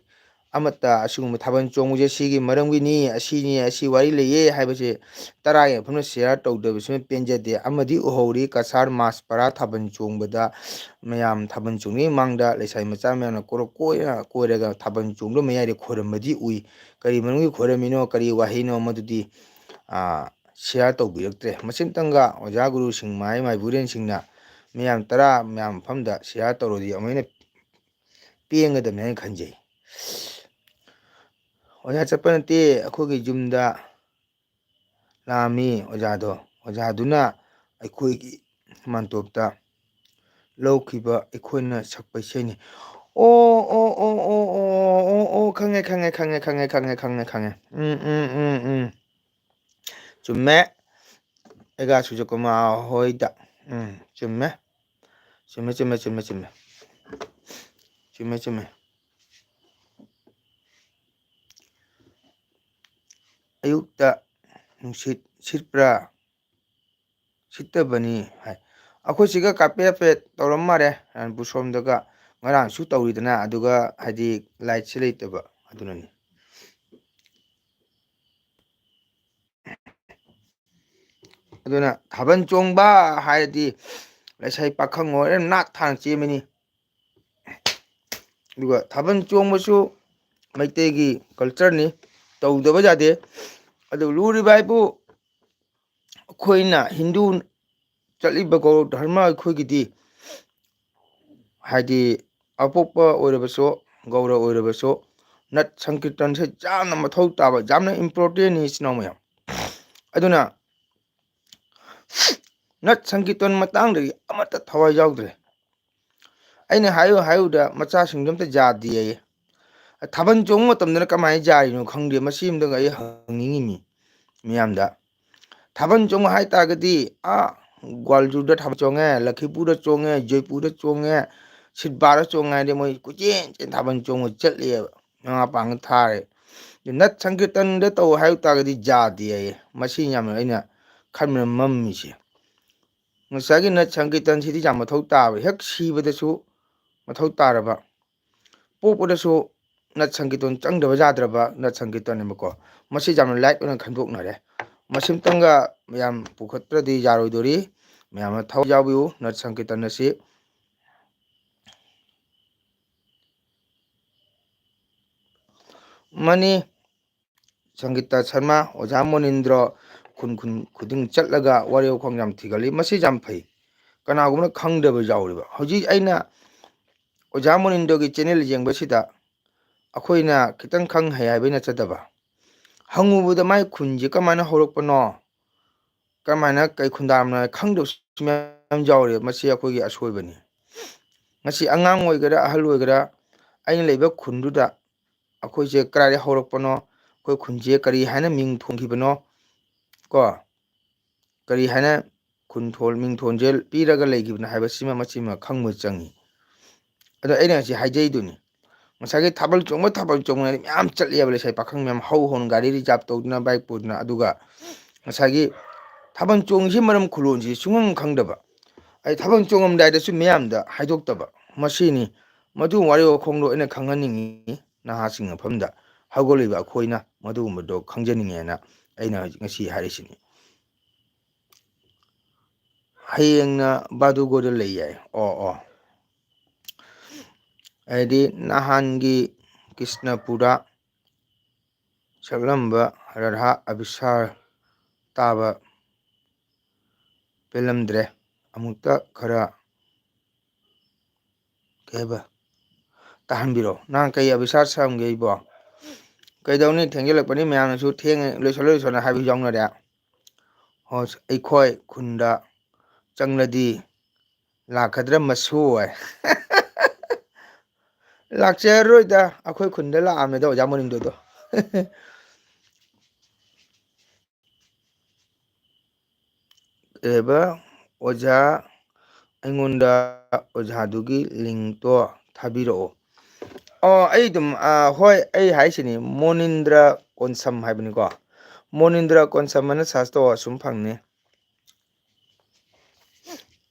ꯑꯃꯠꯇ ꯑꯁꯤꯒꯨꯝꯕ ꯊꯥꯕꯜ ꯆꯣꯡꯕꯁꯦ ꯁꯤꯒꯤ ꯃꯔꯝꯒꯤꯅꯤ, ꯑꯁꯤꯅꯤ, ꯑꯁꯤ ꯋꯥꯔꯤ ꯂꯩꯌꯦ ꯍꯥꯏꯕꯁꯦ ꯇꯔꯥꯒꯤ ꯃꯐꯝꯗ share ꯇꯧꯗꯕꯁꯤꯅ ꯄꯦꯟꯖꯗꯦ꯫ ꯑꯃꯗꯤ ꯎꯍꯧꯔꯤ ꯀꯁꯥꯔ ꯃꯥꯁꯄꯔꯥ ꯊꯥꯕꯜ ꯆꯣꯡꯕꯗ ꯃꯌꯥꯝ ꯊꯥꯕꯜ ꯆꯣꯡꯉꯤ ꯃꯥꯡꯗ ꯂꯩꯁꯥꯕꯤ ꯃꯆꯥ ꯃꯌꯥꯝꯅ ꯀꯣꯏꯔ ꯀꯣꯏꯔ ꯀꯣꯏꯔꯒ ꯊꯥꯕꯜ ꯆꯣꯡꯗꯨꯅ ꯃꯌꯥꯏꯗ ꯈꯣꯏꯔꯝꯕꯗꯤ ꯎꯏ꯫ ꯀꯔꯤ ꯃꯔꯝꯒꯤ ꯈꯣꯏꯔꯝꯃꯤꯅꯣ, ꯀꯔꯤ ꯋꯥꯍꯩꯅꯣ, ꯃꯗꯨꯗꯤ share ꯇꯧꯕꯤꯔꯛꯇ꯭ꯔꯦ꯫ ꯃꯁꯤꯝꯇꯪꯒ ꯑꯣꯖꯥ ꯒꯨꯔꯨꯁꯤꯡ, ꯃꯥꯏ ꯃꯥꯏꯕꯨꯔꯦꯟꯁꯤꯡꯅ ꯃꯤꯌꯥꯝ ꯇꯔꯥ ꯃꯌꯥꯝ ꯃꯐꯝꯗ share ꯇꯧꯔꯗꯤ ꯑꯃꯨꯛ ꯍꯦꯟꯅ ꯄꯦꯟꯒꯗꯕꯅꯤ ꯍꯥꯏꯅ ꯈꯟꯖꯩ꯫ ꯑꯣꯖꯥ ꯆꯠꯄ ꯅꯠꯇꯦ, ꯑꯩꯈꯣꯏꯒꯤ ꯌꯨꯝꯗ ꯂꯥꯛꯑꯝꯃꯤ ꯑꯣꯖꯥꯗꯣ꯫ ꯑꯣꯖꯥꯗꯨꯅ ꯑꯩꯈꯣꯏꯒꯤ ꯃꯥꯟꯇꯣꯞꯇ ꯂꯧꯈꯤꯕ ꯑꯩꯈꯣꯏꯅ ꯁꯛꯄ ꯏꯁꯩꯅꯤ꯫ ꯑꯣ, ꯑꯣ, ꯑꯣ, ꯑꯣ, ꯑꯣ, ꯑꯣ, ꯑꯣ, ꯈꯪꯉꯦ, ꯈꯪꯉꯦ, ꯈꯪꯉꯦ, ꯈꯪꯉꯦ, ꯈꯪꯉꯦ, ꯈꯪꯉꯦ, ꯈꯪꯉꯦ꯫ ꯎꯝ, ꯎꯝ, ꯎꯝ, ꯎꯝ꯫ ꯆꯨꯝꯃꯦ꯫ ꯑꯦꯒꯥ ꯁꯨꯖꯀꯨꯃꯥꯔ ꯍꯣꯏꯗ꯫ ꯎꯝ, ꯆꯨꯝꯃꯦ꯫ ꯆꯨꯝꯃꯦ, ꯆꯨꯝꯃꯦ, ꯆꯨꯝꯃꯦ, ꯆꯨꯝꯃꯦ꯫ ꯆꯨꯝꯃꯦ, ꯆꯨꯝꯃꯦ꯫ ꯑꯌꯨꯛꯇ ꯅꯨꯡꯁꯤꯠ ꯁꯤꯠꯄ꯭ꯔꯥ? ꯁꯤꯠꯇꯕꯅꯤ ꯍꯥꯏ꯫ ꯑꯩꯈꯣꯏ ꯁꯤꯒ ꯀꯥꯞꯄꯦ ꯍꯥꯏꯐꯦꯠ ꯇꯧꯔꯝ ꯃꯥꯜꯂꯦ, ꯔꯥꯏꯄꯨꯔ ꯁꯣꯝꯗꯒ꯫ ꯉꯔꯥꯡꯁꯨ ꯇꯧꯔꯤꯗꯅ, ꯑꯗꯨꯒ ꯍꯥꯏꯗꯤ ꯂꯥꯏꯠꯁꯦ ꯂꯩꯇꯕ, ꯑꯗꯨꯅꯅꯤ꯫ ꯑꯗꯨꯅ ꯊꯥꯕꯜ ꯆꯣꯡꯕ ꯍꯥꯏꯔꯗꯤ ꯂꯩꯁꯥꯕꯤ ꯄꯥꯈꯪ ꯑꯣꯏꯔ ꯅꯥꯠ ꯊꯥꯅ ꯆꯦꯟꯕꯅꯤ꯫ ꯑꯗꯨꯒ ꯊꯥꯕꯜ ꯆꯣꯡꯕꯁꯨ ꯃꯩꯇꯩꯒꯤ ꯀꯜꯆꯔꯅꯤ, ꯇꯧꯗꯕ ꯌꯥꯗꯦ꯫ ꯑꯗꯨ ꯂꯨꯔꯤꯕ ꯍꯥꯏꯕꯨ ꯑꯩꯈꯣꯏꯅ ꯍꯤꯟꯗꯨ ꯆꯠꯂꯤꯕ ꯒꯧꯔ ꯙꯔꯃ ꯑꯩꯈꯣꯏꯒꯤꯗꯤ ꯍꯥꯏꯗꯤ ꯑꯄꯣꯛꯄ ꯑꯣꯏꯔꯕꯁꯨ, ꯒꯧꯔ ꯑꯣꯏꯔꯕꯁꯨ, ꯅꯠ ꯁꯪꯀꯤꯔꯇꯟꯁꯦ ꯌꯥꯝꯅ ꯃꯊꯧ ꯇꯥꯕ, ꯌꯥꯝꯅ ꯏꯝꯄꯣꯔꯇꯦꯟꯅꯤ, ꯏꯆꯤꯟ ꯏꯅꯥꯎ ꯃꯌꯥꯝ꯫ ꯑꯗꯨꯅ ꯅꯠ ꯁꯪꯀꯤꯔꯇꯟ ꯃꯇꯥꯡꯗꯗꯤ ꯑꯃꯠꯇ ꯊꯋꯥꯏ ꯌꯥꯎꯗ꯭ꯔꯦ꯫ ꯑꯩꯅ ꯍꯥꯏꯌꯨ ꯍꯥꯏꯌꯨꯗ ꯃꯆꯥꯁꯤꯡꯗꯣ ꯑꯝꯇ ꯌꯥꯗꯦ ꯍꯥꯏꯌꯦ꯫ ꯊꯥꯕꯜ ꯆꯣꯡꯕ ꯃꯇꯝꯗꯅ ꯀꯃꯥꯏꯅ ꯌꯥꯔꯤꯅꯣ ꯈꯪꯗꯦ꯫ ꯃꯁꯤ ꯑꯝꯇꯪ ꯑꯩ ꯍꯪꯅꯤꯡꯉꯤꯃꯤ ꯃꯤꯌꯥꯝꯗ꯫ ꯊꯥꯕꯜ ꯆꯣꯡꯕ ꯍꯥꯏ ꯇꯥꯔꯒꯗꯤ ꯑꯥ ꯒ꯭ꯋꯥꯜꯖꯨꯔꯗ ꯊꯥꯕꯜ ꯆꯣꯡꯉꯦ, ꯂꯈꯤꯄꯨꯔꯗ ꯆꯣꯡꯉꯦ, ꯖꯣꯏꯄꯨꯔꯗ ꯆꯣꯡꯉꯦ, ꯁꯤꯠꯕꯥꯔꯗ ꯆꯣꯡꯉꯦ ꯍꯥꯏꯗꯤ ꯃꯣꯏ ꯀꯣꯏꯆꯦꯟ ꯆꯦꯟ ꯊꯥꯕꯜ ꯆꯣꯡꯕ ꯆꯠꯂꯦꯕ꯫ ꯃꯃꯥ ꯃꯄꯥꯅ ꯊꯥꯔꯦ꯫ ꯅꯠ ꯁꯪꯀꯤꯔꯇꯟꯗ ꯇꯧ ꯍꯥꯏ ꯇꯥꯔꯒꯗꯤ ꯌꯥꯗꯦ ꯍꯥꯏꯌꯦ꯫ ꯃꯁꯤ ꯌꯥꯝꯅ ꯑꯩꯅ ꯈꯟꯕꯗ ꯃꯝꯃꯤꯁꯦ꯫ ꯉꯁꯥꯏꯒꯤ ꯅꯠ ꯁꯪꯀꯤꯔꯇꯟꯁꯤꯗꯤ ꯌꯥꯝ ꯃꯊꯧ ꯇꯥꯕ, ꯍꯦꯛ ꯁꯤꯕꯗꯁꯨ ꯃꯊꯧ ꯇꯥꯔꯕ, ꯄꯣꯛꯄꯗꯁꯨ ꯅꯠ ꯁꯪꯀꯤꯔꯇꯟ ꯆꯪꯗꯕ ꯌꯥꯗ꯭ꯔꯕ ꯅꯠ ꯁꯪꯀꯤꯔꯇꯟꯅꯦꯕꯀꯣ꯫ ꯃꯁꯤ ꯌꯥꯝꯅ ꯂꯥꯏꯠ ꯑꯣꯏꯅ ꯈꯟꯗꯣꯛꯅꯔꯦ꯫ ꯃꯁꯤꯝꯇꯪꯒ ꯃꯌꯥꯝ ꯄꯨꯈꯠꯇ꯭ꯔꯗꯤ ꯌꯥꯔꯣꯏꯗꯣꯔꯤ꯫ ꯃꯌꯥꯝꯅ ꯊꯋꯥꯏ ꯌꯥꯎꯕꯤꯌꯨ꯫ ꯅꯠ ꯁꯪꯀꯤꯔꯇꯟ ꯑꯁꯤ ꯃꯅꯤ ꯁꯪꯒꯤꯇꯥ ꯁꯔꯃ, ꯑꯣꯖꯥ ꯃꯣꯅꯤꯟꯗ꯭ꯔꯣ ꯈꯨꯟ ꯈꯨꯟ ꯈꯨꯗꯤꯡ ꯆꯠꯂꯒ ꯋꯥꯔꯦ ꯋꯥꯈꯣꯡ ꯌꯥꯝ ꯊꯤꯒꯠꯂꯤ꯫ ꯃꯁꯤ ꯌꯥꯝ ꯐꯩ꯫ ꯀꯅꯥꯒꯨꯝꯕꯅ ꯈꯪꯗꯕ ꯌꯥꯎꯔꯤꯕ꯫ ꯍꯧꯖꯤꯛ ꯑꯩꯅ ꯑꯣꯖꯥ ꯃꯣꯅꯤꯟꯗ꯭ꯔꯣꯒꯤ ꯆꯦꯅꯦꯜ ꯌꯦꯡꯕꯁꯤꯗ ꯑꯩꯈꯣꯏꯅ ꯈꯤꯇꯪ ꯈꯪ ꯍꯩ ꯍꯥꯏꯕꯩ ꯅꯠꯆꯗꯕ, ꯍꯪꯉꯨꯕꯗ ꯃꯥꯏ ꯈꯨꯟꯁꯦ ꯀꯃꯥꯏꯅ ꯍꯧꯔꯛꯄꯅꯣ, ꯀꯃꯥꯏꯅ ꯀꯩ ꯈꯨꯟꯗꯥꯔꯝꯅꯣ ꯈꯪꯗꯕꯁꯨ ꯃꯌꯥꯝ ꯌꯥꯎꯔꯦ꯫ ꯃꯁꯤ ꯑꯩꯈꯣꯏꯒꯤ ꯑꯁꯣꯏꯕꯅꯤ꯫ ꯉꯁꯤ ꯑꯉꯥꯡ ꯑꯣꯏꯒꯦꯔꯥ ꯑꯍꯜ ꯑꯣꯏꯒꯦꯔꯥ, ꯑꯩꯅ ꯂꯩꯕ ꯈꯨꯟꯗꯨꯗ ꯑꯩꯈꯣꯏꯁꯦ ꯀꯗꯥꯏꯗꯒꯤ ꯍꯧꯔꯛꯄꯅꯣ, ꯑꯩꯈꯣꯏ ꯈꯨꯟꯁꯦ ꯀꯔꯤ ꯍꯥꯏꯅ ꯃꯤꯡ ꯊꯣꯟꯈꯤꯕꯅꯣ, ꯀꯣ, ꯀꯔꯤ ꯍꯥꯏꯅ ꯈꯨꯟꯊꯣꯜ ꯃꯤꯡꯊꯣꯟꯁꯦ ꯄꯤꯔꯒ ꯂꯩꯈꯤꯕꯅꯣ ꯍꯥꯏꯕꯁꯤꯃ ꯃꯁꯤꯃ ꯈꯪꯕ ꯆꯪꯉꯤ꯫ ꯑꯗꯣ ꯑꯩꯅ ꯉꯁꯤ ꯍꯥꯏꯖꯩꯗꯨꯅꯤ, ꯉꯁꯥꯏꯒꯤ ꯊꯥꯕꯜ ꯆꯣꯡꯕ ꯊꯥꯕꯜ ꯆꯣꯡꯕꯅ ꯃꯌꯥꯝ ꯆꯠꯂꯦꯕ, ꯂꯩꯁꯥꯕꯤ ꯄꯥꯈꯪ ꯃꯌꯥꯝ ꯍꯧ ꯍꯧꯅ ꯒꯥꯔꯤ ꯔꯤꯖꯥꯕ ꯇꯧꯗꯨꯅ, ꯕꯥꯏꯛ ꯄꯨꯗꯨꯅ꯫ ꯑꯗꯨꯒ ꯉꯁꯥꯏꯒꯤ ꯊꯥꯕꯜ ꯆꯣꯡꯉꯤꯁꯤ ꯃꯔꯝ ꯈꯨꯂꯣꯟꯁꯤ ꯁꯨꯡꯈꯪ ꯈꯪꯗꯕ, ꯑꯩ ꯊꯥꯕꯜ ꯆꯣꯡꯉꯝꯗꯥꯏꯗꯁꯨ ꯃꯤꯌꯥꯝꯗ ꯍꯥꯏꯗꯣꯛꯇꯕ, ꯃꯁꯤꯅꯤ꯫ ꯃꯗꯨ ꯋꯥꯔꯦ ꯋꯥꯈꯣꯡꯗꯣ ꯑꯩꯅ ꯈꯪꯍꯟꯅꯤꯡꯉꯤ ꯅꯍꯥꯁꯤꯡ ꯃꯐꯝꯗ ꯍꯧꯒꯠꯂꯤꯕ ꯑꯩꯈꯣꯏꯅ ꯃꯗꯨꯒꯨꯝꯕꯗꯣ ꯈꯪꯖꯅꯤꯡꯉꯦꯅ ꯑꯩꯅ ꯍꯧꯖꯤꯛ ꯉꯁꯤ ꯍꯥꯏꯔꯤꯁꯤꯅꯤ꯫ ꯍꯌꯦꯡꯅ ꯕꯥꯗꯨꯒꯣꯗ ꯂꯩ ꯌꯥꯏ꯫ ꯑꯣ, ꯑꯣ꯫ ꯍꯥꯏꯗꯤ ꯅꯍꯥꯟꯒꯤ ꯀ꯭ꯔꯤꯁꯅꯄꯨꯔꯗ ꯁꯛꯂꯝꯕ ꯔꯥꯙꯥ ꯑꯕꯤꯁꯥꯔ ꯇꯥꯕ ꯄꯦꯜꯂꯝꯗ꯭ꯔꯦ꯫ ꯑꯃꯨꯛꯇ ꯈꯔ ꯀꯩ ꯍꯥꯏꯕ? ꯇꯥꯍꯟꯕꯤꯔꯣ꯫ ꯅꯍꯥꯟ ꯀꯩ ꯑꯕꯤꯁꯥ ꯁꯝꯒꯦ ꯑꯩꯕꯣ? ꯀꯩꯗꯧꯅꯤ, ꯊꯦꯡꯖꯤꯜꯂꯛꯄꯅꯤ, ꯃꯌꯥꯝꯅꯁꯨ ꯊꯦꯡꯉꯦ, ꯂꯣꯏꯁꯜꯂꯣ, ꯂꯣꯏꯁꯜꯂꯣ ꯍꯥꯏꯕ ꯌꯥꯎꯅꯔꯦ꯫ ꯍꯣꯏ, ꯑꯩꯈꯣꯏ ꯈꯨꯟꯗ ꯆꯪꯂꯗꯤ ꯂꯥꯛꯀꯗ꯭ꯔꯥ ꯃꯁꯨ ꯍꯥꯏ꯫ ꯂꯥꯛꯆꯔꯔꯣꯏꯗ, ꯑꯩꯈꯣꯏ ꯈꯨꯟꯗ ꯂꯥꯛꯑꯝꯃꯦꯗ ꯑꯣꯖꯥ ꯃꯣꯅꯤꯡꯗꯣꯗꯣ꯫ ꯀꯩꯕ? ꯑꯣꯖꯥ, ꯑꯩꯉꯣꯟꯗ ꯑꯣꯖꯥꯗꯨꯒꯤ ꯂꯤꯡꯇꯣ ꯊꯥꯕꯤꯔꯛꯑꯣ꯫ ꯑꯣ, ꯑꯩ ꯑꯗꯨꯝ, ꯑ, ꯍꯣꯏ, ꯑꯩ ꯍꯥꯏꯁꯤꯅꯤ, ꯃꯣꯅꯤꯟꯗ꯭ꯔ ꯀꯣꯟꯁꯝ ꯍꯥꯏꯕꯅꯤꯀꯣ꯫ ꯃꯣꯅꯤꯟꯗ꯭ꯔ ꯀꯣꯟꯁꯝ ꯑꯅ search ꯇꯧ, ꯑꯁꯨꯝ ꯐꯪꯅꯤ꯫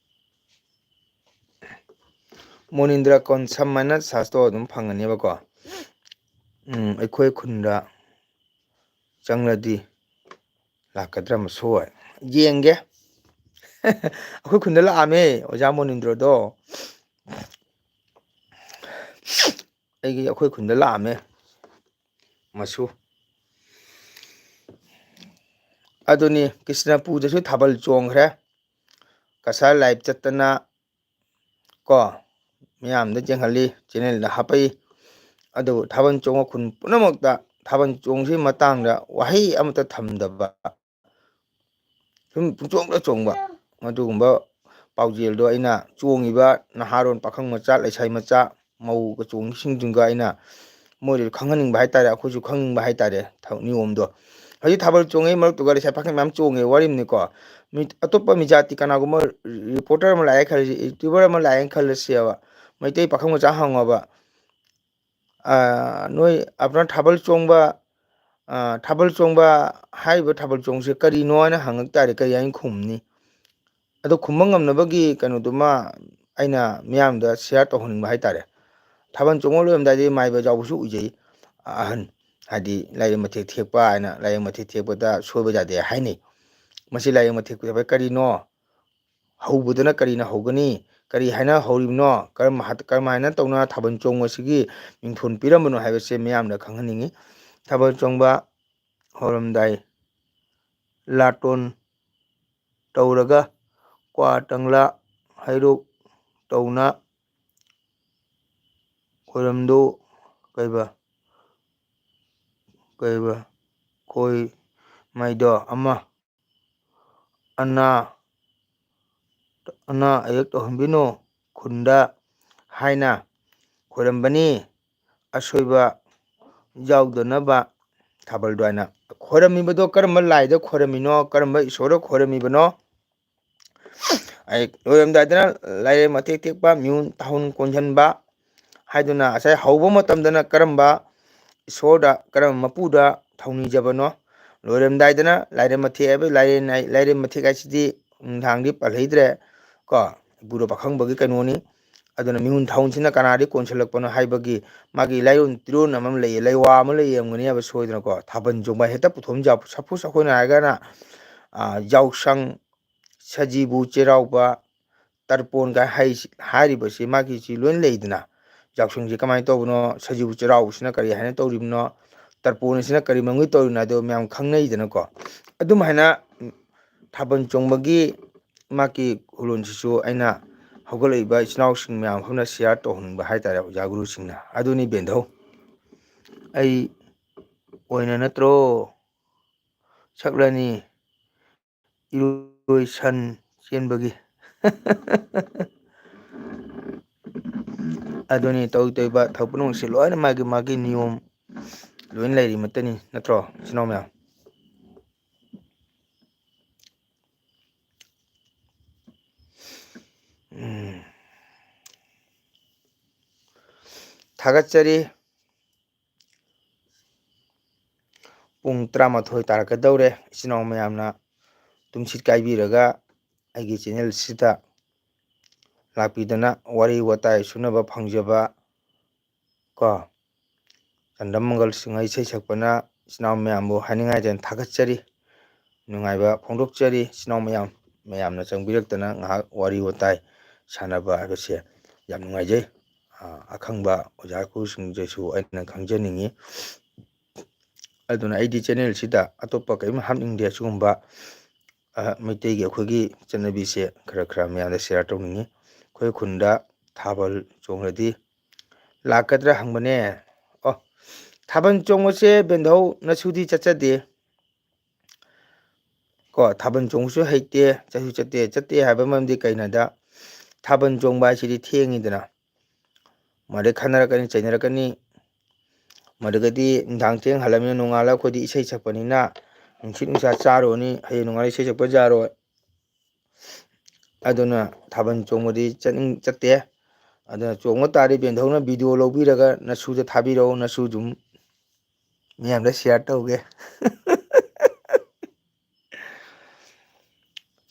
ꯃꯣꯅꯤꯟꯗ꯭ꯔ ꯀꯣꯟꯁꯝ ꯍꯥꯏꯅ search ꯇꯧ, ꯑꯗꯨꯝ ꯐꯪꯒꯅꯦꯕꯀꯣ꯫ ꯎꯝ, ꯑꯩꯈꯣꯏ ꯈꯨꯟꯗ ꯆꯪꯂꯗꯤ ꯂꯥꯛꯀꯗ꯭ꯔꯥ ꯃꯁꯣꯏ? ꯌꯦꯡꯒꯦ꯫ ꯑꯩꯈꯣꯏ ꯈꯨꯟꯗ ꯂꯥꯛꯑꯝꯃꯦ ꯑꯣꯖꯥ ꯃꯣꯅꯤꯟꯗ꯭ꯔꯗꯣ꯫ ꯑꯩꯒꯤ, ꯑꯩꯈꯣꯏ ꯈꯨꯟꯗ ꯂꯥꯛꯑꯝꯃꯦ ꯃꯁꯨ꯫ ꯑꯗꯨꯅꯤ, ꯀ꯭ꯔꯤꯁꯅꯄꯨꯔꯗꯁꯨ ꯊꯥꯕꯜ ꯆꯣꯡꯈ꯭ꯔꯦ꯫ ꯀꯁꯥꯔ live ꯆꯠꯇꯅ ꯀꯣ, ꯃꯌꯥꯝꯗ ꯌꯦꯡꯍꯜꯂꯤ, channelꯗ ꯍꯥꯞꯄꯛꯏ꯫ ꯑꯗꯨꯕꯨ ꯊꯥꯕꯜ ꯆꯣꯡꯕ ꯈꯨꯟ ꯄꯨꯝꯅꯃꯛꯇ ꯊꯥꯕꯜ ꯆꯣꯡꯕꯒꯤ ꯃꯇꯥꯡꯗ ꯋꯥꯍꯩ ꯑꯃꯠꯇ ꯊꯝꯗꯕ, ꯁꯨꯝ ꯄꯨꯡꯆꯣꯡꯗ ꯆꯣꯡꯕ, ꯃꯗꯨꯒꯨꯝꯕ ꯄꯥꯎꯖꯦꯜꯗꯣ ꯑꯩꯅ ꯆꯣꯡꯉꯤꯕ ꯅꯍꯥꯔꯣꯜ, ꯄꯥꯈꯪ ꯃꯆꯥ, ꯂꯩꯁꯥꯕꯤ ꯃꯆꯥ, ꯃꯧꯒ ꯆꯣꯡꯕꯁꯤꯡꯗꯨꯒ ꯑꯩꯅ ꯃꯣꯏꯗꯁꯨ ꯈꯪꯍꯟꯅꯤꯡꯕ ꯍꯥꯏꯇꯥꯔꯦ, ꯑꯩꯈꯣꯏꯁꯨ ꯈꯪꯅꯤꯡꯕ ꯍꯥꯏꯇꯥꯔꯦ, ꯊ-, ꯅꯤꯌꯣꯝꯗꯣ꯫ ꯍꯧꯖꯤꯛ ꯊꯥꯕꯜ ꯆꯣꯡꯉꯤ ꯃꯔꯛꯇꯨꯒ ꯂꯩꯁꯥꯕꯤ ꯄꯥꯈꯪ ꯃꯌꯥꯝ ꯆꯣꯡꯉꯦ, ꯋꯥꯔꯤꯅꯤꯀꯣ꯫ ꯃꯤ ꯑꯇꯣꯞꯄ ꯃꯤ ꯖꯥꯇꯤ, ꯀꯅꯥꯒꯨꯝꯕ reporter ꯑꯃ ꯂꯥꯛꯑꯦ ꯈꯜꯂꯁꯤ, YouTuber ꯑꯃ ꯂꯥꯛꯑꯦꯅ ꯈꯜꯂꯁꯦꯕ, ꯃꯩꯇꯩ ꯄꯥꯈꯪ ꯃꯆꯥ ꯍꯪꯉꯣꯕ, "ꯑꯥ, ꯅꯣꯏ ꯑꯞꯅ ꯊꯥꯕꯜ ꯆꯣꯡꯕ, ꯑꯥ, ꯊꯥꯕꯜ ꯆꯣꯡꯕ ꯍꯥꯏꯔꯤꯕ ꯊꯥꯕꯜ ꯆꯣꯡꯕꯁꯦ ꯀꯔꯤꯅꯣ?" ꯍꯥꯏꯅ ꯍꯪꯉꯛ ꯇꯥꯔꯦ, ꯀꯔꯤ ꯍꯥꯏꯅ ꯈꯨꯝꯅꯤ? ꯑꯗꯣ ꯈꯨꯝꯕ ꯉꯝꯅꯕꯒꯤ ꯀꯩꯅꯣꯗꯨꯃ ꯑꯩꯅ ꯃꯤꯌꯥꯝꯗ share ꯇꯧꯍꯟꯅꯤꯡꯕ ꯍꯥꯏꯇꯥꯔꯦ꯫ ꯊꯥꯕꯜ ꯆꯣꯡꯕ ꯂꯣꯏꯔꯝꯗꯥꯏꯗ ꯃꯥꯏꯕ ꯌꯥꯎꯕꯁꯨ ꯎꯖꯩ, ꯑꯍꯟ, ꯍꯥꯏꯗꯤ ꯂꯥꯏꯔꯦꯝꯕ ꯊꯦꯛ ꯊꯦꯛꯄ ꯍꯥꯏꯅ, ꯂꯥꯏꯔꯦꯝꯕ ꯊꯦꯛ ꯊꯦꯛꯄꯗ ꯁꯣꯏꯕ ꯌꯥꯗꯦ ꯍꯥꯏꯅꯩ꯫ ꯃꯁꯤ ꯂꯥꯏꯔꯦꯝꯕ ꯊꯦꯛꯄ ꯀꯔꯤꯅꯣ? ꯍꯧꯕꯗꯅ ꯀꯔꯤꯅ ꯍꯧꯒꯅꯤ? ꯀꯔꯤ ꯍꯥꯏꯅ ꯍꯧꯔꯤꯕꯅꯣ? ꯀꯔꯝ-, ꯀꯔꯝꯍꯥꯏꯅ ꯇꯧꯅ ꯊꯥꯕꯜ ꯆꯣꯡꯕꯁꯤꯒꯤ ꯃꯤꯡꯊꯣꯟ ꯄꯤꯔꯝꯕꯅꯣ ꯍꯥꯏꯕꯁꯦ ꯃꯤꯌꯥꯝꯗ ꯈꯪꯍꯟꯅꯤꯡꯉꯤ꯫ ꯊꯥꯕꯜ ꯆꯣꯡꯕ ꯍꯧꯔꯝꯗꯥꯏ ꯂꯥꯇꯣꯟ ꯇꯧꯔꯒ ꯀ꯭ꯋꯥ ꯇꯪꯂꯥ ꯍꯩꯔꯣꯛ ꯇꯧꯅ ꯈꯣꯏꯔꯝꯗꯣ ꯀꯩꯕ ꯀꯩꯕ ꯈꯣꯏ ꯃꯩꯗꯣ ꯑꯃ ꯑꯅꯥ ꯑꯅꯥ ꯑꯌꯦꯛ ꯇꯧꯍꯟꯕꯤꯅꯨ ꯈꯨꯟꯗ ꯍꯥꯏꯅ ꯈꯣꯏꯔꯝꯕꯅꯤ꯫ ꯑꯁꯣꯏꯕ ꯌꯥꯎꯗꯅꯕ ꯊꯥꯕꯜꯗꯣ ꯍꯥꯏꯅ ꯈꯣꯏꯔꯝꯃꯤꯕꯗꯣ ꯀꯔꯝꯕ ꯂꯥꯏꯗ ꯈꯣꯏꯔꯝꯃꯤꯅꯣ, ꯀꯔꯝꯕ ꯏꯁꯣꯔꯗ ꯈꯣꯏꯔꯝꯃꯤꯕꯅꯣ? ꯑꯩ ꯂꯣꯏꯔꯝꯗꯥꯏꯗꯅ ꯂꯥꯏꯔꯦꯝ ꯃꯊꯦꯛ ꯊꯦꯛꯄ, ꯃꯤꯍꯨꯟ ꯊꯥꯍꯨꯟ ꯀꯣꯟꯁꯤꯟꯕ ꯍꯥꯏꯗꯨꯅ ꯉꯁꯥꯏ ꯍꯧꯕ ꯃꯇꯝꯗꯅ ꯀꯔꯝꯕ ꯏꯁꯣꯔꯗ, ꯀꯔꯝꯕ ꯃꯄꯨꯗ ꯊꯧꯅꯤꯖꯕꯅꯣ? ꯂꯣꯏꯔꯝꯗꯥꯏꯗꯅ ꯂꯥꯏꯔꯦꯝ ꯃꯊꯦꯛ ꯍꯥꯏꯕ ꯂꯥꯏꯔꯦꯝ ꯍꯥꯏ-, ꯂꯥꯏꯔꯦꯝ ꯃꯊꯦꯛ ꯍꯥꯏꯁꯤꯗꯤ ꯅꯨꯡꯗꯥꯡꯗꯤ ꯄꯜꯍꯩꯗ꯭ꯔꯦ ꯀꯣ, ꯏꯄꯨꯔꯣ ꯄꯥꯈꯪꯕꯒꯤ ꯀꯩꯅꯣꯅꯤ꯫ ꯑꯗꯨꯅ ꯃꯤꯍꯨꯟ ꯊꯥꯍꯨꯟꯁꯤꯅ ꯀꯅꯥꯗꯒꯤ ꯀꯣꯟꯁꯤꯜꯂꯛꯄꯅꯣ ꯍꯥꯏꯕꯒꯤ ꯃꯥꯒꯤ ꯂꯥꯏꯔꯣꯟ ꯇꯤꯔꯣꯟ ꯑꯃ ꯂꯩꯌꯦ, ꯂꯩꯋꯥ ꯑꯃ ꯂꯩꯔꯝꯒꯅꯤ ꯍꯥꯏꯕ ꯁꯣꯏꯗꯅꯀꯣ꯫ ꯊꯥꯕꯜ ꯆꯣꯡꯕ ꯍꯦꯛꯇ ꯄꯨꯊꯣꯛꯐꯝ ꯆꯥꯎ-, ꯁꯥꯐꯨ ꯁꯥꯐꯨꯅ ꯍꯥꯏꯔꯒꯅ, ꯑꯥ, ꯌꯥꯎꯁꯪ, ꯁꯖꯤꯕꯨ ꯆꯩꯔꯥꯎꯕ, ꯇꯔꯄꯣꯟꯒ ꯍꯥꯏꯁꯤ-, ꯍꯥꯏꯔꯤꯕꯁꯤ ꯃꯥꯒꯤꯁꯤ ꯂꯣꯏ ꯂꯩꯗꯅ꯫ ꯌꯥꯎꯁꯪꯁꯤ ꯀꯃꯥꯏꯅ ꯇꯧꯕꯅꯣ, ꯁꯖꯤꯕꯨ ꯆꯩꯔꯥꯎꯕꯁꯤꯅ ꯀꯔꯤ ꯍꯥꯏꯅ ꯇꯧꯔꯤꯕꯅꯣ, ꯇꯔꯄꯣꯟꯁꯤꯅ ꯀꯔꯤ ꯃꯔꯝꯒꯤ ꯇꯧꯔꯤꯅꯣ ꯍꯥꯏꯗꯣ ꯃꯌꯥꯝ ꯈꯪꯅꯩꯗꯅꯀꯣ꯫ ꯑꯗꯨꯝ ꯍꯥꯏꯅ ꯊꯥꯕꯜ ꯆꯣꯡꯕꯒꯤ ꯃꯥꯒꯤ ꯈꯨꯂꯣꯟꯁꯤꯁꯨ ꯑꯩꯅ ꯍꯧꯒꯠꯂꯛꯏꯕ ꯏꯆꯤꯟ ꯏꯅꯥꯎꯁꯤꯡ ꯃꯌꯥꯝ ꯄꯨꯝꯅ share ꯇꯧꯍꯟꯅꯤꯡꯕ ꯍꯥꯏꯇꯥꯔꯦ, ꯑꯣꯖꯥ ꯒꯨꯔꯨꯁꯤꯡꯅ꯫ ꯑꯗꯨꯅꯤ ꯕꯦꯟꯙꯧ, ꯑꯩ ꯑꯣꯏꯅ ꯅꯠꯇ꯭ꯔꯣ ꯁꯛꯂꯅꯤ ꯏꯔꯣꯏ ꯁꯟ ꯆꯦꯟꯕꯒꯤ꯫ ꯑꯗꯨꯅꯤ ꯇꯧ ꯇꯧꯔꯤꯕ ꯊꯕꯛ ꯄꯨꯝꯅꯃꯛꯁꯦ ꯂꯣꯏꯅ ꯃꯥꯒꯤ ꯃꯥꯒꯤ ꯅꯤꯌꯣꯝ ꯂꯣꯏꯅ ꯂꯩꯔꯤ ꯃꯇꯅꯤ, ꯅꯠꯇ꯭ꯔꯣ, ꯏꯆꯤꯟ ꯏꯅꯥꯎ ꯃꯌꯥꯝ? ꯎꯝ꯫ ꯊꯥꯒꯠꯆꯔꯤ꯫ ꯄꯨꯡ ꯇꯔꯥꯃꯥꯊꯣꯏ ꯇꯥꯔꯛꯀꯗꯧꯔꯦ꯫ ꯏꯆꯤꯟ ꯏꯅꯥꯎ ꯃꯌꯥꯝꯅ ꯇꯨꯝꯁꯤꯠ ꯀꯥꯏꯕꯤꯔꯒ ꯑꯩꯒꯤ channel ꯁꯤꯗ ꯂꯥꯛꯄꯤꯗꯅ ꯋꯥꯔꯤ ꯋꯥꯇꯥꯏ ꯁꯨꯅꯕ ꯐꯪꯖꯕ ꯀꯣ, ꯆꯟꯗ꯭ꯔ ꯃꯪꯒꯜ ꯁꯤꯡꯍ ꯏꯁꯩ ꯁꯛꯄꯅ ꯏꯆꯤꯟ ꯏꯅꯥꯎ ꯃꯌꯥꯝꯕꯨ ꯍꯥꯏꯅꯤꯡꯉꯥꯏꯗꯅ ꯊꯥꯒꯠꯆꯔꯤ, ꯅꯨꯡꯉꯥꯏꯕ ꯐꯣꯡꯗꯣꯛꯆꯔꯤ꯫ ꯏꯆꯤꯟ ꯏꯅꯥꯎ ꯃꯌꯥꯝ, ꯃꯌꯥꯝꯅ ꯆꯪꯕꯤꯔꯛꯇꯅ ꯉꯥꯏꯍꯥꯛ ꯋꯥꯔꯤ ꯋꯥꯇꯥꯏ ꯁꯥꯟꯅꯕ ꯍꯥꯏꯕꯁꯦ ꯌꯥꯝ ꯅꯨꯡꯉꯥꯏꯖꯩ꯫ ꯑ, ꯑꯈꯪꯕ ꯑꯣꯖꯥ ꯒꯨꯔꯨꯁꯤꯡꯗꯁꯨ ꯑꯩꯅ ꯈꯪꯖꯅꯤꯡꯉꯤ꯫ ꯑꯗꯨꯅ ꯑꯩꯗꯤ channel ꯁꯤꯗ ꯑꯇꯣꯞꯄ ꯀꯔꯤꯝ ꯍꯥꯞꯅꯤꯡꯗꯦ꯫ ꯑꯁꯤꯒꯨꯝꯕ, ꯑ, ꯃꯩꯇꯩꯒꯤ ꯑꯩꯈꯣꯏꯒꯤ ꯆꯠꯅꯕꯤꯁꯦ ꯈꯔ ꯈꯔ ꯃꯌꯥꯝꯗ share ꯇꯧꯅꯤꯡꯉꯤ꯫ ꯑꯩꯈꯣꯏ ꯈꯨꯟꯗ ꯊꯥꯕꯜ ꯆꯣꯡꯂꯗꯤ ꯂꯥꯛꯀꯗ꯭ꯔꯥ ꯍꯪꯕꯅꯦ꯫ ꯑꯣ, ꯊꯥꯕꯜ ꯆꯣꯡꯕꯁꯦ ꯕꯦꯟꯙꯧ ꯅꯁꯨꯗꯤ ꯆꯠꯆꯗꯦ꯫ ꯀꯣ, ꯊꯥꯕꯜ ꯆꯣꯡꯕꯁꯨ ꯍꯩꯇꯦ, ꯆꯠꯁꯨ ꯆꯠꯇꯦ꯫ ꯆꯠꯇꯦ ꯍꯥꯏꯕ ꯃꯔꯝꯗꯤ ꯀꯩꯅꯣꯗ, ꯊꯥꯕꯜ ꯆꯣꯡꯕ ꯍꯥꯏꯁꯤꯗꯤ ꯊꯦꯡꯉꯤꯗꯅ꯫ ꯃꯗꯩ ꯈꯟꯅꯔꯛꯀꯅꯤ, ꯆꯩꯅꯔꯛꯀꯅꯤ꯫ ꯃꯗꯨꯒꯗꯤ ꯅꯨꯡꯗꯥꯡ ꯊꯦꯡ ꯍꯜꯂꯃꯤꯅ ꯅꯣꯡꯉꯥꯜꯂꯒ ꯑꯩꯈꯣꯏꯗꯤ ꯏꯁꯩ ꯁꯛꯄꯅꯤꯅ ꯅꯨꯡꯁꯤꯠ ꯅꯨꯡꯁꯥ ꯆꯥꯔꯨꯔꯅꯤ, ꯍꯌꯦꯡ ꯅꯣꯡꯉꯥꯜꯂ ꯏꯁꯩ ꯁꯛꯄ ꯌꯥꯔꯣꯏ꯫ ꯑꯗꯨꯅ ꯊꯥꯕꯜ ꯆꯣꯡꯕꯗꯤ ꯆꯠꯅꯤꯡ-, ꯆꯠꯇꯦ꯫ ꯑꯗꯨꯅ ꯆꯣꯡꯕ ꯇꯥꯔꯗꯤ ꯕꯦꯟꯙꯧꯅ video ꯂꯧꯕꯤꯔꯒ ꯅꯁꯨꯗ ꯊꯥꯕꯤꯔꯛꯑꯣ, ꯅꯁꯨ ꯑꯗꯨꯝ ꯃꯌꯥꯝꯗ share ꯇꯧꯒꯦ꯫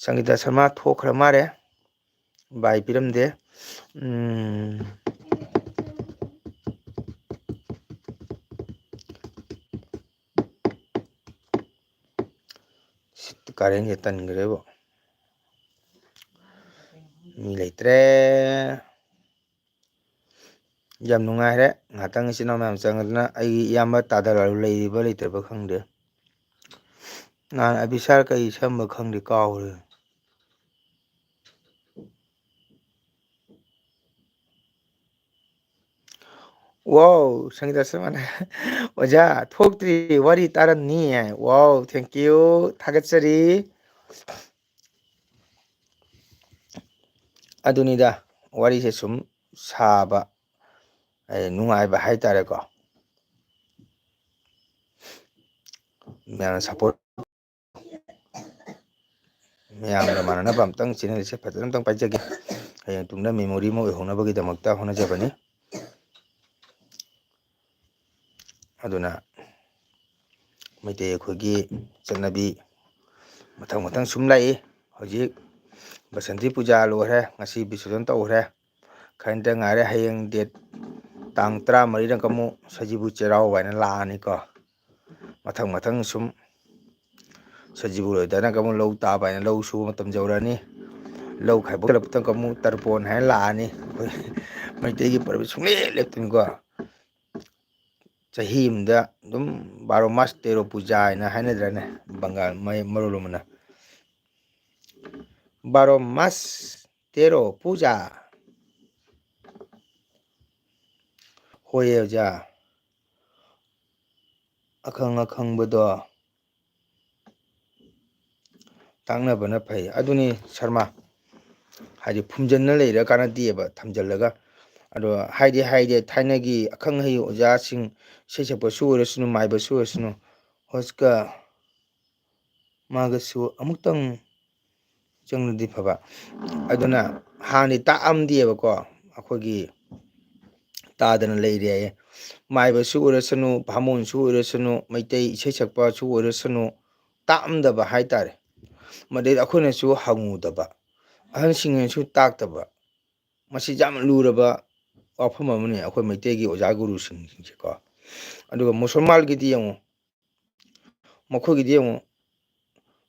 ꯁꯪꯒꯤꯇꯥ ꯁꯔꯃ ꯊꯣꯛꯈ꯭ꯔ ꯃꯥꯜꯂꯦ, bye ꯄꯤꯔꯝꯗꯦ꯫ ꯎꯝ꯫ ꯁꯤꯠ ꯀꯥꯔꯦꯟꯁꯦ ꯇꯟꯈ꯭ꯔꯦꯕꯣ꯫ ꯃꯤ ꯂꯩꯇ꯭ꯔꯦ꯫ ꯌꯥꯝ ꯅꯨꯡꯉꯥꯏꯔꯦ꯫ ꯉꯥꯏꯍꯥꯛꯇꯪ ꯏꯆꯤꯟ ꯏꯅꯥꯎ ꯃꯌꯥꯝ ꯆꯪꯉꯗꯅ ꯑꯩꯒꯤ ꯏꯌꯥꯝꯕ ꯇꯥꯗ ꯂꯥꯂꯨ ꯂꯩꯔꯤꯕ ꯂꯩꯇ꯭ꯔꯕ ꯈꯪꯗꯦ꯫ ꯅꯍꯥꯟ ꯑꯕꯤꯁꯥꯔ ꯀꯩ ꯁꯝꯕ ꯈꯪꯗꯦ, ꯀꯥꯎꯔꯦ꯫ Wow, ꯁꯪꯒꯤꯇꯥ ꯁꯔꯃꯅ, "ꯑꯣꯖꯥ, ꯊꯣꯛꯇ꯭ꯔꯤ, ꯋꯥꯔꯤ ꯇꯥꯔꯝꯅꯤ" ꯍꯥꯏ꯫ Wow, thank you, ꯊꯥꯒꯠꯆꯔꯤ꯫ ꯑꯗꯨꯅꯤꯗ, ꯋꯥꯔꯤꯁꯦ ꯁꯨꯝ ꯁꯥꯕ, ꯑꯩ ꯅꯨꯡꯉꯥꯏꯕ ꯍꯥꯏꯇꯥꯔꯦꯀꯣ꯫ ꯃꯌꯥꯝꯅ support, ꯃꯌꯥꯝꯒ ꯃꯥꯟꯅꯅꯕ ꯑꯝꯇꯪ channelꯁꯦ ꯐꯖꯅ ꯑꯝꯇꯪ ꯄꯥꯏꯖꯒꯦ꯫ ꯍꯌꯦꯡ ꯇꯨꯡꯗ memory ꯑꯃ ꯑꯣꯏꯍꯧꯅꯕꯒꯤꯗꯃꯛꯇ ꯍꯣꯠꯅꯖꯕꯅꯤ꯫ ꯑꯗꯨꯅ ꯃꯩꯇꯩ ꯑꯩꯈꯣꯏꯒꯤ ꯆꯠꯅꯕꯤ ꯃꯊꯪ ꯃꯊꯪ ꯁꯨꯝ ꯂꯥꯛꯏ꯫ ꯍꯧꯖꯤꯛ ꯕꯁꯟꯇꯤ ꯄꯨꯖꯥ ꯂꯣꯏꯔꯦ, ꯉꯁꯤ ꯕꯤꯁꯔꯖꯟ ꯇꯧꯈ꯭ꯔꯦ꯫ ꯈꯔꯅꯤꯇ ꯉꯥꯏꯔꯦ, ꯍꯌꯦꯡ date ꯇꯥꯡ ꯇꯔꯥꯃꯔꯤꯗ ꯑꯃꯨꯛ ꯁꯖꯤꯕꯨ ꯆꯩꯔꯥꯎꯕ ꯍꯥꯏꯅ ꯂꯥꯛꯑꯅꯤꯀꯣ꯫ ꯃꯊꯪ ꯃꯊꯪ ꯁꯨꯝ ꯁꯖꯤꯕꯨ ꯂꯣꯏꯗꯅ ꯑꯃꯨꯛ ꯂꯧ ꯇꯥꯕ ꯍꯥꯏꯅ ꯂꯧ ꯁꯨꯕ ꯃꯇꯝ ꯌꯧꯔꯛꯑꯅꯤ꯫ ꯂꯧ ꯈꯥꯏꯕ ꯍꯧꯔꯛꯄꯗ ꯑꯃꯨꯛ ꯇꯔꯄꯣꯟ ꯍꯥꯏꯅ ꯂꯥꯛꯑꯅꯤ꯫ ꯑꯩꯈꯣꯏ ꯃꯩꯇꯩꯒꯤ ꯄꯔꯕ ꯁꯨꯡꯂꯦꯞ ꯂꯦꯞꯇꯅꯤꯀꯣ꯫ ꯆꯍꯤ ꯑꯃꯗ ꯑꯗꯨꯝ ꯕꯥꯔꯣ ꯃꯥꯁ ꯇꯦꯔꯣ ꯄꯨꯖꯥ ꯍꯥꯏꯅ ꯍꯥꯏꯅꯗ꯭ꯔꯅꯦ, ꯕꯪꯒꯥꯜ ꯃꯩ-, ꯃꯔꯣꯜ ꯑꯃꯅ꯫ ꯕꯥꯔꯣ ꯃꯥꯁ ꯇꯦꯔꯣ ꯄꯨꯖꯥ꯫ ꯍꯣꯏ ꯑꯣꯖꯥ, ꯑꯈꯪ ꯑꯈꯪꯕꯗꯣ ꯇꯥꯛꯅꯕꯅ ꯐꯩ꯫ ꯑꯗꯨꯅꯤ ꯁꯔꯃ, ꯍꯥꯏꯗꯤ ꯐꯨꯝꯖꯤꯟꯅ ꯂꯩꯔ ꯀꯥꯟꯅꯗꯦꯕ ꯊꯝꯖꯤꯜꯂꯒ꯫ ꯑꯗꯣ ꯍꯥꯏꯗꯤ ꯍꯥꯏꯗꯤ ꯊꯥꯏꯅꯒꯤ ꯑꯈꯪ ꯑꯍꯩ ꯑꯣꯖꯥꯁꯤꯡ, ꯏꯁꯩ ꯁꯛꯄꯁꯨ ꯑꯣꯏꯔꯁꯅꯨ, ꯃꯥꯏꯕꯁꯨ ꯑꯣꯏꯔꯁꯅꯨ, ꯍꯧꯖꯤꯛꯀ ꯃꯥꯒꯁꯨ ꯑꯃꯨꯛꯇꯪ ꯆꯪꯂꯗꯤ ꯐꯕ꯫ ꯑꯗꯨꯅ ꯍꯥꯟꯅꯗꯤ ꯇꯥꯛꯑꯝꯗꯦꯕꯀꯣ, ꯑꯩꯈꯣꯏꯒꯤ ꯇꯥꯗꯅ ꯂꯩꯔꯦ ꯍꯥꯏꯌꯦ꯫ ꯃꯥꯏꯕꯁꯨ ꯑꯣꯏꯔꯁꯅꯨ, ꯚꯥꯃꯣꯟꯁꯨ ꯑꯣꯏꯔꯁꯅꯨ, ꯃꯩꯇꯩ ꯏꯁꯩ ꯁꯛꯄꯁꯨ ꯑꯣꯏꯔꯁꯅꯨ, ꯇꯥꯛꯑꯝꯗꯕ ꯍꯥꯏꯇꯥꯔꯦ꯫ ꯃꯗꯩꯗ ꯑꯩꯈꯣꯏꯅꯁꯨ ꯍꯪꯉꯨꯗꯕ, ꯑꯍꯜꯁꯤꯡꯅꯁꯨ ꯇꯥꯛꯇꯕ꯫ ꯃꯁꯤ ꯌꯥꯝ ꯂꯨꯔꯕ ꯋꯥꯐꯝ ꯑꯃꯅꯤ ꯑꯩꯈꯣꯏ ꯃꯩꯇꯩꯒꯤ ꯑꯣꯖꯥ ꯒꯨꯔꯨꯁꯤꯡꯁꯦꯀꯣ꯫ ꯑꯗꯨꯒ ꯃꯨꯁꯜꯃꯥꯟꯒꯤꯗꯤ ꯌꯦꯡꯉꯨ, ꯃꯈꯣꯏꯒꯤꯗꯤ ꯌꯦꯡꯉꯨ,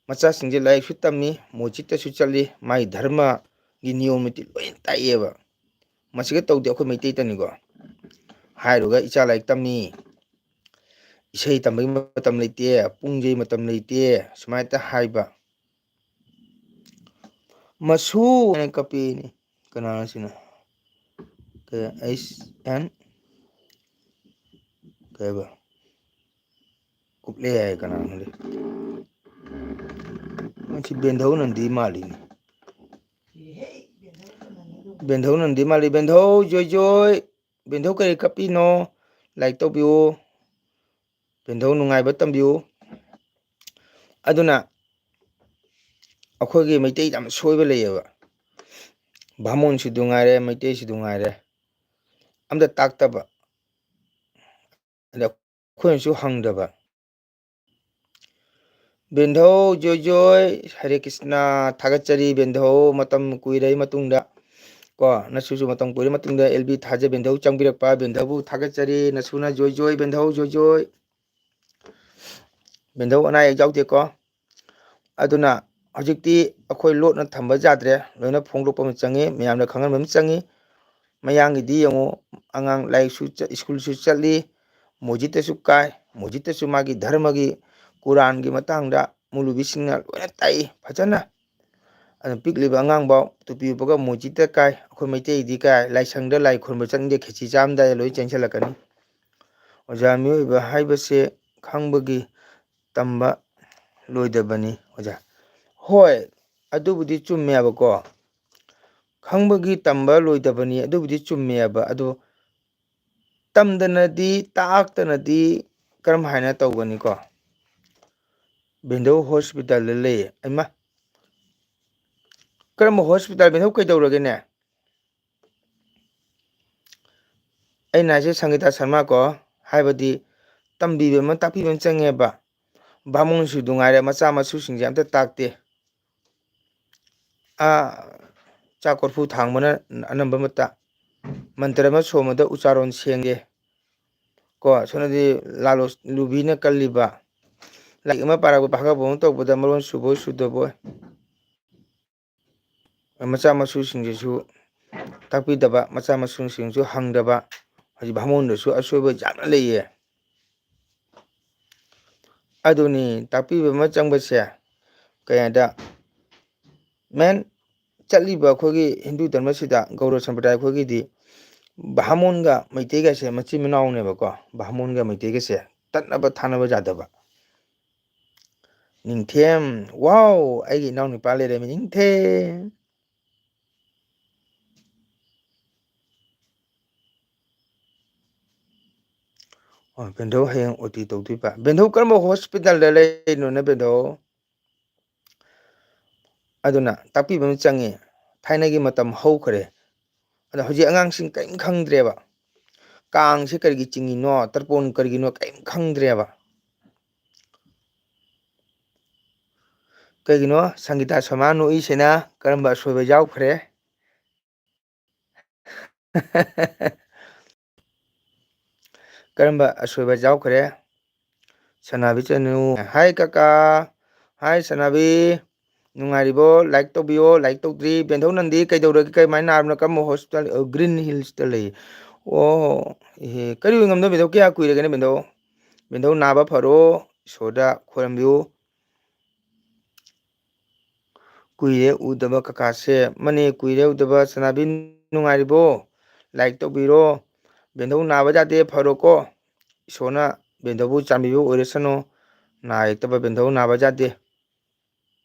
ꯃꯆꯥꯁꯤꯡꯁꯦ ꯂꯥꯏꯔꯤꯛꯁꯨ ꯇꯝꯃꯤ, ꯃꯣꯖꯤꯠꯇꯁꯨ ꯆꯠꯂꯤ, ꯃꯥꯒꯤ ꯙꯔꯃꯒꯤ ꯅꯤꯌꯣꯝ ꯅꯤꯇꯤ ꯂꯣꯏꯅ ꯇꯥꯛꯑꯦꯕ꯫ ꯃꯁꯤꯒ ꯇꯧꯗꯦ ꯑꯩꯈꯣꯏ ꯃꯩꯇꯩꯇꯅꯤꯀꯣ꯫ ꯍꯥꯏꯔꯨꯔꯒ ꯏꯆꯥ ꯂꯥꯏꯔꯤꯛ ꯇꯝꯃꯤ, ꯏꯁꯩ ꯇꯝꯕꯒꯤ ꯃꯇꯝ ꯂꯩꯇꯦ, ꯄꯨꯡ ꯌꯩ ꯃꯇꯝ ꯂꯩꯇꯦ, ꯁꯨꯃꯥꯏꯅ ꯍꯥꯏꯕ꯫ ꯃꯁꯨ ꯍꯥꯏꯅ ꯀꯞꯄꯤꯅꯤ꯫ ꯀꯅꯥꯅꯣ ꯁꯤꯅ? ꯀꯩ, ꯑꯩꯁ ꯑꯦꯟ ꯀꯩꯕ? ꯀꯨꯞꯂꯦ ꯍꯥꯏ ꯀꯅꯥꯅꯣꯗꯤ? ꯃꯁꯤ ꯕꯦꯟꯙꯧ ꯅꯟꯗꯤ ꯃꯥꯜꯂꯤꯅꯦ꯫ ꯕꯦꯟꯙꯧ ꯅꯟꯗꯤ ꯃꯥꯜꯂꯤ꯫ ꯕꯦꯟꯙꯧ ꯖꯣꯏ ꯖꯣꯏ꯫ ꯕꯦꯟꯙꯧ ꯀꯔꯤ ꯀꯞꯄꯤꯅꯣ? ꯂꯥꯏꯛ ꯇꯧꯕꯤꯌꯨ꯫ ꯕꯦꯟꯙꯧ ꯅꯨꯡꯉꯥꯏꯕ ꯇꯝꯕꯤꯌꯨ꯫ ꯑꯗꯨꯅ ꯑꯩꯈꯣꯏꯒꯤ ꯃꯩꯇꯩꯗ ꯌꯥꯝ ꯁꯣꯏꯕ ꯂꯩꯌꯦꯕ꯫ ꯚꯥꯃꯣꯟꯁꯨ ꯉꯥꯏꯔꯦ, ꯃꯩꯇꯩꯁꯨ ꯉꯥꯏꯔꯦ, ꯑꯝꯇ ꯇꯥꯛꯇꯕ꯫ ꯑꯗ ꯑꯩꯈꯣꯏꯅꯁꯨ ꯍꯪꯗꯕ꯫ ꯕꯦꯟꯙꯧ ꯖꯣꯏ ꯖꯣꯏ, ꯍꯔꯦ ꯀ꯭ꯔꯤꯁꯅ, ꯊꯥꯒꯠꯆꯔꯤ ꯕꯦꯟꯙꯧ, ꯃꯇꯝ ꯀꯨꯏꯔꯕ ꯃꯇꯨꯡꯗ ꯀꯣ, ꯅꯁꯨꯁꯨ ꯃꯇꯝ ꯀꯨꯏꯔꯕ ꯃꯇꯨꯡꯗ ꯑꯦꯜ ꯕꯤ ꯊꯥꯖ ꯕꯦꯟꯙꯧ ꯆꯪꯕꯤꯔꯛꯄ, ꯕꯦꯟꯙꯧꯕꯨ ꯊꯥꯒꯠꯆꯔꯤ, ꯅꯁꯨꯅ ꯖꯣꯏ ꯖꯣꯏ, ꯕꯦꯟꯙꯧ ꯖꯣꯏ ꯖꯣꯏ꯫ ꯕꯦꯟꯙꯧ ꯑꯅꯥ ꯑꯌꯦꯛ ꯌꯥꯎꯗꯦꯀꯣ꯫ ꯑꯗꯨꯅ ꯍꯧꯖꯤꯛꯇꯤ ꯑꯩꯈꯣꯏ ꯂꯣꯠꯅ ꯊꯝꯕ ꯌꯥꯗ꯭ꯔꯦ, ꯂꯣꯏꯅ ꯐꯣꯡꯗꯣꯛꯄ ꯑꯃ ꯆꯪꯉꯤ, ꯃꯌꯥꯝꯅ ꯈꯪꯍꯟꯕ ꯑꯃ ꯆꯪꯉꯤ꯫ ꯃꯌꯥꯡꯒꯤꯗꯤ ꯌꯦꯡꯉꯨ, ꯑꯉꯥꯡ ꯂꯥꯏꯔꯤꯛꯁꯨ ꯆ-, ꯁ꯭ꯀꯨꯜꯁꯨ ꯆꯠꯂꯤ, ꯃꯣꯖꯤꯠꯇꯁꯨ ꯀꯥꯏ, ꯃꯣꯖꯤꯠꯇꯁꯨ ꯃꯥꯒꯤ ꯙꯔꯃꯒꯤ ꯀꯨꯔꯥꯟꯒꯤ ꯃꯇꯥꯡꯗ ꯃꯧꯂꯨꯕꯤꯁꯤꯡꯅ ꯂꯣꯏꯅ ꯇꯥꯛꯏ ꯐꯖꯅ꯫ ꯑꯗꯨꯅ ꯄꯤꯛꯂꯤꯕ ꯑꯉꯥꯡꯐꯥꯎ ꯇꯨꯄꯤ ꯎꯞꯄꯒ ꯃꯨꯖꯤꯠꯇ ꯀꯥꯏ, ꯑꯩꯈꯣꯏ ꯃꯩꯇꯩꯗꯤ ꯀꯥꯏ, ꯂꯥꯏꯁꯪꯗ ꯂꯥꯏ ꯈꯨꯔꯨꯝꯕ ꯆꯪꯗꯦ, ꯈꯦꯆꯤ ꯆꯥꯔꯝꯗꯥꯏꯗ ꯂꯣꯏ ꯆꯦꯟꯁꯤꯜꯂꯛꯀꯅꯤ꯫ ꯑꯣꯖꯥ, ꯃꯤꯑꯣꯏꯕ ꯍꯥꯏꯕꯁꯦ ꯈꯪꯕꯒꯤ ꯇꯝꯕ ꯂꯣꯏꯗꯕꯅꯤ ꯑꯣꯖꯥ꯫ ꯍꯣꯏ, ꯑꯗꯨꯕꯨꯗꯤ ꯆꯨꯝꯃꯦꯕꯀꯣ, ꯈꯪꯕꯒꯤ ꯇꯝꯕ ꯂꯣꯏꯗꯕꯅꯤ, ꯑꯗꯨꯕꯨꯗꯤ ꯆꯨꯝꯃꯦꯕ꯫ ꯑꯗꯨ ꯇꯝꯗꯅꯗꯤ, ꯇꯥꯛꯇꯅꯗꯤ ꯀꯔꯝ ꯍꯥꯏꯅ ꯇꯧꯒꯅꯤꯀꯣ? ꯕꯦꯟꯗꯧ ꯍꯣꯁꯄꯤꯇꯥꯜꯗ ꯂꯩꯌꯦ꯫ ꯑꯩꯃ, ꯀꯔꯝꯕ ꯍꯣꯁꯄꯤꯇꯥꯜ? ꯕꯦꯟꯗꯧ ꯀꯩꯗꯧꯔꯒꯦꯅꯦ? ꯑꯩꯅ ꯍꯥꯏꯁꯦ ꯁꯪꯒꯤꯇꯥ ꯁꯔꯃ ꯀꯣ, ꯍꯥꯏꯕꯗꯤ ꯇꯝꯕꯤꯕ ꯑꯃ, ꯇꯥꯛꯄꯤꯕ ꯑꯃ ꯆꯪꯉꯦꯕ꯫ ꯕꯥꯃꯣꯟꯁꯨ ꯅꯨꯡꯉꯥꯏꯔꯦ, ꯃꯆꯥ ꯃꯁꯨꯁꯤꯡꯁꯦ ꯑꯝꯇ ꯇꯥꯛꯇꯦ꯫ ꯑꯥ, ꯆꯥꯛ ꯀꯣꯔꯐꯨ ꯊꯥꯡꯕꯅ ꯑꯅꯝꯕ ꯑꯃ ꯇꯥꯛ-, ꯃꯟꯇ꯭ꯔ ꯑꯃ ꯁꯣꯟꯕꯗ ꯎꯆꯥꯔꯣꯟ ꯁꯦꯡꯗꯦ꯫ ꯀꯣ, ꯁꯣꯝꯗꯗꯤ ꯂꯥꯂꯣ ꯂꯨꯕꯤꯅ ꯀꯜꯂꯤꯕ, ꯂꯥꯏꯔꯤꯛ ꯑꯃ ꯄꯥꯔꯛꯄ, ꯐꯥꯒꯠꯄ ꯑꯃ ꯇꯧꯕꯗ ꯃꯔꯣꯟ ꯁꯨꯕꯣꯏ ꯁꯨꯗꯕꯣꯏ꯫ ꯃꯆꯥ ꯃꯁꯨꯁꯤꯡꯁꯤꯁꯨ ꯇꯥꯛꯄꯤꯗꯕ, ꯃꯆꯥ ꯃꯁꯨꯁꯤꯡꯁꯨ ꯍꯪꯗꯕ, ꯍꯧꯖꯤꯛ ꯚꯥꯃꯣꯟꯗꯁꯨ ꯑꯁꯣꯏꯕ ꯌꯥꯝꯅ ꯂꯩꯌꯦ꯫ ꯑꯗꯨꯅꯤ ꯇꯥꯛꯄꯤꯕ ꯑꯃ ꯆꯪꯕꯁꯦ꯫ ꯀꯩ ꯍꯥꯏꯗ, ꯃꯦꯟ, ꯆꯠꯂꯤꯕ ꯑꯩꯈꯣꯏꯒꯤ ꯍꯤꯟꯗꯨ ꯙꯔꯃꯁꯤꯗ, ꯒꯧꯔ ꯁꯝꯄ꯭ꯔꯗꯥꯌ ꯑꯩꯈꯣꯏꯒꯤꯗꯤ ꯚꯥꯃꯣꯟꯒ ꯃꯩꯇꯩꯒꯁꯦ ꯃꯆꯤꯟ ꯃꯅꯥꯎꯅꯦꯕꯀꯣ꯫ ꯚꯥꯃꯣꯟꯒ ꯃꯩꯇꯩꯒꯁꯦ ꯇꯠꯅꯕ ꯊꯥꯅꯕ ꯌꯥꯗꯕ꯫ ꯅꯤꯡꯊꯦꯝ, ꯋꯥꯎ, ꯑꯩꯒꯤ ꯏꯅꯥꯎ ꯅꯨꯄꯥ ꯂꯩꯔꯝꯃꯤ, ꯅꯤꯡꯊꯦꯝ꯫ ꯑꯣ, ꯕꯦꯟꯗꯧ ꯍꯌꯦꯡ ꯑꯣ ꯇꯤ ꯇꯧꯗꯣꯏꯕ꯫ ꯕꯦꯟꯗꯧ ꯀꯔꯝꯕ ꯍꯣꯁꯄꯤꯇꯥꯜꯗ ꯂꯩꯔꯤꯅꯣꯅꯦ, ꯕꯦꯟꯗꯧ? ꯑꯗꯨꯅ ꯇꯥꯛꯄꯤꯕ ꯑꯃ ꯆꯪꯉꯤ꯫ ꯊꯥꯏꯅꯒꯤ ꯃꯇꯝ ꯍꯧꯈ꯭ꯔꯦ꯫ ꯑꯗꯣ ꯍꯧꯖꯤꯛ ꯑꯉꯥꯡꯁꯤꯡ ꯀꯔꯤꯝ ꯈꯪꯗ꯭ꯔꯦꯕ꯫ ꯀꯥꯡꯁꯦ ꯀꯔꯤꯒꯤ ꯆꯤꯡꯉꯤꯅꯣ, ꯇꯔꯄꯣꯟ ꯀꯔꯤꯒꯤꯅꯣ, ꯀꯔꯤꯝ ꯈꯪꯗ꯭ꯔꯦꯕ꯫ ꯀꯩꯒꯤꯅꯣ ꯁꯪꯒꯤꯇꯥ ꯁꯣꯃꯥ ꯅꯣꯛꯏꯁꯤꯅ? ꯀꯔꯝꯕ ꯑꯁꯣꯏꯕ ꯌꯥꯎꯈ꯭ꯔꯦ? ꯀꯔꯝꯕ ꯑꯁꯣꯏꯕ ꯌꯥꯎꯈ꯭ꯔꯦ? ꯁꯅꯥꯕꯤ ꯆꯅꯨ꯫ ꯍꯥꯏ ꯀꯀꯥ꯫ ꯍꯥꯏ ꯁꯅꯥꯕꯤ꯫ ꯅꯨꯡꯉꯥꯏꯔꯤꯕꯣ? ꯂꯥꯏꯛ ꯇꯧꯕꯤꯌꯣ꯫ ꯂꯥꯏꯛ ꯇꯧꯗ꯭ꯔꯤ꯫ ꯕꯦꯟꯊꯧ ꯅꯟꯗꯤ ꯀꯩꯗꯧꯔꯒꯦ? ꯀꯃꯥꯏꯅ ꯅꯥꯔꯕꯅꯣ? ꯀꯔꯝꯕ ꯍꯣꯁꯄꯤꯇꯥꯜ? ꯑ, ꯒ꯭ꯔꯤꯟ ꯍꯤꯜꯁꯇ ꯂꯩ꯫ ꯑꯣ, ꯏꯍꯦ꯫ ꯀꯔꯤ ꯑꯣꯏ ꯉꯝꯗꯣꯏ ꯕꯦꯟꯊꯧ? ꯀꯌꯥ ꯀꯨꯏꯔꯒꯦꯅꯦ ꯕꯦꯟꯊꯧ? ꯕꯦꯟꯊꯧ ꯅꯥꯕ ꯐꯔꯣ꯫ ꯏꯁꯣꯔꯗ ꯈꯣꯏꯔꯝꯕꯤꯌꯨ꯫ ꯀꯨꯏꯔꯦ ꯎꯗꯕ ꯀꯀꯥꯁꯦ꯫ ꯃꯅꯦ, ꯀꯨꯏꯔꯦ ꯎꯗꯕ꯫ ꯆꯅꯥꯕꯤ, ꯅꯨꯡꯉꯥꯏꯔꯤꯕꯣ? ꯂꯥꯏꯛ ꯇꯧꯕꯤꯔꯣ꯫ ꯕꯦꯟꯗꯧ ꯅꯥꯕ ꯌꯥꯗꯦ, ꯐꯔꯣꯀꯣ꯫ ꯏꯁꯣꯔꯅ ꯕꯦꯟꯗꯧꯕꯨ ꯆꯥꯟꯕꯤꯕ ꯑꯣꯏꯔꯁꯅꯨ꯫ ꯅꯥ ꯌꯦꯛꯇꯕ ꯕꯦꯟꯗꯧ ꯅꯥꯕ ꯌꯥꯗꯦ꯫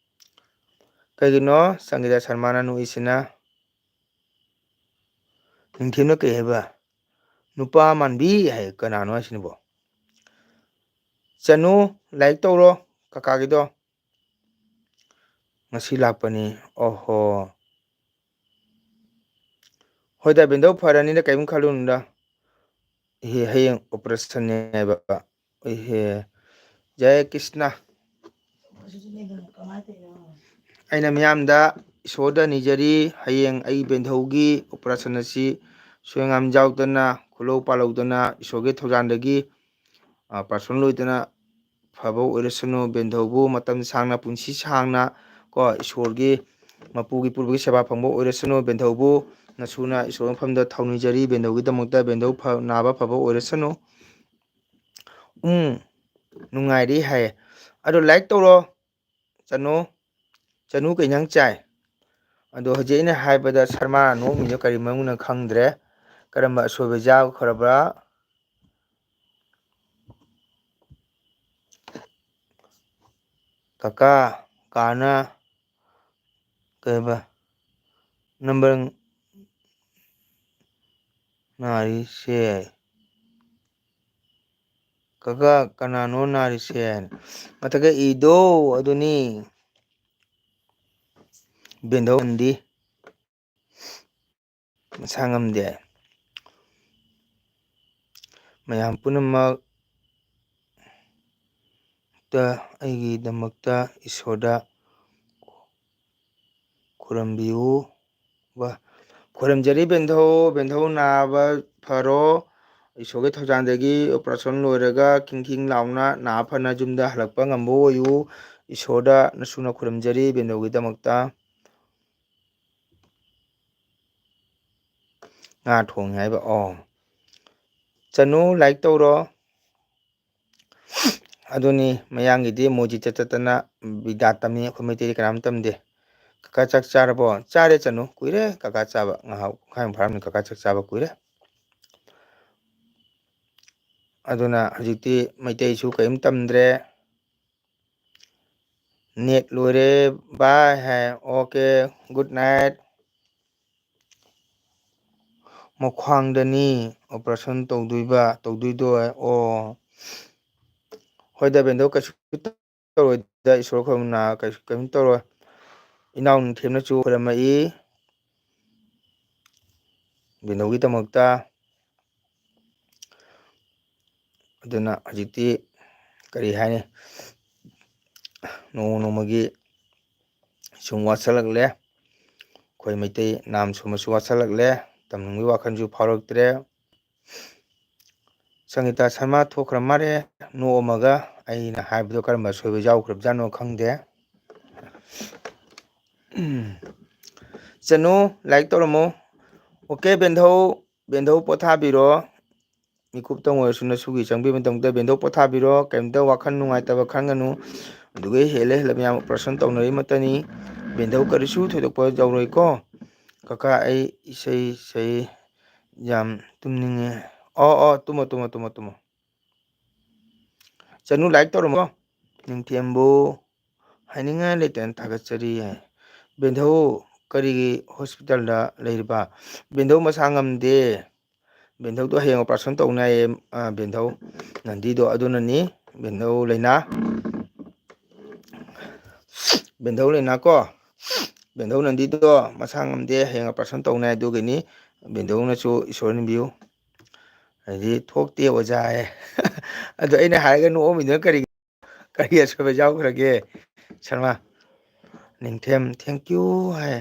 ꯀꯩꯒꯤꯅꯣ ꯁꯪꯒꯤꯇꯥ ꯁꯔꯃꯥꯅ ꯅꯣꯛꯏꯁꯤꯅ? ꯅꯤꯡꯊꯦꯝꯅ ꯀꯩ ꯍꯥꯏꯕ? ꯅꯨꯄꯥ ꯃꯥꯟꯕꯤ ꯍꯥꯏ, ꯀꯅꯥꯅꯣ ꯍꯥꯏꯁꯤꯅꯕꯣ? ꯆꯅꯨ, ꯂꯥꯏꯛ ꯇꯧꯔꯣ ꯀꯀꯥꯒꯤꯗꯣ꯫ ꯉꯁꯤ ꯂꯥꯛꯄꯅꯤ꯫ ꯑꯣꯍꯣ꯫ ꯍꯣꯏꯗ, ꯕꯦꯟꯗꯧ ꯐꯔꯅꯤꯗ, ꯀꯔꯤꯝ ꯈꯜꯂꯨꯅꯨꯗ꯫ ꯏꯍꯦ, ꯍꯌꯦꯡ operation ꯅꯦꯕ꯫ ꯏꯍꯦ, ꯖꯌ ꯀ꯭ꯔꯤꯁꯅ꯫ ꯑꯩꯅ ꯃꯤꯌꯥꯝꯗ ꯏꯁꯣꯔꯗ ꯅꯤꯖꯔꯤ, ꯍꯌꯦꯡ ꯑꯩ ꯕꯦꯟꯗꯧꯒꯤ operation ꯑꯁꯤ ꯁꯣꯏꯉꯥꯝ ꯌꯥꯎꯗꯅ, ꯈꯨꯜꯂꯧ ꯄꯥꯜꯂꯧꯗꯅ, ꯏꯁꯣꯔꯒꯤ ꯊꯧꯖꯥꯜꯗꯒꯤ, ꯑ, operation ꯂꯣꯏꯗꯅ ꯐꯕ ꯑꯣꯏꯔꯁꯅꯨ꯫ ꯕꯦꯟꯗꯧꯕꯨ ꯃꯇꯝ ꯁꯥꯡꯅ, ꯄꯨꯟꯁꯤ ꯁꯥꯡꯅ ꯀꯣ, ꯏꯁꯣꯔꯒꯤ ꯃꯄꯨꯒꯤ ꯄꯨꯔꯕꯒꯤ ꯁꯦꯕꯥ ꯐꯪꯕ ꯑꯣꯏꯔꯁꯅꯨ꯫ ꯕꯦꯟꯗꯧꯕꯨ ꯅꯁꯨꯅ ꯏꯁꯣꯔ ꯃꯐꯝꯗ ꯊꯧꯅꯤꯖꯔꯤ꯫ ꯕꯦꯟꯗꯧꯒꯤꯗꯃꯛꯇ ꯕꯦꯟꯗꯧ ꯐ-, ꯅꯥꯕ ꯐꯕ ꯑꯣꯏꯔꯁꯅꯨ꯫ ꯎꯝ, ꯅꯨꯡꯉꯥꯏꯔꯤ ꯍꯥꯏꯌꯦ꯫ ꯑꯗꯣ ꯂꯥꯏꯛ ꯇꯧꯔꯣ꯫ ꯆꯅꯨ, ꯆꯅꯨ ꯀꯩ ꯏꯟꯖꯥꯡ ꯆꯥꯏ? ꯑꯗꯣ ꯍꯧꯖꯤꯛ ꯑꯩꯅ ꯍꯥꯏꯕꯗ ꯁꯔꯃꯥ ꯅꯣꯛꯑꯝꯃꯤꯗꯣ ꯀꯔꯤ ꯃꯔꯝꯒꯤꯅꯣ ꯈꯪꯗ꯭ꯔꯦ꯫ ꯀꯔꯝꯕ ꯑꯁꯣꯏꯕ ꯌꯥꯎꯈ꯭ꯔꯕ꯭ꯔꯥ? ꯀꯀꯥ, ꯀꯥꯅ ꯀꯩꯕ? ꯅꯝꯕꯔ ꯅꯥꯔꯤꯁꯦ꯫ ꯀꯀꯥ, ꯀꯅꯥꯅꯣ ꯅꯥꯔꯤꯁꯦ? ꯃꯊꯛꯇ ꯏꯗꯣ ꯑꯗꯨꯅꯤ꯫ ꯕꯦꯟꯗꯧ ꯍꯟꯗꯤ꯫ ꯃꯁꯥ ꯉꯝꯗꯦ꯫ ꯃꯌꯥꯝ ꯄꯨꯝꯅꯃꯛꯇ ꯑꯩꯒꯤꯗꯃꯛꯇ ꯏꯁꯣꯔꯗ ꯈꯨꯔꯨꯝꯕꯤꯌꯨ꯫ ꯋꯥ-, ꯈꯨꯔꯨꯝꯖꯔꯤ ꯕꯦꯟꯙꯧ, ꯕꯦꯟꯙꯧ ꯅꯥꯕ ꯐꯔꯣ꯫ ꯏꯁꯣꯔꯒꯤ ꯊꯧꯖꯥꯜꯗꯒꯤ operation ꯂꯣꯏꯔꯒ ꯈꯤꯡ ꯈꯤꯡ ꯂꯥꯎꯅ ꯅꯥ ꯐꯅ ꯌꯨꯝꯗ ꯍꯜꯂꯛꯄ ꯉꯝꯕ ꯑꯣꯏꯌꯨ꯫ ꯏꯁꯣꯔꯗ ꯅꯁꯨꯅ ꯈꯨꯔꯨꯝꯖꯔꯤ ꯕꯦꯟꯙꯧꯒꯤꯗꯃꯛꯇ꯫ ꯉꯥ ꯊꯣꯡꯉꯦ ꯍꯥꯏꯕ꯫ ꯑꯣ꯫ ꯆꯅꯨ, ꯂꯥꯏꯛ ꯇꯧꯔꯣ꯫ ꯑꯗꯨꯅꯤ, ꯃꯌꯥꯡꯒꯤꯗꯤ ꯃꯣꯏꯗꯤ ꯆꯠ ꯆꯠꯇꯅ ꯕꯤꯗꯥ ꯇꯝꯃꯤ, ꯑꯩꯈꯣꯏ ꯃꯩꯇꯩꯗꯤ ꯀꯅꯥꯝ ꯇꯝꯗꯦ꯫ ꯀꯀꯥ ꯆꯥꯛ ꯆꯥꯔꯕꯣ? ꯆꯥꯔꯦ ꯆꯅꯨ, ꯀꯨꯏꯔꯦ ꯀꯀꯥ ꯆꯥꯕ, ꯉꯥꯏꯍꯥꯛ ꯄꯨꯡꯈꯥꯏꯃꯨꯛ ꯐꯥꯔꯝꯅꯤ ꯀꯀꯥ ꯆꯥꯛ ꯆꯥꯕ ꯀꯨꯏꯔꯦ꯫ ꯑꯗꯨꯅ ꯍꯧꯖꯤꯛꯇꯤ ꯃꯩꯇꯩꯁꯨ ꯀꯔꯤꯝ ꯇꯝꯗ꯭ꯔꯦ꯫ ꯅꯦꯠ ꯂꯣꯏꯔꯦ ꯚꯥꯏ ꯍꯥꯏ꯫ Okay, good night. ꯃꯈ꯭ꯋꯥꯡꯗꯅꯤ ꯑꯣꯄꯔꯦꯁꯟ ꯇꯧꯗꯣꯏꯕ, ꯇꯧꯗꯣꯏꯗꯣ꯫ ꯑꯣ, ꯍꯣꯏꯗ ꯕꯦꯟꯗꯣ, ꯀꯩꯁꯨ ꯇꯧꯔꯣꯏꯗ, ꯏꯁꯣꯔ ꯈꯨꯔꯨꯝꯅ ꯀꯩꯁꯨ, ꯀꯩꯝ ꯇꯧꯔꯣꯏ꯫ ꯏꯅꯥꯎ ꯅꯤꯡꯊꯦꯝꯅꯁꯨ ꯈꯨꯔꯨꯝꯃꯛꯏ ꯕꯦꯟꯗꯣꯒꯤꯗꯃꯛꯇ꯫ ꯑꯗꯨꯅ ꯍꯧꯖꯤꯛꯇꯤ ꯀꯔꯤ ꯍꯥꯏꯅꯤ, ꯅꯣꯡꯃ ꯅꯣꯡꯃꯒꯤ ꯁꯨꯝ ꯋꯥꯠꯁꯜꯂꯛꯂꯦ꯫ ꯑꯩꯈꯣꯏ ꯃꯩꯇꯩ ꯅꯥꯝ ꯁꯨꯝꯕꯁꯨ ꯋꯥꯠꯁꯜꯂꯛꯂꯦ꯫ ꯇꯝꯅꯤꯡꯕꯒꯤ ꯋꯥꯈꯜꯁꯨ ꯐꯥꯎꯔꯛꯇ꯭ꯔꯦ꯫ ꯁꯪꯒꯤꯇꯥ ꯁꯔꯃ ꯊꯣꯛꯈ꯭ꯔ ꯃꯥꯜꯂꯦ ꯅꯣꯛꯑꯝꯃꯒ꯫ ꯑꯩꯅ ꯍꯥꯏꯕꯗꯣ ꯀꯔꯝꯕ ꯑꯁꯣꯏꯕ ꯌꯥꯎꯈ꯭ꯔꯕꯖꯥꯠꯅꯣ ꯈꯪꯗꯦ꯫ ꯆꯅꯨ, ꯂꯥꯏꯛ ꯇꯧꯔꯝꯃꯣ꯫ ꯑꯣꯀꯦ, ꯕꯦꯟꯙꯧ, ꯕꯦꯟꯙꯧ ꯄꯣꯊꯥꯕꯤꯔꯣ꯫ ꯃꯤꯀꯨꯞꯇꯪ ꯑꯣꯏꯔꯁꯨ ꯅꯁꯨꯒꯤ ꯆꯪꯕꯤꯕ ꯃꯇꯝꯗ ꯕꯦꯟꯙꯧ ꯄꯣꯊꯥꯕꯤꯔꯣ꯫ ꯀꯔꯤꯝꯇ ꯋꯥꯈꯜ ꯅꯨꯡꯉꯥꯏꯇꯕ ꯈꯟꯒꯅꯨ꯫ ꯑꯗꯨꯒ ꯍꯦꯜꯂꯦ ꯍꯦꯜꯂꯦ ꯃꯌꯥꯝ ꯑꯣꯄꯔꯦꯁꯟ ꯇꯧꯅꯔꯤ ꯃꯇꯝꯅꯤ꯫ ꯕꯦꯟꯙꯧ ꯀꯔꯤꯁꯨ ꯊꯣꯏꯗꯣꯛꯄ ꯌꯥꯎꯔꯣꯏꯀꯣ꯫ ꯀꯀꯥ, ꯑꯩ ꯏꯁꯩ ꯁꯩ ꯌꯥꯝ ꯇꯨꯝꯅꯤꯡꯉꯦ꯫ ꯑꯣ, ꯑꯣ, ꯇꯨꯝꯃꯣ, ꯇꯨꯝꯃꯣ, ꯇꯨꯝꯃꯣ, ꯇꯨꯝꯃꯣ꯫ ꯆꯅꯨ, ꯂꯥꯏꯛ ꯇꯧꯔꯝꯃꯣ꯫ ꯅꯤꯡꯊꯦꯝꯕꯨ ꯍꯥꯏꯅꯤꯡꯉꯥꯏ ꯂꯩꯇꯅ ꯊꯥꯒꯠꯆꯔꯤ ꯍꯥꯏ꯫ ꯕꯦꯟꯙꯧ ꯀꯔꯤꯒꯤ ꯍꯣꯁꯄꯤꯇꯥꯜꯗ ꯂꯩꯔꯤꯕ? ꯕꯦꯟꯙꯧ ꯃꯁꯥ ꯉꯝꯗꯦ꯫ ꯕꯦꯟꯙꯧꯗꯣ ꯍꯌꯦꯡ ꯑꯣꯄꯔꯦꯁꯟ ꯇꯧꯅꯤ ꯍꯥꯏꯌꯦ, ꯑ, ꯕꯦꯟꯙꯧ ꯅꯟꯗꯤꯗꯣ꯫ ꯑꯗꯨꯅꯅꯤ ꯕꯦꯟꯙꯧ ꯂꯩꯅꯥ꯫ ꯕꯦꯟꯙꯧ ꯂꯩꯅꯥ ꯀꯣ꯫ ꯕꯦꯟꯙꯧ ꯅꯟꯗꯤꯗꯣ ꯃꯁꯥ ꯉꯝꯗꯦ, ꯍꯌꯦꯡ ꯑꯣꯄꯔꯦꯁꯟ ꯇꯧꯅꯤ ꯍꯥꯏ, ꯑꯗꯨꯒꯤꯅꯤ꯫ ꯕꯦꯟꯙꯧꯅꯁꯨ ꯏꯁꯣꯔ ꯅꯤꯡꯕꯤꯌꯨ꯫ ꯍꯥꯏꯗꯤ ꯊꯣꯛꯇꯦ ꯑꯣꯖꯥ ꯍꯥꯏ꯫ ꯑꯗꯣ ꯑꯩꯅ ꯍꯥꯏꯔꯒ ꯅꯣꯛꯑꯝꯃꯤꯗꯨꯅ ꯀꯔꯤ, ꯀꯔꯤ ꯑꯁꯣꯏꯕ ꯌꯥꯎꯈ꯭ꯔꯒꯦ? ꯁꯔꯃ, ꯅꯤꯡꯊꯦꯝ, thank you ꯍꯥꯏ꯫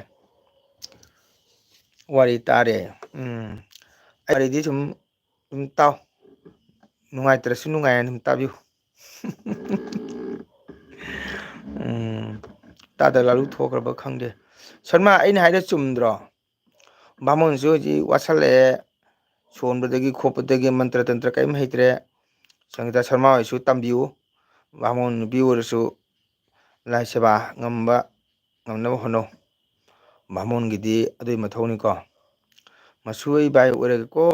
ꯋꯥꯔꯤ ꯇꯥꯔꯦ꯫ ꯎꯝ꯫ ꯑꯩ ꯋꯥꯔꯤꯗꯤ ꯁꯨꯝ, ꯁꯨꯝ ꯇꯥꯎ꯫ ꯅꯨꯡꯉꯥꯏꯇ꯭ꯔꯁꯨ ꯅꯨꯡꯉꯥꯏꯅ ꯑꯗꯨꯝ ꯇꯥꯕꯤꯌꯨ꯫ ꯎꯝ꯫ ꯇꯥꯗ ꯂꯥꯂꯨ ꯊꯣꯛꯈ꯭ꯔꯕ ꯈꯪꯗꯦ꯫ ꯁꯔꯃ, ꯑꯩꯅ ꯍꯥꯏꯗꯣ ꯆꯨꯝꯗ꯭ꯔꯣ? ꯕꯥꯃꯣꯟꯁꯨ ꯍꯧꯖꯤꯛ ꯋꯥꯠꯁꯜꯂꯛꯑꯦ꯫ ꯁꯣꯟꯕꯗꯒꯤ ꯈꯣꯠꯄꯗꯒꯤ ꯃꯟꯇ꯭ꯔ ꯇꯟꯇ꯭ꯔ ꯀꯔꯤꯝ ꯍꯩꯇ꯭ꯔꯦ꯫ ꯁꯪꯒꯤꯇꯥ ꯁꯔꯃ ꯍꯣꯏꯁꯨ ꯇꯝꯕꯤꯌꯨ꯫ ꯕꯥꯃꯣꯟ ꯅꯨꯄꯤ ꯑꯣꯏꯔꯁꯨ ꯂꯥꯏ ꯁꯦꯕꯥ ꯉꯝꯕ ꯉꯝꯅꯕ ꯍꯣꯠꯅꯧ꯫ ꯕꯥꯃꯣꯟꯒꯤꯗꯤ ꯑꯗꯨꯒꯤ ꯃꯊꯧꯅꯤꯀꯣ꯫ ꯃꯁꯨ ꯑꯩ ꯚꯥꯏ ꯑꯣꯏꯔꯒꯦꯀꯣ꯫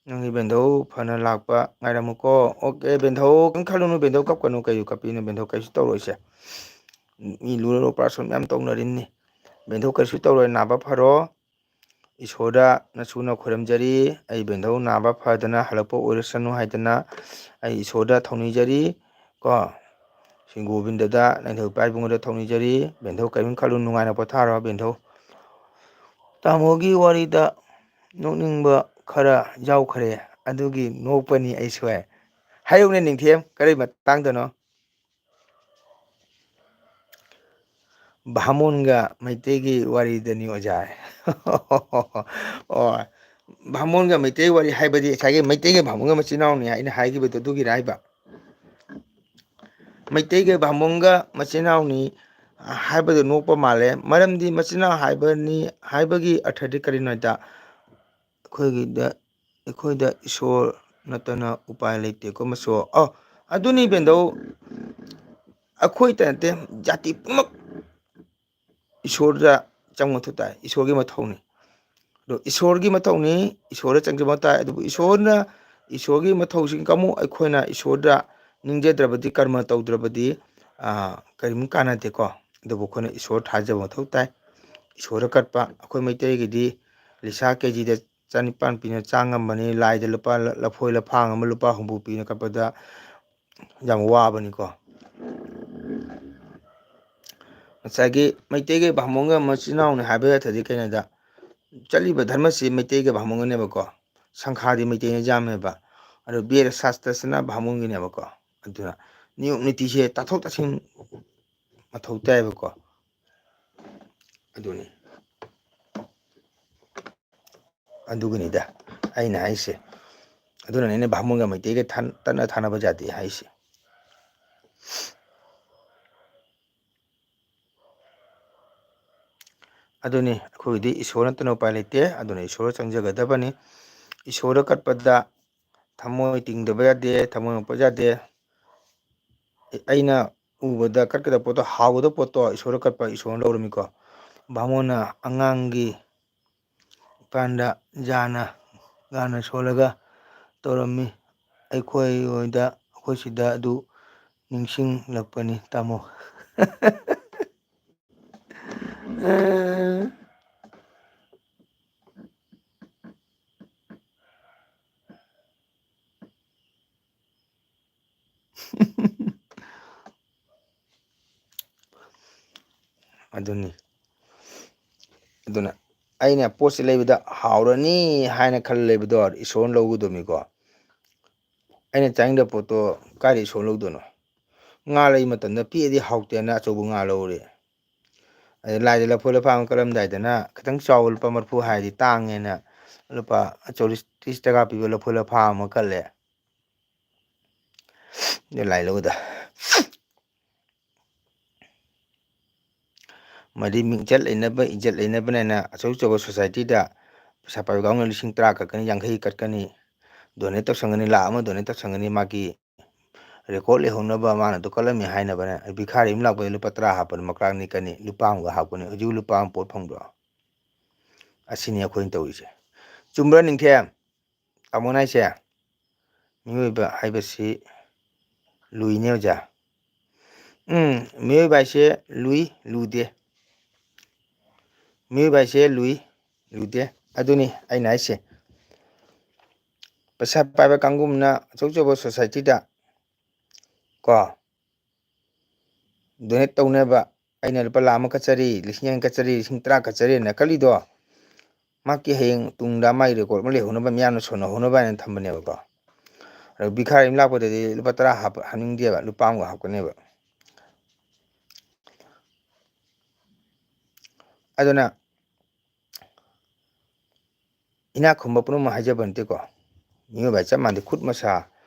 ꯅꯪꯒꯤ ꯕꯦꯟꯙꯧ ꯐꯅ ꯂꯥꯛꯄ ꯉꯥꯏꯔꯝꯃꯨꯀꯣ꯫ ꯑꯣꯀꯦ ꯕꯦꯟꯙꯧ, ꯀꯩꯝ ꯈꯜꯂꯨꯅꯨ ꯕꯦꯟꯙꯧ, ꯀꯞꯀꯅꯨ, ꯀꯩꯁꯨ ꯀꯞꯄꯤꯅꯨ ꯕꯦꯟꯙꯧ, ꯀꯩꯁꯨ ꯇꯧꯔꯣꯏꯁꯦ꯫ ꯃꯤ ꯂꯨꯔ operation ꯃꯌꯥꯝ ꯇꯧꯅꯔꯤꯅꯤ꯫ ꯕꯦꯟꯙꯧ ꯀꯩꯁꯨ ꯇꯧꯔꯣꯏ, ꯅꯥꯕ ꯐꯔꯣ꯫ ꯏꯁꯣꯔꯗ ꯅꯁꯨꯅ ꯈꯣꯏꯔꯝꯖꯔꯤ, ꯑꯩ ꯕꯦꯟꯙꯧ ꯅꯥꯕ ꯐꯗꯅ ꯍꯜꯂꯛꯄ ꯑꯣꯏꯔꯁꯅꯨ ꯍꯥꯏꯗꯅ ꯑꯩ ꯏꯁꯣꯔꯗ ꯊꯧꯅꯤꯖꯔꯤ ꯀꯣ꯫ ꯁ꯭ꯔꯤ ꯒꯣꯕꯤꯟꯗꯗ, ꯂꯥꯏꯙꯧ ꯏꯄꯥ ꯏꯕꯨꯡꯉꯣꯗ ꯊꯧꯅꯤꯖꯔꯤ꯫ ꯕꯦꯟꯙꯧ ꯀꯔꯤꯝ ꯈꯜꯂꯨ, ꯅꯨꯡꯉꯥꯏꯅ ꯄꯣꯊꯥꯔꯣ ꯕꯦꯟꯙꯧ꯫ ꯇꯥꯃꯣꯒꯤ ꯋꯥꯔꯤꯗ ꯅꯣꯛꯅꯤꯡꯕ ꯈꯔ ꯌꯥꯎꯈ꯭ꯔꯦ, ꯑꯗꯨꯒꯤ ꯅꯣꯛꯄꯅꯤ ꯑꯩꯁꯨ꯫ ꯍꯥꯏꯌꯨꯅꯦ ꯅꯤꯡꯊꯦꯝ, ꯀꯔꯤ ꯃꯇꯥꯡꯗꯅꯣ? ꯕꯥꯃꯣꯟꯒ ꯃꯩꯇꯩꯒꯤ ꯋꯥꯔꯤꯗꯅꯤ ꯑꯣꯖꯥ꯫ ꯑꯣ, ꯕꯥꯃꯣꯟꯒ ꯃꯩꯇꯩ ꯋꯥꯔꯤ ꯍꯥꯏꯕꯗꯤ ꯉꯁꯥꯏꯒꯤ ꯃꯩꯇꯩꯒ ꯕꯥꯃꯣꯟꯒ ꯃꯆꯤꯟ ꯃꯅꯥꯎꯅꯤ ꯑꯩꯅ ꯍꯥꯏꯈꯤꯕꯗꯣ ꯑꯗꯨꯒꯤꯔ ꯍꯥꯏꯕ? ꯃꯩꯇꯩꯒ ꯕꯥꯃꯣꯟꯒ ꯃꯆꯤꯟ ꯃꯅꯥꯎꯅꯤ ꯍꯥꯏꯕꯗꯨ ꯅꯣꯛꯄ ꯃꯥꯜꯂꯦ꯫ ꯃꯔꯝꯗꯤ ꯃꯆꯤꯟ ꯃꯅꯥꯎ ꯍꯥꯏꯕꯅꯤ ꯍꯥꯏꯕꯒꯤ ꯑꯔꯊꯗꯤ ꯀꯔꯤꯅꯣ ꯍꯥꯏꯗ, ꯑꯩꯈꯣꯏꯒꯤꯗ, ꯑꯩꯈꯣꯏꯗ ꯏꯁꯣꯔ ꯅꯠꯇꯅ ꯎꯄꯥꯏ ꯂꯩꯇꯦꯀꯣ ꯃꯆꯣ꯫ ꯑꯣ, ꯑꯗꯨꯅꯤ ꯕꯦꯟꯗꯧ, ꯑꯩꯈꯣꯏꯇ ꯅꯠꯇꯦ, ꯖꯥꯇꯤ ꯄꯨꯝꯅꯃꯛ ꯏꯁꯣꯔꯗ ꯆꯪꯕ ꯃꯊꯧ ꯇꯥꯏ, ꯏꯁꯣꯔꯒꯤ ꯃꯊꯧꯅꯤ꯫ ꯑꯗꯣ ꯏꯁꯣꯔꯒꯤ ꯃꯊꯧꯅꯤ, ꯏꯁꯣꯔꯗ ꯆꯪꯖꯕ ꯇꯥꯏ꯫ ꯑꯗꯨꯕꯨ ꯏꯁꯣꯔꯅ, ꯏꯁꯣꯔꯒꯤ ꯃꯊꯧꯁꯤꯡ ꯀꯃꯨ ꯑꯩꯈꯣꯏꯅ ꯏꯁꯣꯔꯗ ꯅꯤꯡꯖꯗ꯭ꯔꯕꯗꯤ, ꯀꯔꯃ ꯇꯧꯗ꯭ꯔꯕꯗꯤ, ꯑꯥ, ꯀꯔꯤꯝ ꯀꯥꯟꯅꯗꯦꯀꯣ꯫ ꯑꯗꯨꯕꯨ ꯑꯩꯈꯣꯏꯅ ꯏꯁꯣꯔ ꯊꯥꯖꯕ ꯃꯊꯧ ꯇꯥꯏ꯫ ꯏꯁꯣꯔꯗ ꯀꯠꯄ, ꯑꯩꯈꯣꯏ ꯃꯩꯇꯩꯒꯤꯗꯤ ꯂꯤꯁꯥ ꯀꯦ ꯖꯤꯗ ꯆꯅꯤꯄꯥꯟ ꯄꯤꯅ ꯆꯥ ꯉꯝꯕꯅꯤ, ꯂꯥꯏꯗ ꯂꯨꯄꯥ ꯂ-, ꯂꯐꯣꯏ ꯂꯐꯥꯡ ꯑꯃ ꯂꯨꯄꯥ ꯍꯨꯝꯐꯨ ꯄꯤꯅ ꯀꯠꯄꯗ ꯌꯥꯝ ꯋꯥꯕꯅꯤꯀꯣ꯫ ꯉꯁꯥꯏꯒꯤ ꯃꯩꯇꯩꯒꯤ ꯕꯥꯃꯣꯟꯒ ꯃꯆꯤꯟ ꯃꯅꯥꯎꯅꯤ ꯍꯥꯏꯕ ꯑꯔꯊꯗꯤ ꯀꯩꯅꯣꯗ, ꯆꯠꯂꯤꯕ ꯙꯔꯃꯁꯤ ꯃꯩꯇꯩꯒ ꯕꯥꯃꯣꯟꯒꯅꯦꯕꯀꯣ, ꯁꯪꯈꯥꯗꯤ ꯃꯩꯇꯩꯅ ꯌꯥꯝꯃꯦꯕ, ꯑꯗꯣ ꯕꯦꯗ ꯁꯥꯁꯇ꯭ꯔꯁꯤꯅ ꯕꯥꯃꯣꯟꯒꯤꯅꯦꯕꯀꯣ꯫ ꯑꯗꯨꯅ ꯅꯤꯌꯣꯝ ꯅꯤꯇꯤꯁꯦ ꯇꯥꯊꯣꯛ ꯇꯥꯁꯤꯟ ꯃꯊꯧ ꯇꯥꯏꯌꯦꯕꯀꯣ꯫ ꯑꯗꯨꯅꯤ꯫ ꯑꯗꯨꯒꯤꯅꯤꯗ ꯑꯩꯅ ꯍꯥꯏꯁꯦ꯫ ꯑꯗꯨꯅꯅꯦ ꯑꯩꯅ ꯕꯥꯃꯣꯟꯒ ꯃꯩꯇꯩꯒ ꯊꯥꯟ-, ꯇꯠꯅ ꯊꯥꯅꯕ ꯖꯥꯇꯤ ꯍꯥꯏꯁꯦ꯫ ꯑꯗꯨꯅꯤ, ꯑꯩꯈꯣꯏꯒꯤꯗꯤ ꯏꯁꯣꯔ ꯅꯠꯇꯅ ꯎꯄꯥꯏ ꯂꯩꯇꯦ꯫ ꯑꯗꯨꯅ ꯏꯁꯣꯔ ꯆꯪꯖꯒꯗꯕꯅꯤ꯫ ꯏꯁꯣꯔꯗ ꯀꯠꯄꯗ ꯊꯃꯣꯏ ꯇꯤꯡꯗꯕ ꯌꯥꯗꯦ, ꯊꯃꯣꯏ ꯃꯣꯠꯄ ꯌꯥꯗꯦ꯫ ꯑꯩꯅ ꯎꯕꯗ ꯀꯠꯀꯗꯕ ꯄꯣꯠꯇꯣ, ꯍꯥꯎꯒꯗꯕ ꯄꯣꯠꯇꯣ ꯏꯁꯣꯔꯗ ꯀꯠꯄ, ꯏꯁꯣꯔꯅ ꯂꯧꯔꯝꯃꯤꯀꯣ꯫ ꯕꯥꯃꯣꯟꯅ ꯑꯉꯥꯡꯒꯤ ꯏꯄꯥꯟꯗ ꯖꯥꯅ, ꯒꯥꯅ ꯁꯣꯜꯂꯒ ꯇꯧꯔꯝꯃꯤ꯫ ꯑꯩꯈꯣꯏ ꯑꯣꯏꯗ, ꯑꯩꯈꯣꯏ ꯁꯤꯗ ꯑꯗꯨ ꯅꯤꯡꯁꯤꯡꯂꯛꯄꯅꯤ, ꯇꯥꯃꯣ꯫ ꯑꯗꯨꯅꯤ꯫ ꯑꯗꯨꯅ ꯑꯩꯅ ꯄꯣꯠꯁꯤ ꯂꯩꯕꯗ ꯍꯥꯎꯔꯅꯤ ꯍꯥꯏꯅ ꯈꯜꯂ ꯂꯩꯕꯗꯣ ꯏꯁꯣꯔꯅ ꯂꯧꯒꯗꯕꯅꯤꯀꯣ꯫ ꯑꯩꯅ ꯆꯥꯅꯤꯡꯗꯕ ꯄꯣꯠꯇꯣ ꯀꯥꯏꯗ ꯏꯁꯣꯔꯅ ꯂꯧꯗꯣꯏꯅꯣ? ꯉꯥ ꯂꯩ ꯃꯇꯝꯗ ꯄꯤꯛꯑꯗꯤ ꯍꯥꯎꯇꯦꯅ ꯑꯆꯧꯕ ꯉꯥ ꯂꯧꯔꯦ꯫ ꯑꯗꯩ ꯂꯥꯏꯗ ꯂꯐꯣꯏ ꯂꯐꯥꯡ ꯀꯠꯂꯝꯗꯥꯏꯗꯅ ꯈꯤꯇꯪ ꯆꯥꯎꯕ ꯂꯨꯄꯥ ꯃꯔꯤꯐꯨ ꯍꯥꯏꯔꯗꯤ ꯇꯥꯡꯉꯦꯅ ꯂꯨꯄꯥ ꯆꯧꯔꯤꯁ ꯇꯤꯁ ꯇꯀꯥ ꯄꯤꯕ ꯂꯐꯣꯏ ꯂꯐꯥꯡ ꯑꯃ ꯀꯠꯂꯦ꯫ ꯑꯗꯨ ꯂꯥꯏ ꯂꯧꯗ꯫ ꯃꯗꯤ ꯃꯤꯡꯆꯠ ꯂꯩꯅꯕ, ꯏꯖꯠ ꯂꯩꯅꯕꯅꯦꯅ ꯑꯆꯧ ꯑꯆꯧꯕ ꯁꯣꯁꯥꯏꯇꯤꯗ ꯄꯩꯁꯥ ꯄꯥꯏꯕ ꯀꯥꯡꯕꯨꯅ ꯂꯤꯁꯤꯡ ꯇꯔꯥ ꯀꯠꯀꯅꯤ, ꯌꯥꯡꯈꯩ ꯀꯠꯀꯅꯤ, ꯗꯣꯅꯦꯠ ꯇꯧꯁꯟꯒꯅꯤ, ꯂꯥꯛ ꯑꯃ ꯗꯣꯅꯦꯠ ꯇꯧꯁꯟꯒꯅꯤ, ꯃꯥꯒꯤ ꯔꯦꯀꯣꯔꯠ ꯂꯩꯍꯧꯅꯕ ꯃꯥꯅ ꯑꯗꯨ ꯀꯠꯂꯝꯃꯤ ꯍꯥꯏꯅꯕꯅꯦ꯫ ꯚꯤꯈꯥꯔꯤ ꯑꯃ ꯂꯥꯛꯄꯗ ꯂꯨꯄꯥ ꯇꯔꯥ ꯍꯥꯞꯄꯅꯤ, ꯃꯀ꯭ꯔꯥꯛ ꯅꯤꯛꯀꯅꯤ, ꯂꯨꯄꯥ ꯑꯃꯒ ꯍꯥꯞꯀꯅꯤ꯫ ꯍꯧꯖꯤꯛ ꯂꯨꯄꯥ ꯑꯃ ꯄꯣꯠ ꯐꯪꯕ꯭ꯔꯣ? ꯑꯁꯤꯅꯤ ꯑꯩꯈꯣꯏꯅ ꯇꯧꯔꯤꯁꯦ꯫ ꯆꯨꯝꯕ꯭ꯔꯥ ꯅꯤꯡꯊꯦꯝ? ꯇꯥꯃꯣꯅ ꯍꯥꯏꯁꯦ? ꯃꯤꯑꯣꯏꯕ ꯍꯥꯏꯕꯁꯤ ꯂꯨꯏꯅꯦ ꯑꯣꯖꯥ꯫ ꯎꯝ, ꯃꯤꯑꯣꯏꯕ ꯍꯥꯏꯁꯦ ꯂꯨꯏ, ꯂꯨꯗꯦ꯫ ꯃꯤꯑꯣꯏꯕ ꯍꯥꯏꯁꯦ ꯂꯨꯏ, ꯂꯨꯗꯦ꯫ ꯑꯗꯨꯅꯤ ꯑꯩꯅ ꯍꯥꯏꯁꯦ꯫ ꯄꯩꯁꯥ ꯄꯥꯏꯕ ꯀꯥꯡꯕꯨꯅ ꯑꯆꯧ ꯑꯆꯧꯕ ꯁꯣꯁꯥꯏꯇꯤꯗ ꯀꯣ, ꯗꯣꯅꯦꯠ ꯇꯧꯅꯕ ꯑꯩꯅ ꯂꯨꯄꯥ ꯂꯥꯈ ꯑꯃ ꯀꯠꯆꯔꯤ, ꯂꯤꯁꯤꯡ ꯌꯥꯡꯈꯩ ꯀꯠꯆꯔꯤ, ꯂꯤꯁꯤꯡ ꯇꯔꯥ ꯀꯠꯆꯔꯤꯅ ꯀꯜꯂꯤꯗꯣ, ꯃꯍꯥꯛꯀꯤ ꯍꯌꯦꯡ ꯇꯨꯡꯗ ꯃꯥꯒꯤ ꯔꯦꯀꯣꯔꯠ ꯑꯃ ꯂꯩꯍꯧꯅꯕ, ꯃꯤꯌꯥꯝꯅ ꯁꯣꯟꯅꯍꯧꯅꯕ ꯍꯥꯏꯅ ꯊꯝꯕꯅꯦꯕꯀꯣ꯫ ꯑꯗꯣ ꯚꯤꯈꯥꯔꯤ ꯑꯃ ꯂꯥꯛꯄꯗꯗꯤ ꯂꯨꯄꯥ ꯇꯔꯥ ꯍꯥꯞꯄ-, ꯍꯥꯞꯅꯤꯡꯗꯦꯕ, ꯂꯨꯄꯥ ꯑꯃꯒ ꯍꯥꯞꯀꯅꯦꯕ꯫ ꯑꯗꯨꯅ ꯏꯅꯥꯛ ꯈꯨꯟꯕ ꯄꯨꯝꯅꯃꯛ ꯍꯥꯏꯖꯕ ꯅꯠꯇꯦꯀꯣ, ꯃꯤꯑꯣꯏꯕ ꯍꯥꯏ ꯆꯞ ꯃꯥꯟꯅꯗꯦ꯫ ꯈꯨꯠ ꯃꯁꯥ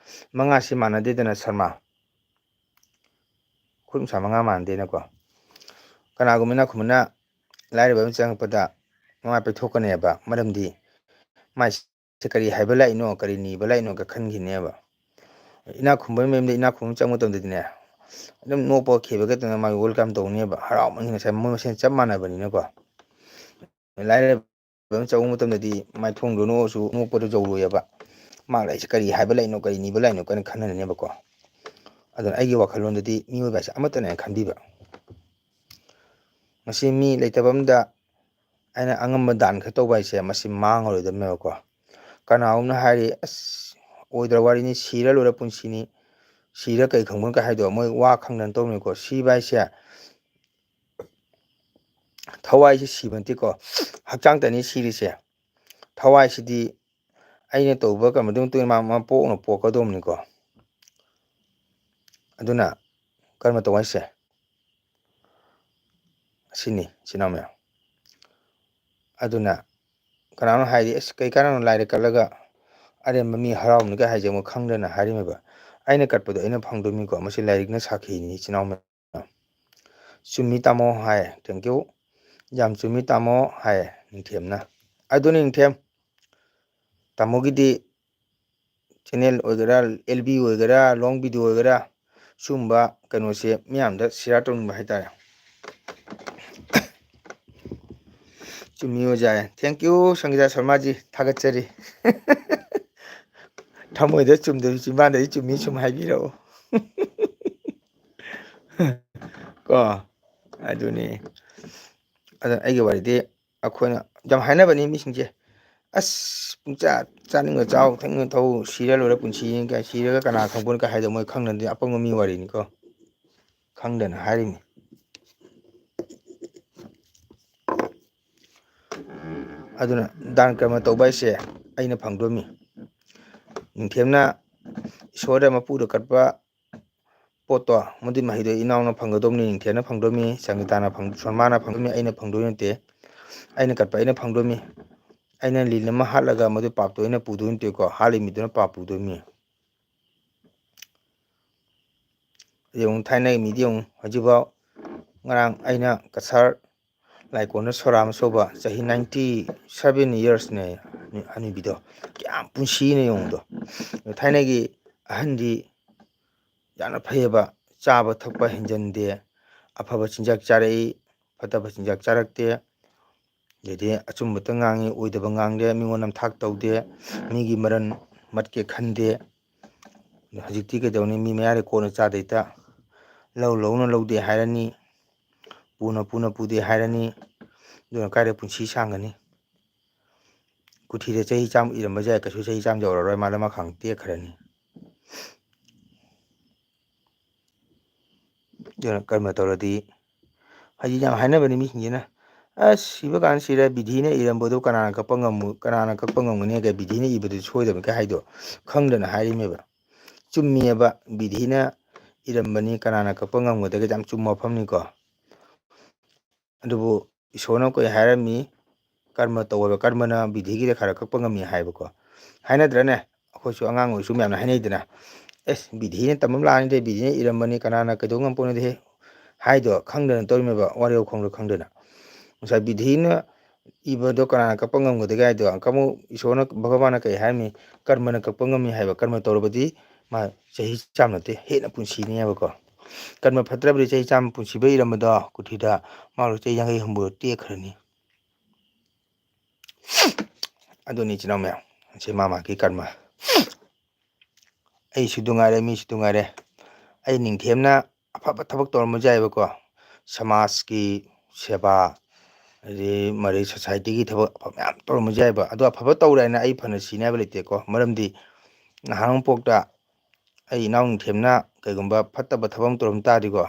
ꯃꯉꯥꯁꯤ ꯃꯥꯟꯅꯗꯦꯗꯅ ꯁꯔꯃ, ꯈꯨꯠ ꯃꯁꯥ ꯃꯉꯥ ꯃꯥꯟꯅꯗꯦꯅꯀꯣ꯫ ꯀꯅꯥꯒꯨꯝꯕ ꯏꯅꯥꯛ ꯈꯨꯟꯕꯅ ꯂꯥꯏꯔꯕ ꯑꯃ ꯆꯪꯉꯛꯄꯗ ꯃꯃꯥꯏ ꯄꯩꯊꯣꯛꯀꯅꯦꯕ, ꯃꯔꯝꯗꯤ ꯃꯥꯏ ꯁꯦ ꯀꯔꯤ ꯍꯥꯏꯕ ꯂꯥꯛꯏꯅꯣ, ꯀꯔꯤ ꯅꯤꯕ ꯂꯥꯛꯏꯅꯣꯒ ꯈꯟꯈꯤꯅꯦꯕ꯫ ꯏꯅꯥꯛ ꯈꯨꯟꯕꯒꯤ ꯃꯌꯨꯝꯗ ꯏꯅꯥꯛ ꯈꯨꯟꯕ ꯆꯪꯕ ꯃꯇꯝꯗꯗꯤꯅꯦ, ꯑꯗꯨꯝ ꯅꯣꯛꯄ ꯈꯦꯕ ꯈꯛꯇꯅ ꯃꯥꯒꯤ welcome ꯇꯧꯅꯦꯕ, ꯍꯔꯥꯎꯃꯟꯒꯤ ꯉꯁꯥꯏ ꯃꯣꯏ ꯃꯁꯦꯟ ꯆꯞ ꯃꯥꯟꯅꯕꯅꯤꯅꯀꯣ꯫ ꯂꯥꯏꯔꯕ ꯑꯃ ꯆꯪꯕ ꯃꯇꯝꯗꯗꯤ ꯃꯥꯏꯊꯣꯡꯗꯣ ꯅꯣꯛꯑꯁꯨ ꯅꯣꯛꯄꯗꯣ ꯌꯧꯔꯣꯏꯑꯕ꯫ ꯃꯥ ꯂꯩꯁꯦ ꯀꯔꯤ ꯍꯥꯏꯕ ꯂꯩꯅꯣ, ꯀꯔꯤ ꯅꯤꯕ ꯂꯩꯅꯣ ꯀꯥꯏꯅ ꯈꯟꯅꯔꯅꯦꯕꯀꯣ꯫ ꯑꯗꯨꯅ ꯑꯩꯒꯤ ꯋꯥꯈꯜꯂꯣꯟꯗꯗꯤ ꯃꯤꯑꯣꯏꯕ ꯍꯥꯏꯁꯦ ꯑꯃꯠꯇꯅꯦꯅ ꯈꯟꯕꯤꯕ꯫ ꯉꯁꯤ ꯃꯤ ꯂꯩꯇꯕ ꯑꯝꯗ ꯑꯩꯅ ꯑꯉꯝꯕ ꯗꯥꯟ ꯈꯔ ꯇꯧꯕ ꯍꯥꯏꯁꯦ ꯃꯁꯤ ꯃꯥꯡꯉꯔꯣꯏꯗꯕꯅꯦꯕꯀꯣ꯫ ꯀꯅꯥꯒꯨꯝꯅ ꯍꯥꯏꯔꯤ, "ꯑꯁ, ꯑꯣꯏꯗ꯭ꯔ ꯋꯥꯔꯤꯅꯤ, ꯁꯤꯔ ꯂꯣꯏꯔ ꯄꯨꯟꯁꯤꯅꯤ, ꯁꯤꯔ ꯀꯩ ꯈꯪꯕꯅꯣ?" ꯀꯥꯏ ꯍꯥꯏꯗꯣ ꯃꯣꯏ ꯋꯥ ꯈꯪꯗꯅ ꯇꯧꯕꯅꯤꯀꯣ꯫ ꯁꯤꯕ ꯍꯥꯏꯁꯦ ꯊꯋꯥꯏꯁꯦ ꯁꯤꯕ ꯅꯠꯇꯦꯀꯣ, ꯍꯛꯆꯥꯡꯇꯅꯤ ꯁꯤꯔꯤꯁꯦ꯫ ꯊꯋꯥꯏꯁꯤꯗꯤ ꯑꯩꯅ ꯇꯧꯕ ꯀꯔꯃꯗꯨꯒꯤ ꯃꯇꯨꯡ ꯏꯟꯅ ꯃꯥ, ꯃꯥ ꯄꯣꯛꯅ ꯄꯣꯛꯀꯗꯧꯕꯅꯤꯀꯣ꯫ ꯑꯗꯨꯅ ꯀꯔꯃ ꯇꯧ ꯍꯥꯏꯁꯦ ꯑꯁꯤꯅꯤ, ꯏꯆꯤꯟ ꯏꯅꯥꯎ ꯃꯌꯥꯝ꯫ ꯑꯗꯨꯅ ꯀꯅꯥꯅꯣ ꯍꯥꯏꯗꯤ, "ꯑꯁ, ꯀꯩ ꯀꯥꯟꯅꯕꯅꯣ ꯂꯥꯏꯔꯤꯛ ꯀꯠꯂꯒ ꯑꯔꯦꯝꯕ ꯃꯤ ꯍꯔꯥꯎꯅꯤꯒ ꯍꯥꯏꯁꯦ?" ꯑꯃꯨꯛ ꯈꯪꯗꯅ ꯍꯥꯏꯔꯝꯃꯦꯕ꯫ ꯑꯩꯅ ꯀꯠꯄꯗꯣ ꯑꯩꯅ ꯐꯪꯗꯣꯏꯅꯤꯀꯣ, ꯃꯁꯤ ꯂꯥꯏꯔꯤꯛꯅ ꯁꯥꯈꯤꯅꯤ, ꯏꯆꯤꯟ ꯏꯅꯥꯎ ꯃꯌꯥꯝ꯫ "ꯆꯨꯝꯃꯤ ꯇꯥꯃꯣ" ꯍꯥꯏ, "Thank you, ꯌꯥꯝ ꯆꯨꯝꯃꯤ ꯇꯥꯃꯣ" ꯍꯥꯏ ꯅꯤꯡꯊꯦꯝꯅ꯫ ꯑꯗꯨꯅꯤ ꯅꯤꯡꯊꯦꯝ, ꯇꯥꯃꯣꯒꯤꯗꯤ channel ꯑꯣꯏꯒꯦꯔꯥ, L B ꯑꯣꯏꯒꯦꯔꯥ, long video ꯑꯣꯏꯒꯦꯔꯥ, ꯁꯤꯒꯨꯝꯕ ꯀꯩꯅꯣꯁꯦ ꯃꯤꯌꯥꯝꯗ share ꯇꯧꯅꯤꯡꯕ ꯍꯥꯏꯇꯥꯔꯦ꯫ ꯆꯨꯝꯃꯤ ꯑꯣꯖꯥ꯫ Thank you, ꯁꯪꯒꯤꯇꯥ ꯁꯔꯃꯥꯖꯤ, ꯊꯥꯒꯠꯆꯔꯤ꯫ ꯊꯃꯣꯏꯗ ꯆꯨꯝꯗꯕ ꯆꯤꯟꯕꯥꯟꯗꯗꯤ ꯆꯨꯝꯃꯤ ꯁꯨꯝ ꯍꯥꯏꯕꯤꯔꯛꯎ꯫ ꯀꯣ, ꯑꯗꯨꯅꯤ꯫ ꯑꯗ ꯑꯩꯒꯤ ꯋꯥꯔꯤꯗꯤ ꯑꯩꯈꯣꯏꯅ ꯌꯥꯝ ꯍꯥꯏꯅꯕꯅꯤ ꯃꯤꯁꯤꯡꯁꯦ, "ꯑꯁ, ꯄꯨꯡꯆꯥ ꯆꯥꯅꯤꯡꯕ ꯆꯥꯎ, ꯊꯛꯅꯤꯡꯕ ꯊꯛꯎ, ꯁꯤꯔ ꯂꯣꯏꯔꯦ ꯄꯨꯟꯁꯤ" ꯀꯥꯏ, ꯁꯤꯔꯒ ꯀꯅꯥ ꯈꯪꯄꯣꯠꯅꯣ ꯀꯥꯏ ꯍꯥꯏꯗꯣ ꯃꯣꯏ ꯈꯪꯗꯅꯗꯤ ꯑꯄꯪꯕ ꯃꯤ ꯋꯥꯔꯤꯅꯤꯀꯣ, ꯈꯪꯗꯅ ꯍꯥꯏꯔꯤꯅꯤ꯫ ꯑꯗꯨꯅ ꯗꯥꯟ ꯀꯔꯃ ꯇꯧꯕ ꯍꯥꯏꯁꯦ ꯑꯩꯅ ꯐꯪꯗꯣꯏꯅꯤ꯫ ꯅꯤꯡꯊꯦꯝꯅ ꯏꯁꯣꯔꯗ ꯃꯄꯨꯗ ꯀꯠꯄ ꯄꯣꯠꯇꯣ, ꯃꯗꯨꯏ ꯃꯍꯩꯗꯣ ꯏꯅꯥꯎꯅ ꯐꯪꯒꯗꯧꯕꯅꯤ, ꯅꯤꯡꯊꯦꯝꯅ ꯐꯪꯗꯣꯏꯅꯤ, ꯁꯪꯒꯤꯇꯥꯅ ꯐꯪ-, ꯁꯣꯃꯥꯅ ꯐꯪꯗꯣꯏꯅꯤ, ꯑꯩꯅ ꯐꯪꯗꯣꯏ ꯅꯠꯇꯦ꯫ ꯑꯩꯅ ꯀꯠꯄ ꯑꯩꯅ ꯐꯪꯗꯣꯏꯅꯤ꯫ ꯑꯩꯅ ꯂꯤꯟ ꯑꯃ ꯍꯥꯠꯂꯒ ꯃꯗꯨ ꯄꯥꯞꯇꯣ ꯑꯩꯅ ꯄꯨꯗꯣꯏ ꯅꯠꯇꯦꯀꯣ, ꯍꯥꯠꯂꯤ ꯃꯤꯗꯨꯅ ꯄꯥꯞ ꯄꯨꯗꯣꯏꯅꯤ꯫ ꯌꯦꯡꯉꯨ, ꯊꯥꯏꯅꯒꯤ ꯃꯤꯗꯤ ꯌꯦꯡꯉꯨ, ꯍꯧꯖꯤꯛꯐꯥꯎ ꯉꯔꯥꯡ ꯑꯩꯅ ꯀꯁꯥꯔ ꯂꯥꯏꯀꯣꯟꯅ ꯁꯣꯔꯥ ꯑꯃ ꯁꯧꯕ, ꯆꯍꯤ ninety seven yearsꯅꯦ ꯍꯅꯨꯕꯤꯗꯣ, ꯀꯌꯥꯝ ꯄꯨꯟꯁꯤꯅ ꯌꯦꯡꯉꯨꯗꯣ꯫ ꯊꯥꯏꯅꯒꯤ ꯑꯍꯟꯗꯤ ꯌꯥꯝꯅ ꯐꯩꯌꯦꯕ, ꯆꯥꯕ ꯊꯛꯄ ꯍꯦꯟꯖꯟꯗꯦ, ꯑꯐꯕ ꯆꯤꯟꯖꯥꯛ ꯆꯥꯔꯛꯏ, ꯐꯠꯇꯕ ꯆꯤꯟꯖꯥꯛ ꯆꯥꯔꯛꯇꯦ, ꯑꯗꯩꯗꯤ ꯑꯆꯨꯝꯕꯇ ꯉꯥꯡꯉꯤ, ꯑꯣꯏꯗꯕ ꯉꯥꯡꯗꯦ, ꯃꯤꯉꯣꯟ ꯅꯝꯊꯥꯛ ꯇꯧꯗꯦ, ꯃꯤꯒꯤ ꯃꯔꯟ ꯃꯠꯀꯦ ꯈꯟꯗꯦ꯫ ꯑꯗꯣ ꯍꯧꯖꯤꯛꯇꯤ ꯀꯩꯗꯧꯅꯤ? ꯃꯤ ꯃꯌꯥꯗ ꯀꯣꯟꯅ ꯆꯥꯗꯩꯇ ꯂꯧ ꯂꯧꯅ ꯂꯧꯗꯦ ꯍꯥꯏꯔꯅꯤ, ꯄꯨꯅ ꯄꯨꯅ ꯄꯨꯗꯦ ꯍꯥꯏꯔꯅꯤ꯫ ꯑꯗꯨꯅ ꯀꯥꯏꯗ ꯄꯨꯟꯁꯤ ꯁꯥꯡꯒꯅꯤ? ꯀꯨꯊꯤꯗ ꯆꯍꯤ ꯆꯥꯝꯃ ꯏꯔꯝꯕꯁꯨ ꯌꯥꯏ, ꯀꯩꯁꯨ ꯆꯍꯤ ꯆꯥꯝꯃ ꯌꯧꯔꯔꯣꯏ, ꯃꯥ ꯂꯃꯈꯥꯡ ꯇꯦꯛꯈ꯭ꯔꯅꯤ꯫ ꯑꯗꯨꯅ ꯀꯔꯝꯅ ꯇꯧꯔꯗꯤ? ꯍꯧꯖꯤꯛ ꯌꯥꯝ ꯍꯥꯏꯅꯕꯅꯤ ꯃꯤꯁꯤꯡꯁꯤꯅ, "ꯑꯁ, ꯁꯤꯕ ꯀꯥꯟꯗ ꯁꯤꯔꯦ, ꯕꯤꯙꯤꯅ ꯏꯔꯝꯕꯗꯨ ꯀꯅꯥꯅ ꯀꯛꯄ ꯉꯝꯃꯨ-, ꯀꯅꯥꯅ ꯀꯛꯄ ꯉꯝꯒꯅꯤ?" ꯍꯥꯏꯔꯒ ꯕꯤꯙꯤꯅ ꯏꯕꯗꯨ ꯁꯣꯏꯗꯕꯅꯤ ꯀꯥꯏ ꯍꯥꯏꯗꯣ ꯈꯪꯗꯅ ꯍꯥꯏꯔꯤꯃꯦꯕ꯫ ꯆꯨꯝꯃꯤꯑꯕ, ꯕꯤꯙꯤꯅ ꯏꯔꯝꯕꯅꯤ, ꯀꯅꯥꯅ ꯀꯛꯄ ꯉꯝꯒꯗꯒꯦ? ꯌꯥꯝ ꯆꯨꯝꯕ ꯋꯥꯐꯝꯅꯤꯀꯣ꯫ ꯑꯗꯨꯕꯨ ꯏꯁꯣꯔꯅ ꯀꯔꯤ ꯍꯥꯏꯔꯝꯃꯤ? ꯀꯔꯃ ꯇꯧ ꯍꯥꯏꯕ, ꯀꯔꯃꯅ ꯕꯤꯙꯤꯒꯤꯗ ꯈꯔ ꯀꯛꯄ ꯉꯝꯃꯤ ꯍꯥꯏꯕꯀꯣ꯫ ꯍꯥꯏꯅꯗ꯭ꯔꯅꯦ? ꯑꯩꯈꯣꯏꯁꯨ ꯑꯉꯥꯡ ꯑꯣꯏꯔꯁꯨ ꯃꯌꯥꯝꯅ ꯍꯥꯏꯅꯩꯗꯅ, "ꯑꯦꯁ, ꯕꯤꯙꯤꯅ ꯇꯝꯕ ꯑꯃ ꯂꯥꯛꯑꯅꯤꯗꯦ, ꯕꯤꯙꯤꯅ ꯏꯔꯝꯕꯅꯤ, ꯀꯅꯥꯅ ꯀꯩꯗꯧ ꯉꯝꯄꯣꯠꯅꯗꯦ" ꯍꯥꯏꯗꯣ ꯈꯪꯗꯅ ꯇꯧꯔꯤꯃꯦꯕ, ꯋꯥꯔꯤ ꯋꯥꯈꯣꯡꯗꯣ ꯈꯪꯗꯅ꯫ ꯉꯁꯥꯏ ꯕꯤꯙꯤꯅ ꯏꯕꯗꯣ ꯀꯅꯥꯅ ꯀꯛꯄ ꯉꯝꯒꯗꯒꯦ ꯍꯥꯏꯗꯣ, ꯑꯃꯨꯛ ꯏꯁꯣꯔꯅ, ꯚꯒꯕꯥꯟꯅ ꯀꯔꯤ ꯍꯥꯏꯔꯝꯃꯤ? ꯀꯔꯃꯅ ꯀꯛꯄ ꯉꯝꯃꯤ ꯍꯥꯏꯕ, ꯀꯔꯃ ꯇꯧꯔꯕꯗꯤ ꯃꯥ ꯆꯍꯤ ꯆꯥꯝꯃ ꯅꯠꯇꯦ, ꯍꯦꯟꯅ ꯄꯨꯟꯁꯤꯅꯤ ꯍꯥꯏꯕꯀꯣ꯫ ꯀꯔꯃ ꯐꯠꯇ꯭ꯔꯕꯗꯤ ꯆꯍꯤ ꯆꯥꯝꯃ ꯄꯨꯟꯁꯤꯕ ꯏꯔꯝꯕꯗꯣ ꯀꯨꯊꯤꯗ ꯃꯥ ꯆꯍꯤ ꯌꯥꯡꯈꯩ ꯍꯨꯝꯐꯨ ꯇꯦꯛꯈ꯭ꯔꯅꯤ꯫ ꯑꯗꯨꯅꯤ ꯏꯆꯤꯟ ꯏꯅꯥꯎ ꯃꯌꯥꯝ, ꯁꯤ ꯃꯥ ꯃꯥꯒꯤ ꯀꯔꯃ꯫ ꯑꯩꯁꯨ ꯅꯨꯡꯉꯥꯏꯔꯦ, ꯃꯤꯁꯨ ꯅꯨꯡꯉꯥꯏꯔꯦ꯫ ꯑꯩ ꯅꯤꯡꯊꯦꯝꯅ ꯑꯐꯕ ꯊꯕꯛ ꯇꯧꯔꯝꯕꯁꯨ ꯌꯥꯏꯑꯕꯀꯣ, ꯁꯃꯥꯖꯀꯤ ꯁꯦꯕꯥ, ꯑꯗꯩ ꯃꯔꯩ ꯁꯣꯁꯥꯏꯇꯤꯒꯤ ꯊꯕꯛ ꯑꯐꯕ ꯃꯌꯥꯝ ꯇꯧꯔꯝꯕꯁꯨ ꯌꯥꯏꯑꯕ꯫ ꯑꯗꯣ ꯑꯐꯕ ꯇꯧꯔꯦ ꯍꯥꯏꯅ ꯑꯩ ꯐꯅ ꯁꯤꯅꯤ ꯍꯥꯏꯕ ꯂꯩꯇꯦꯀꯣ꯫ ꯃꯔꯝꯗꯤ ꯅꯍꯥꯟ ꯑꯃ ꯄꯣꯛꯇ ꯑꯩ ꯏꯅꯥꯎ ꯅꯤꯡꯊꯦꯝꯅ ꯀꯩꯒꯨꯝꯕ ꯐꯠꯇꯕ ꯊꯕꯛ ꯑꯃ ꯇꯧꯔꯝ ꯇꯥꯔꯗꯤꯀꯣ,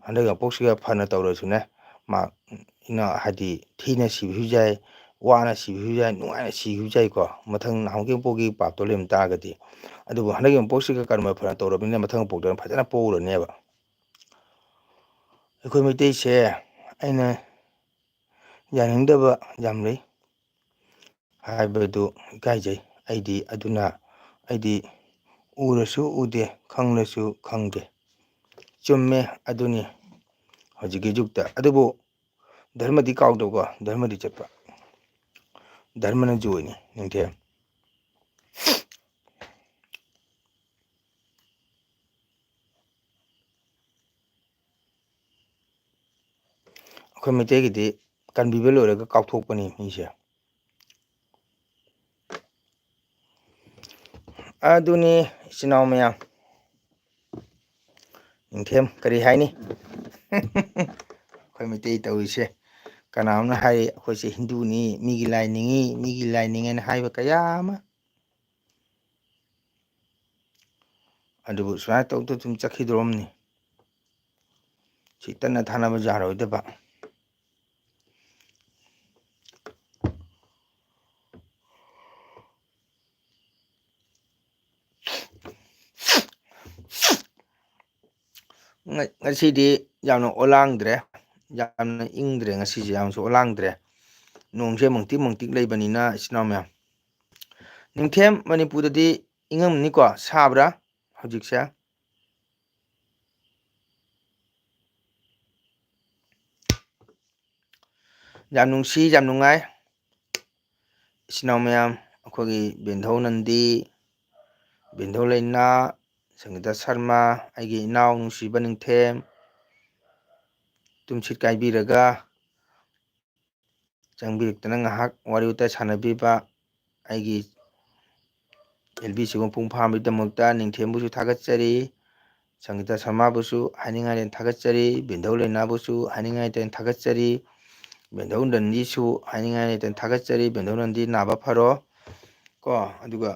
ꯍꯟꯗꯛ ꯃꯄꯣꯛꯁꯤꯒ ꯐꯅ ꯇꯧꯔꯁꯨꯅꯦ, ꯃꯥ ꯏꯅ ꯍꯥꯏꯗꯤ ꯊꯤꯅ ꯁꯤꯕꯁꯨ ꯌꯥꯏ, ꯋꯥꯅ ꯁꯤꯕꯁꯨ ꯌꯥꯏ, ꯅꯨꯡꯉꯥꯏꯅ ꯁꯤꯕꯁꯨ ꯌꯥꯏꯀꯣ, ꯃꯊꯪ ꯅꯍꯥꯟꯃꯨꯛꯀꯤ ꯃꯄꯣꯛꯀꯤ ꯄꯥꯞꯇꯣ ꯂꯩꯔꯝ ꯇꯥꯔꯒꯗꯤ꯫ ꯑꯗꯨꯕꯨ ꯍꯟꯗꯛꯀꯤ ꯃꯄꯣꯛꯁꯤꯒ ꯀꯔꯃ ꯐꯅ ꯇꯧꯔꯕꯅꯤꯅ ꯃꯊꯪ ꯃꯄꯣꯛꯇꯅ ꯐꯖꯅ ꯄꯣꯛꯎꯔꯅꯦꯕ꯫ ꯑꯩꯈꯣꯏ ꯃꯩꯇꯩꯁꯦ ꯑꯩꯅ ꯌꯥꯅꯤꯡꯗꯕ ꯌꯥꯝ ꯂꯩ ꯍꯥꯏꯕꯗꯨ ꯏꯀꯥꯏꯖꯩ꯫ ꯑꯩꯗꯤ ꯑꯗꯨꯅ, ꯑꯩꯗꯤ ꯎꯔꯁꯨ ꯎꯗꯦ, ꯈꯪꯂꯁꯨ ꯈꯪꯗꯦ꯫ ꯆꯨꯝꯃꯦ, ꯑꯗꯨꯅꯤ ꯍꯧꯖꯤꯛꯀꯤ ꯖꯨꯛꯇ꯫ ꯑꯗꯨꯕꯨ ꯙꯔꯃꯗꯤ ꯀꯥꯎꯗꯕꯀꯣ, ꯙꯔꯃꯗꯤ ꯆꯠꯄ꯫ ꯙꯔꯃꯅ ꯖꯣꯏꯅꯤ, ꯅꯤꯡꯊꯦꯝ꯫ ꯑꯩꯈꯣꯏ ꯃꯩꯇꯩꯒꯤꯗꯤ ꯀꯟꯕꯤꯕ ꯂꯣꯏꯔꯒ ꯀꯥꯎꯊꯣꯛꯄꯅꯤ ꯃꯤꯁꯦ꯫ ꯑꯗꯨꯅꯤ, ꯏꯆꯤꯟ ꯏꯅꯥꯎ ꯃꯌꯥꯝ, ꯅꯤꯡꯊꯦꯝ ꯀꯔꯤ ꯍꯥꯏꯅꯤ? ꯑꯩꯈꯣꯏ ꯃꯩꯇꯩ ꯇꯧꯔꯤꯁꯦ, ꯀꯅꯥ ꯑꯃꯅ ꯍꯥꯏ ꯑꯩꯈꯣꯏꯁꯦ ꯍꯤꯟꯗꯨꯅꯤ, ꯃꯤꯒꯤ ꯂꯥꯏ ꯅꯤꯡꯉꯤ, ꯃꯤꯒꯤ ꯂꯥꯏ ꯅꯤꯡꯉꯦꯅ ꯍꯥꯏꯕ ꯀꯌꯥ ꯑꯃ꯫ ꯑꯗꯨꯕꯨ ꯁꯨꯃꯥꯏꯅ ꯇꯧꯗ ꯑꯗꯨꯝ ꯆꯠꯈꯤꯗꯧꯔꯝꯅꯤ꯫ ꯁꯤ ꯇꯠꯅ ꯊꯥꯅꯕ ꯌꯥꯔꯣꯏꯗꯕ꯫ ꯉ-, ꯉꯁꯤꯗꯤ ꯌꯥꯝꯅ ꯑꯣꯂꯥꯡꯗ꯭ꯔꯦ, ꯌꯥꯝꯅ ꯏꯪꯗ꯭ꯔꯦ, ꯉꯁꯤꯁꯦ ꯌꯥꯝꯅꯁꯨ ꯑꯣꯂꯥꯡꯗ꯭ꯔꯦ꯫ ꯅꯣꯡꯁꯦ ꯃꯪꯇꯤꯛ ꯃꯪꯇꯤꯛ ꯂꯩꯕꯅꯤꯅ, ꯏꯆꯤꯟ ꯏꯅꯥꯎ ꯃꯌꯥꯝ, ꯅꯤꯡꯊꯦꯝ ꯃꯅꯤꯄꯨꯔꯗꯗꯤ ꯏꯪꯉꯝꯅꯤꯀꯣ, ꯁꯥꯕ꯭ꯔꯥ ꯍꯧꯖꯤꯛꯁꯦ? ꯌꯥꯝ ꯅꯨꯡꯁꯤ, ꯌꯥꯝ ꯅꯨꯡꯉꯥꯏ꯫ ꯏꯆꯤꯟ ꯏꯅꯥꯎ ꯃꯌꯥꯝ, ꯑꯩꯈꯣꯏꯒꯤ ꯕꯦꯟꯙꯧ ꯅꯟꯗꯤ, ꯕꯦꯟꯙꯧ ꯂꯩꯅꯥ, ꯁꯪꯒꯤꯇꯥ ꯁꯔꯃ, ꯑꯩꯒꯤ ꯏꯅꯥꯎ ꯅꯨꯡꯁꯤꯕ ꯅꯤꯡꯊꯦꯝ, ꯇꯨꯝꯁꯤꯠ ꯀꯥꯏꯕꯤꯔꯒ ꯆꯪꯕꯤꯔꯛꯇꯅ ꯉꯥꯏꯍꯥꯛ ꯋꯥꯔꯤ ꯋꯥꯇꯥꯏ ꯁꯥꯟꯅꯕꯤꯕ ꯑꯩꯒꯤ ꯑꯦꯜ ꯕꯤ ꯁꯤꯒꯨꯝ ꯃꯄꯨꯡ ꯐꯥꯍꯟꯕꯒꯤꯗꯃꯛꯇ ꯅꯤꯡꯊꯦꯝꯕꯨꯁꯨ ꯊꯥꯒꯠꯆꯔꯤ, ꯁꯪꯒꯤꯇꯥ ꯁꯔꯃꯕꯨꯁꯨ ꯍꯥꯏꯅꯤꯡꯉꯥꯏ ꯂꯩꯅ ꯊꯥꯒꯠꯆꯔꯤ, ꯕꯦꯟꯙꯧ ꯂꯩꯅꯥꯕꯨꯁꯨ ꯍꯥꯏꯅꯤꯡꯉꯥꯏ ꯂꯩꯅ ꯊꯥꯒꯠꯆꯔꯤ, ꯕꯦꯟꯙꯧ ꯅꯟꯗꯤꯁꯨ ꯍꯥꯏꯅꯤꯡꯉꯥꯏ ꯂꯩꯇꯅ ꯊꯥꯒꯠꯆꯔꯤ꯫ ꯕꯦꯟꯙꯧ ꯅꯟꯗꯤ ꯅꯥꯕ ꯐꯔꯣ ꯀꯣ, ꯑꯗꯨꯒ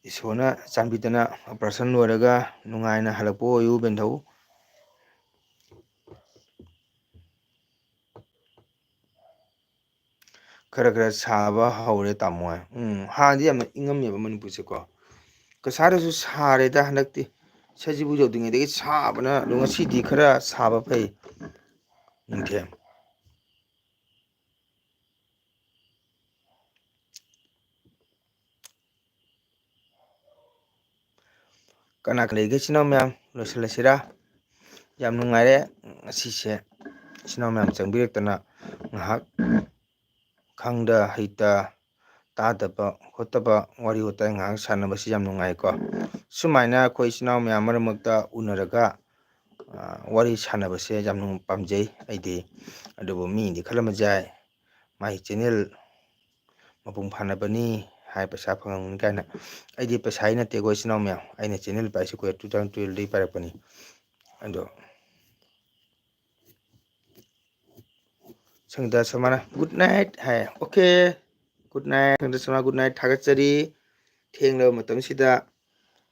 ꯏꯁꯣꯔꯅ ꯆꯥꯟꯕꯤꯗꯅ ꯑꯣꯄꯔꯦꯁꯟ ꯂꯣꯏꯔꯒ ꯅꯨꯡꯉꯥꯏꯅ ꯍꯜꯂꯛꯄ ꯑꯣꯏꯌꯨ ꯕꯦꯟꯙꯧ꯫ ꯈꯔ ꯈꯔ ꯁꯥꯕ ꯍꯧꯔꯦ ꯇꯥꯃꯣ꯫ ꯎꯝ, ꯍꯥꯟꯅꯗꯤ ꯌꯥꯝꯅ ꯏꯪꯉꯝꯃꯦꯕ ꯃꯅꯤꯄꯨꯔꯁꯦꯀꯣ꯫ ꯀꯁꯥꯔꯗꯁꯨ ꯁꯥꯔꯦꯗ ꯍꯟꯗꯛꯇꯤ꯫ ꯁꯖꯤꯕꯨ ꯌꯧꯗ꯭ꯔꯤꯉꯩꯗꯒꯤ ꯁꯥꯕꯅ ꯑꯗꯣ ꯉꯁꯤꯗꯤ ꯈꯔ ꯁꯥꯕ ꯐꯩ꯫ ꯅꯤꯡꯊꯦꯝ꯫ ꯀꯅꯥ ꯀꯅꯥ ꯂꯩꯒꯦ ꯏꯆꯤꯟ ꯏꯅꯥꯎ ꯃꯌꯥꯝ? ꯂꯣꯏꯁꯤꯜꯂꯁꯤꯔꯥ? ꯌꯥꯝ ꯅꯨꯡꯉꯥꯏꯔꯦ ꯉꯁꯤꯁꯦ, ꯏꯆꯤꯟ ꯏꯅꯥꯎ ꯃꯌꯥꯝ ꯆꯪꯕꯤꯔꯛꯇꯅ ꯉꯥꯏꯍꯥꯛ ꯈꯪꯗ ꯍꯩꯇ ꯇꯥꯗꯕ ꯈꯣꯠꯇꯕ ꯋꯥꯔꯤ ꯋꯥꯇꯥꯏ ꯉꯥꯏꯍꯥꯛ ꯁꯥꯟꯅꯕꯁꯤ ꯌꯥꯝ ꯅꯨꯡꯉꯥꯏꯀꯣ꯫ ꯁꯨꯃꯥꯏꯅ ꯑꯩꯈꯣꯏ ꯏꯆꯤꯟ ꯏꯅꯥꯎ ꯃꯌꯥꯝ ꯃꯔꯛ ꯃꯔꯛꯇ ꯎꯅꯔꯒ, ꯑ, ꯋꯥꯔꯤ ꯁꯥꯟꯅꯕꯁꯦ ꯌꯥꯝ ꯄꯥꯝꯖꯩ ꯑꯩꯗꯤ꯫ ꯑꯗꯨꯕꯨ ꯃꯤꯗꯤ ꯈꯜꯂꯝꯕꯁꯨ ꯌꯥꯏ, ꯃꯥꯒꯤ ꯆꯦꯅꯦꯜ ꯃꯄꯨꯡ ꯐꯥꯅꯕꯅꯤ ꯍꯥꯏ, ꯄꯩꯁꯥ ꯐꯪꯉꯝꯒꯅꯤ ꯀꯥꯏꯅ꯫ ꯑꯩꯗꯤ ꯄꯩꯁꯥꯒꯤ ꯅꯠꯇꯦꯀꯣ, ꯏꯆꯤꯟ ꯏꯅꯥꯎ ꯃꯌꯥꯝ, ꯑꯩꯅ ꯆꯦꯅꯦꯜ ꯄꯥꯏꯁꯦ ꯀꯨꯏꯔꯦ, ꯇꯨ ꯊꯥꯎꯖꯟ ꯇꯨꯋꯦꯜꯞꯇꯒꯤ ꯄꯥꯏꯔꯛꯄꯅꯤ꯫ ꯑꯗꯣ ꯁꯪꯒꯤꯇꯥ ꯁꯔꯃꯅ "Good night" ꯍꯥꯏ꯫ Okay, good night ꯁꯪꯒꯤꯇꯥ Sharma, good night, ꯊꯥꯒꯠꯆꯔꯤ꯫ ꯊꯦꯡꯂꯕ ꯃꯇꯝꯁꯤꯗ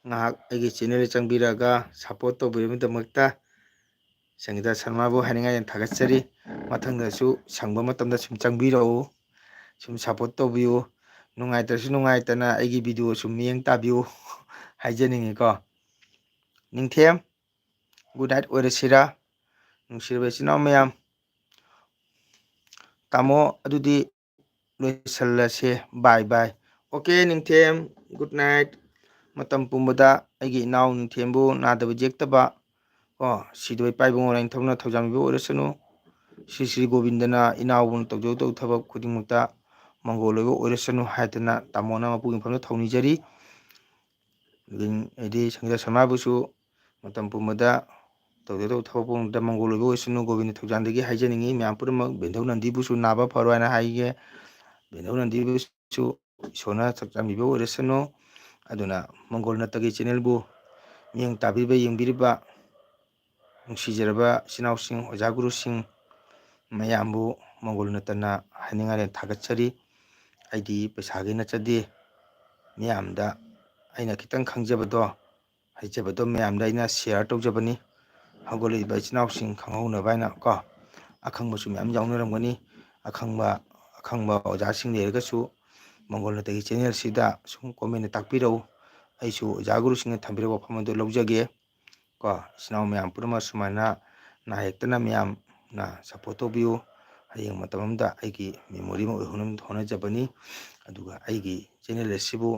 ꯉꯥꯏꯍꯥꯛ ꯑꯩꯒꯤ ꯆꯦꯅꯦꯜꯗ ꯆꯪꯕꯤꯔꯛꯑꯒ ꯁꯞꯄꯣꯔꯠ ꯇꯧꯕꯤꯔꯕꯒꯤꯗꯃꯛꯇ ꯁꯪꯒꯤꯇꯥ ꯁꯔꯃꯕꯨ ꯍꯥꯏꯅꯤꯡꯉꯥꯏ ꯌꯥꯝ ꯊꯥꯒꯠꯆꯔꯤ꯫ ꯃꯊꯪꯗꯁꯨ ꯁꯪꯕ ꯃꯇꯝꯗ ꯁꯨꯝ ꯆꯪꯕꯤꯔꯛꯎ, ꯁꯨꯝ ꯁꯞꯄꯣꯔꯠ ꯇꯧꯕꯤꯌꯨ꯫ ꯅꯨꯡꯉꯥꯏꯇ꯭ꯔꯁꯨ ꯅꯨꯡꯉꯥꯏꯇꯅ ꯑꯩꯒꯤ ꯚꯤꯗꯤꯑꯣ ꯁꯨꯝ ꯃꯤꯠꯌꯦꯡ ꯇꯥꯕꯤꯌꯨ ꯍꯥꯏꯖꯅꯤꯡꯉꯤꯀꯣ꯫ ꯅꯤꯡꯊꯦꯝ, good night ꯑꯣꯏꯔꯁꯤꯔꯥ? ꯅꯨꯡꯁꯤꯔꯕ ꯏꯆꯤꯟ ꯏꯅꯥꯎ ꯃꯌꯥꯝ, ꯇꯥꯃꯣ, ꯑꯗꯨꯗꯤ ꯂꯣꯏꯁꯜꯂꯁꯦ, bye bye꯫ Okay, ꯅꯤꯡꯊꯦꯝ, good night꯫ ꯃꯇꯝ ꯄꯨꯝꯕꯗ ꯑꯩꯒꯤ ꯏꯅꯥꯎ ꯅꯤꯡꯊꯦꯝꯕꯨ ꯅꯥꯗꯕ ꯌꯦꯛꯇꯕ, ꯀꯣ, ꯁꯤꯗꯕ ꯏꯄꯥ ꯏꯕꯨꯡꯉꯣ ꯂꯥꯏꯅꯤꯡꯊꯧꯅ ꯊꯧꯖꯥꯟꯕꯤꯕ ꯑꯣꯏꯔꯁꯅꯨ꯫ ꯁ꯭ꯔꯤ ꯁ꯭ꯔꯤ ꯒꯣꯕꯤꯟꯗꯅ ꯏꯅꯥꯎꯕꯨꯅ ꯇꯧꯖꯧ ꯇꯧ ꯊꯕꯛ ꯈꯨꯗꯤꯡꯃꯛꯇ ꯃꯪꯒꯣꯜ ꯑꯣꯏꯕ ꯑꯣꯏꯔꯁꯅꯨ ꯍꯥꯏꯗꯅ ꯇꯥꯃꯣꯅ ꯃꯄꯨꯒꯤ ꯃꯐꯝꯗ ꯊꯧꯅꯤꯖꯔꯤ꯫ ꯑꯗꯒꯤ ꯑꯩꯗꯤ ꯁꯪꯒꯤꯇꯥ ꯁꯔꯃꯥꯕꯨꯁꯨ ꯃꯇꯝ ꯄꯨꯝꯕꯗ ꯇꯧꯖꯧ ꯇꯧ ꯊꯕꯛ ꯄꯨꯝꯕꯗ ꯃꯪꯒꯣꯜ ꯑꯣꯏꯕ ꯑꯣꯏꯁꯅꯨ꯫ ꯒꯣꯕꯤꯟꯗ ꯊꯧꯖꯥꯟꯗꯒꯤ ꯍꯥꯏꯖꯅꯤꯡꯉꯤ ꯃꯌꯥꯝ ꯄꯨꯝꯅꯃꯛ꯫ ꯕꯦꯟꯙꯧ ꯅꯟꯗꯤꯕꯨꯁꯨ ꯅꯥꯕ ꯐꯔꯣ ꯍꯥꯏꯅ ꯍꯥꯏꯒꯦ꯫ ꯕꯦꯟꯙꯧ ꯅꯟꯗꯤꯕꯨꯁꯨ ꯏꯁꯣꯔꯅ ꯆꯥꯟꯕꯤꯕ ꯑꯣꯏꯔꯁꯅꯨ꯫ ꯑꯗꯨꯅ ꯃꯪꯒꯣꯜ ꯅꯠꯇꯒꯤ ꯆꯦꯅꯦꯜꯕꯨ ꯃꯤꯠꯌꯦꯡ ꯇꯥꯕꯤꯕ, ꯌꯦꯡꯕꯤꯔꯤꯕ ꯅꯨꯡꯁꯤꯖꯔꯕ ꯏꯆꯤꯟ ꯏꯅꯥꯎꯁꯤꯡ, ꯑꯣꯖꯥ ꯒꯨꯔꯨꯁꯤꯡ ꯃꯌꯥꯝꯕꯨ ꯃꯪꯒꯣꯜ ꯅꯠꯇꯅ ꯍꯥꯏꯅꯤꯡꯉꯥꯏ ꯂꯩ, ꯊꯥꯒꯠꯆꯔꯤ꯫ ꯑꯩꯗꯤ ꯄꯩꯁꯥꯒꯤ ꯅꯠꯆꯗꯦ, ꯃꯌꯥꯝꯗ ꯑꯩꯅ ꯈꯤꯇꯪ ꯈꯪꯖꯕꯗꯣ, ꯍꯩꯖꯕꯗꯣ ꯃꯌꯥꯝꯗ ꯑꯩꯅ share ꯇꯧꯖꯕꯅꯤ꯫ ꯍꯧꯒꯠꯂꯛꯂꯤꯕ ꯏꯆꯤꯟ ꯏꯅꯥꯎꯁꯤꯡ ꯈꯪꯍꯧꯅꯕ ꯍꯥꯏꯅ ꯀꯣ, ꯑꯈꯪꯕꯁꯨ ꯃꯌꯥꯝ ꯌꯥꯎꯅꯔꯝꯒꯅꯤ꯫ ꯑꯈꯪꯕ, ꯑꯈꯪꯕ ꯑꯣꯖꯥꯁꯤꯡ ꯂꯩꯔꯒꯁꯨ ꯃꯪꯒꯣꯜ ꯅꯠꯇꯒꯤ ꯆꯦꯅꯦꯜꯁꯤꯗ ꯁꯨꯝ comment ꯇꯥꯛꯄꯤꯔꯛꯎ꯫ ꯑꯩꯁꯨ ꯑꯣꯖꯥ ꯒꯨꯔꯨꯁꯤꯡꯅ ꯊꯝꯕꯤꯔꯛꯄ ꯋꯥꯐꯝ ꯑꯗꯨ ꯂꯧꯖꯒꯦ꯫ ꯀꯣ, ꯏꯆꯤꯟ ꯏꯅꯥꯎ ꯃꯌꯥꯝ ꯄꯨꯝꯅꯃꯛ ꯁꯨꯃꯥꯏꯅ ꯅꯥ ꯌꯦꯛꯇꯅ ꯃꯌꯥꯝꯅ support ꯇꯧꯕꯤꯌꯨ꯫ ꯍꯌꯦꯡ ꯃꯇꯝ ꯑꯃꯗ ꯑꯩꯒꯤ memory ꯑꯃ ꯑꯣꯏꯍꯧꯅꯕ ꯍꯣꯠꯅꯖꯕꯅꯤ꯫ ꯑꯗꯨꯒ ꯑꯩꯒꯤ channel ꯑꯁꯤꯕꯨ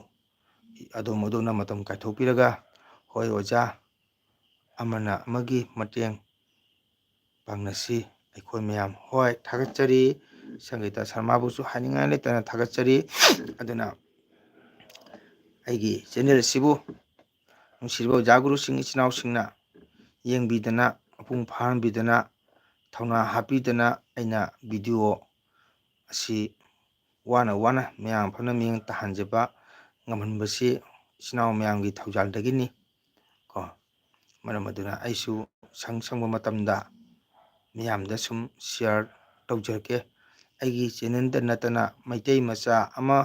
ꯑꯗꯣꯝ ꯑꯗꯣꯝꯅ ꯃꯇꯝ ꯀꯥꯏꯊꯣꯛꯄꯤꯔꯒ, ꯍꯣꯏ ꯑꯣꯖꯥ, ꯑꯃꯅ ꯑꯃꯒꯤ ꯃꯇꯦꯡ ꯄꯥꯡꯅꯁꯤ ꯑꯩꯈꯣꯏ ꯃꯌꯥꯝ꯫ ꯍꯣꯏ, ꯊꯥꯒꯠꯆꯔꯤ꯫ ꯁꯪꯒꯤꯇꯥ ꯁꯔꯃꯥꯕꯨꯁꯨ ꯍꯥꯏꯅꯤꯡꯉꯥꯏ ꯂꯩꯇꯅ ꯊꯥꯒꯠꯆꯔꯤ꯫ ꯑꯗꯨꯅ ꯑꯩꯒꯤ channel ꯑꯁꯤꯕꯨ ꯅꯨꯡꯁꯤꯔꯕ ꯑꯣꯖꯥ ꯒꯨꯔꯨꯁꯤꯡ, ꯏꯆꯤꯟ ꯏꯅꯥꯎꯁꯤꯡꯅ ꯌꯦꯡꯕꯤꯗꯅ, ꯃꯄꯨꯡ ꯐꯥꯍꯟꯕꯤꯗꯅ, ꯊꯧꯅꯥ ꯍꯥꯞꯄꯤꯗꯅ ꯑꯩꯅ video ꯑꯁꯤ ꯋꯥꯅ ꯋꯥꯅ ꯃꯌꯥꯝ ꯐꯝꯅ ꯃꯤꯠꯌꯦꯡ ꯇꯥꯍꯟꯖꯕ ꯉꯝꯍꯟꯕꯁꯤ ꯏꯆꯤꯟ ꯏꯅꯥꯎ ꯃꯌꯥꯝꯒꯤ ꯊꯧꯖꯥꯜꯗꯒꯤꯅꯤ ꯀꯣ꯫ ꯃꯔꯝ ꯑꯗꯨꯅ ꯑꯩꯁꯨ ꯁꯪ ꯁꯪꯕ ꯃꯇꯝꯗ ꯃꯤꯌꯥꯝꯗ ꯁꯨꯝ share ꯇꯧꯖꯔꯛꯀꯦ꯫ ꯑꯩꯒꯤ channelꯗ ꯅꯠꯇꯅ ꯃꯩꯇꯩ ꯃꯆꯥ ꯑꯃ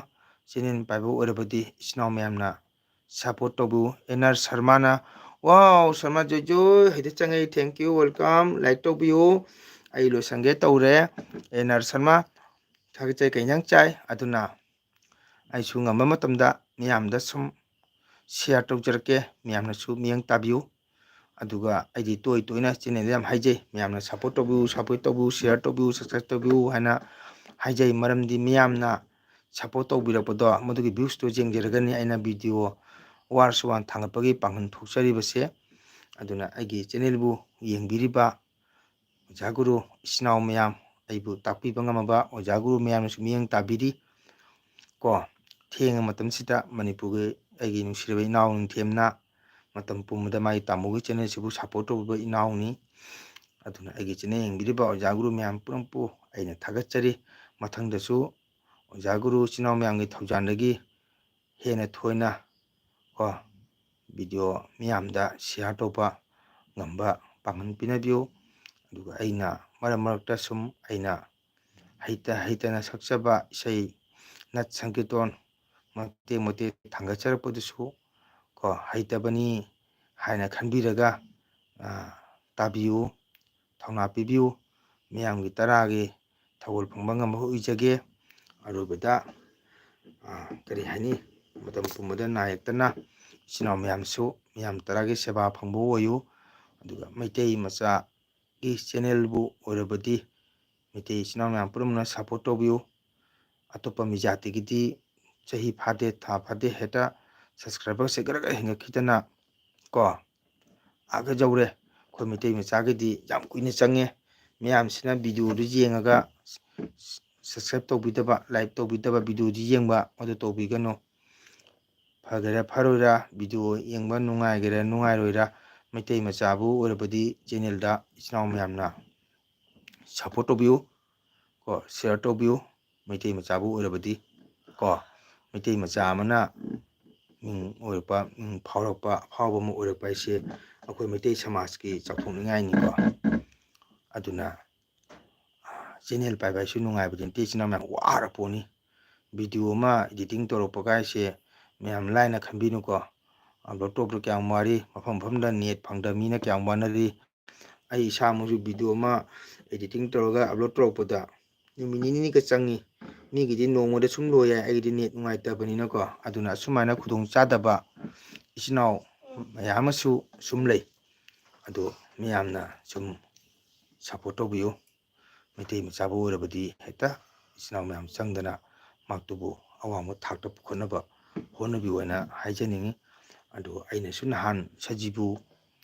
channel ꯄꯥꯏꯕ ꯑꯣꯏꯔꯕꯗꯤ ꯏꯆꯤꯟ ꯏꯅꯥꯎ ꯃꯌꯥꯝꯅ support ꯇꯧꯕꯤꯌꯨ꯫ ꯑꯦꯟ ꯑꯥꯔ ꯁꯔꯃꯥꯅ, "ꯋꯥꯎ, ꯁꯔꯃꯥ ꯖꯣꯏ ꯖꯣꯏ, ꯍꯦꯛꯇ ꯆꯪꯉꯛꯏ, thank you, welcome, like ꯇꯧꯕꯤꯌꯨ"꯫ ꯑꯩ ꯂꯣꯏꯁꯟꯒꯦ ꯇꯧꯔꯦ꯫ ꯑꯦꯟ ꯑꯥꯔ ꯁꯔꯃꯥ, ꯊꯥꯒꯠꯆꯔꯤ꯫ ꯀꯩ ꯏꯟꯖꯥꯡ ꯆꯥꯏ? ꯑꯗꯨꯅ ꯑꯩꯁꯨ ꯉꯝꯕ ꯃꯇꯝꯗ ꯃꯤꯌꯥꯝꯗ ꯁꯨꯝ share ꯇꯧꯖꯔꯛꯀꯦ, ꯃꯤꯌꯥꯝꯅꯁꯨ ꯃꯤꯠꯌꯦꯡ ꯇꯥꯕꯤꯌꯨ꯫ ꯑꯗꯨꯒ ꯑꯩꯗꯤ ꯇꯣꯏ ꯇꯣꯏꯅ channelꯗ ꯌꯥꯝ ꯍꯥꯏꯖꯩ, ꯃꯌꯥꯝꯅ support ꯇꯧꯕꯤꯌꯨ, support ꯇꯧꯕꯤꯌꯨ, share ꯇꯧꯕꯤꯌꯨ, subscribe ꯇꯧꯕꯤꯌꯨ ꯍꯥꯏꯅ ꯍꯥꯏꯖꯩ꯫ ꯃꯔꯝꯗꯤ ꯃꯤꯌꯥꯝꯅ support ꯇꯧꯕꯤꯔꯛꯄꯗꯣ, ꯃꯗꯨꯒꯤ viewsꯇꯣ ꯌꯦꯡꯖꯔꯒꯅꯤ ꯑꯩꯅ video ꯋꯥꯔꯁꯨ ꯋꯥꯅ ꯊꯥꯡꯒꯠꯄꯒꯤ ꯄꯥꯡꯒꯜ ꯊꯣꯛꯆꯔꯤꯕꯁꯦ꯫ ꯑꯗꯨꯅ ꯑꯩꯒꯤ channelꯕꯨ ꯌꯦꯡꯕꯤꯔꯤꯕ ꯑꯣꯖꯥ ꯒꯨꯔꯨ ꯏꯆꯤꯟ ꯏꯅꯥꯎ ꯃꯌꯥꯝ, ꯑꯩꯕꯨ ꯇꯥꯛꯄꯤꯕ ꯉꯝꯃꯕ ꯑꯣꯖꯥ ꯒꯨꯔꯨ ꯃꯌꯥꯝꯅꯁꯨ ꯃꯤꯠꯌꯦꯡ ꯇꯥꯕꯤꯔꯤ ꯀꯣ꯫ ꯊꯦꯡꯉ ꯃꯇꯝꯁꯤꯗ ꯃꯅꯤꯄꯨꯔꯒꯤ ꯑꯩꯒꯤ ꯅꯨꯡꯁꯤꯔꯕ ꯏꯅꯥꯎ ꯅꯤꯡꯊꯦꯝꯅ ꯃꯇꯝ ꯄꯨꯝꯕꯗ ꯃꯥꯒꯤ ꯇꯥꯃꯣꯒꯤ channelꯁꯤꯕꯨ support ꯇꯧꯕꯤꯕ ꯏꯅꯥꯎꯅꯤ꯫ ꯑꯗꯨꯅ ꯑꯩꯒꯤ channel ꯌꯦꯡꯕꯤꯔꯤꯕ ꯑꯣꯖꯥ ꯒꯨꯔꯨ ꯃꯌꯥꯝ ꯄꯨꯝꯅꯃꯛꯄꯨ ꯑꯩꯅ ꯊꯥꯒꯠꯆꯔꯤ꯫ ꯃꯊꯪꯗꯁꯨ ꯑꯣꯖꯥ ꯒꯨꯔꯨ ꯏꯆꯤꯟ ꯏꯅꯥꯎ ꯃꯌꯥꯝꯒꯤ ꯊꯧꯖꯥꯜꯗꯒꯤ ꯍꯦꯟꯅ ꯊꯣꯏꯅ ꯀꯣ video ꯃꯤꯌꯥꯝꯗ share ꯇꯧꯕ ꯉꯝꯕ ꯄꯥꯡꯒꯜ ꯄꯤꯅꯕꯤꯌꯨ꯫ ꯑꯗꯨꯒ ꯑꯩꯅ ꯃꯔꯛ ꯃꯔꯛꯇ ꯁꯨꯝ ꯑꯩꯅ ꯍꯩꯇ ꯍꯩꯇꯅ ꯁꯛꯆꯕ ꯏꯁꯩ ꯅꯠ ꯁꯪꯀꯤꯔꯇꯣꯟ ꯃꯇꯦꯛ ꯃꯇꯦꯛ ꯊꯥꯡꯒꯠꯆꯔꯛꯄꯗꯨꯁꯨ ꯀꯣ ꯍꯩꯇꯕꯅꯤ ꯍꯥꯏꯅ ꯈꯟꯕꯤꯔꯒ, ꯑ, ꯇꯥꯕꯤꯌꯨ, ꯊꯧꯅꯥ ꯄꯤꯕꯤꯌꯨ꯫ ꯃꯤꯌꯥꯝꯒꯤ ꯇꯔꯥꯒꯤ ꯊꯧꯒꯜ ꯐꯪꯕ ꯉꯝꯕ ꯑꯣꯏꯖꯒꯦ꯫ ꯑꯔꯣꯏꯕꯗ, ꯑ, ꯀꯔꯤ ꯍꯥꯏꯅꯤ, ꯃꯇꯝ ꯄꯨꯝꯕꯗ ꯅꯥ ꯌꯦꯛꯇꯅ ꯏꯆꯤꯟ ꯏꯅꯥꯎ ꯃꯌꯥꯝꯁꯨ ꯃꯤꯌꯥꯝ ꯇꯔꯥꯒꯤ ꯁꯦꯕꯥ ꯐꯪꯕ ꯑꯣꯏꯌꯨ꯫ ꯑꯗꯨꯒ ꯃꯩꯇꯩ ꯃꯆꯥꯒꯤ channelꯕꯨ ꯑꯣꯏꯔꯕꯗꯤ ꯃꯩꯇꯩ ꯏꯆꯤꯟ ꯏꯅꯥꯎ ꯃꯌꯥꯝ ꯄꯨꯝꯅꯃꯛꯅ support ꯇꯧꯕꯤꯌꯨ꯫ ꯑꯇꯣꯞꯄ ꯃꯤ ꯖꯥꯇꯤꯒꯤꯗꯤ ꯆꯍꯤ ꯐꯥꯗꯦ, ꯊꯥ ꯐꯥꯗꯦ, ꯍꯦꯛꯇ subscriberꯁꯦ ꯒꯔ ꯒꯔ ꯍꯦꯟꯒꯠꯈꯤꯗꯅ ꯀꯣ, ꯑꯥꯒ ꯌꯧꯔꯦ꯫ ꯑꯩꯈꯣꯏ ꯃꯩꯇꯩ ꯃꯆꯥꯒꯤꯗꯤ ꯌꯥꯝ ꯀꯨꯏꯅ ꯆꯪꯉꯦ꯫ ꯃꯌꯥꯝꯁꯤꯅ videoꯗꯨ ꯌꯦꯡꯉꯒ subscribe ꯇꯧꯕꯤꯗꯕ, like ꯇꯧꯕꯤꯗꯕ, videoꯗꯨ ꯌꯦꯡꯕ, ꯃꯗꯨ ꯇꯧꯕꯤꯒꯅꯨ꯫ ꯐꯒꯦꯔꯥ ꯐꯔꯣꯏꯔꯥ, video ꯌꯦꯡꯕ ꯅꯨꯡꯉꯥꯏꯒꯦꯔꯥ ꯅꯨꯡꯉꯥꯏꯔꯣꯏꯔꯥ, ꯃꯩꯇꯩ ꯃꯆꯥꯕꯨ ꯑꯣꯏꯔꯕꯗꯤ ꯆꯦꯅꯦꯜꯗ ꯏꯆꯤꯟ ꯏꯅꯥꯎ ꯃꯌꯥꯝꯅ ꯁꯞꯄꯣꯔꯠ ꯇꯧꯕꯤꯌꯨ ꯀꯣ, ꯁꯤꯌꯥꯔ ꯇꯧꯕꯤꯌꯨ꯫ ꯃꯩꯇꯩ ꯃꯆꯥꯕꯨ ꯑꯣꯏꯔꯕꯗꯤ ꯀꯣ, ꯃꯩꯇꯩ ꯃꯆꯥ ꯑꯃꯅ ꯃꯤꯡ ꯑꯣꯏꯔꯛꯄ, ꯃꯤꯡ ꯐꯥꯎꯔꯛꯄ, ꯑꯐꯥꯎꯕ ꯑꯃ ꯑꯣꯏꯔꯛꯄ ꯍꯥꯏꯁꯦ ꯑꯩꯈꯣꯏ ꯃꯩꯇꯩ ꯁꯃꯥꯖꯀꯤ ꯆꯥꯎꯊꯣꯛꯅꯤꯡꯉꯥꯏꯅꯤꯀꯣ꯫ ꯑꯗꯨꯅ ꯆꯦꯅꯦꯜ ꯄꯥꯏꯕ ꯍꯥꯏꯁꯨ ꯅꯨꯡꯉꯥꯏꯕꯗꯤ ꯅꯠꯇꯦ, ꯏꯆꯤꯟ ꯏꯅꯥꯎ ꯃꯌꯥꯝ ꯋꯥꯔ ꯄꯣꯠꯅꯤ꯫ ꯚꯤꯗꯤꯑꯣ ꯑꯃ ꯏꯗꯤꯇꯤꯡ ꯇꯧꯔꯛꯄ ꯀꯥꯏꯁꯦ ꯃꯌꯥꯝ ꯂꯥꯏꯅ ꯈꯟꯕꯤꯅꯨꯀꯣ꯫ ꯑꯞꯂꯣꯗ ꯇꯧꯕꯗ ꯀꯌꯥꯝ ꯋꯥꯔꯤ, ꯃꯐꯝ ꯃꯐꯝꯗ ꯅꯦꯠ ꯐꯪꯗꯕ ꯃꯤꯅ ꯀꯌꯥꯝ ꯋꯥꯅꯔꯤ꯫ ꯑꯩ ꯏꯁꯥꯃꯛꯁꯨ ꯚꯤꯗꯤꯑꯣ ꯑꯃ ꯏꯗꯤꯇꯤꯡ ꯇꯧꯔꯒ ꯑꯞꯂꯣꯗ ꯇꯧꯔꯛꯄꯗ ꯅꯨꯃꯤꯠ ꯅꯤꯅꯤꯒ ꯆꯪꯉꯤ꯫ ꯃꯤꯒꯤꯗꯤ ꯅꯣꯡꯃꯗ ꯁꯨꯝ ꯂꯣꯏ ꯌꯥꯏ, ꯑꯩꯒꯤꯗꯤ ꯅꯦꯠ ꯅꯨꯡꯉꯥꯏꯇꯕꯅꯤꯅꯀꯣ꯫ ꯑꯗꯨꯅ ꯑꯁꯨꯃꯥꯏꯅ ꯈꯨꯗꯣꯡ ꯆꯥꯗꯕ ꯏꯆꯤꯟ ꯏꯅꯥꯎ ꯃꯌꯥꯝ ꯑꯃꯁꯨ ꯁꯨꯝ ꯂꯩ꯫ ꯑꯗꯣ ꯃꯌꯥꯝꯅ ꯁꯨꯝ ꯁꯞꯄꯣꯔꯠ ꯇꯧꯕꯤꯌꯨ꯫ ꯃꯩꯇꯩ ꯃꯆꯥꯕꯨ ꯑꯣꯏꯔꯕꯗꯤ ꯍꯦꯛꯇ ꯏꯆꯤꯟ ꯏꯅꯥꯎ ꯃꯌꯥꯝ ꯆꯪꯗꯅ ꯃꯍꯥꯛꯇꯨꯕꯨ ꯑꯋꯥꯡꯕ ꯊꯥꯛꯇ ꯄꯨꯈꯠꯅꯕ ꯍꯣꯠꯅꯕꯤꯌꯨ ꯍꯥꯏꯅ ꯍꯥꯏꯖꯅꯤꯡꯉꯤ꯫ ꯑꯗꯨ ꯑꯩꯅꯁꯨ ꯅꯍꯥꯟ ꯁꯖꯤꯕꯨ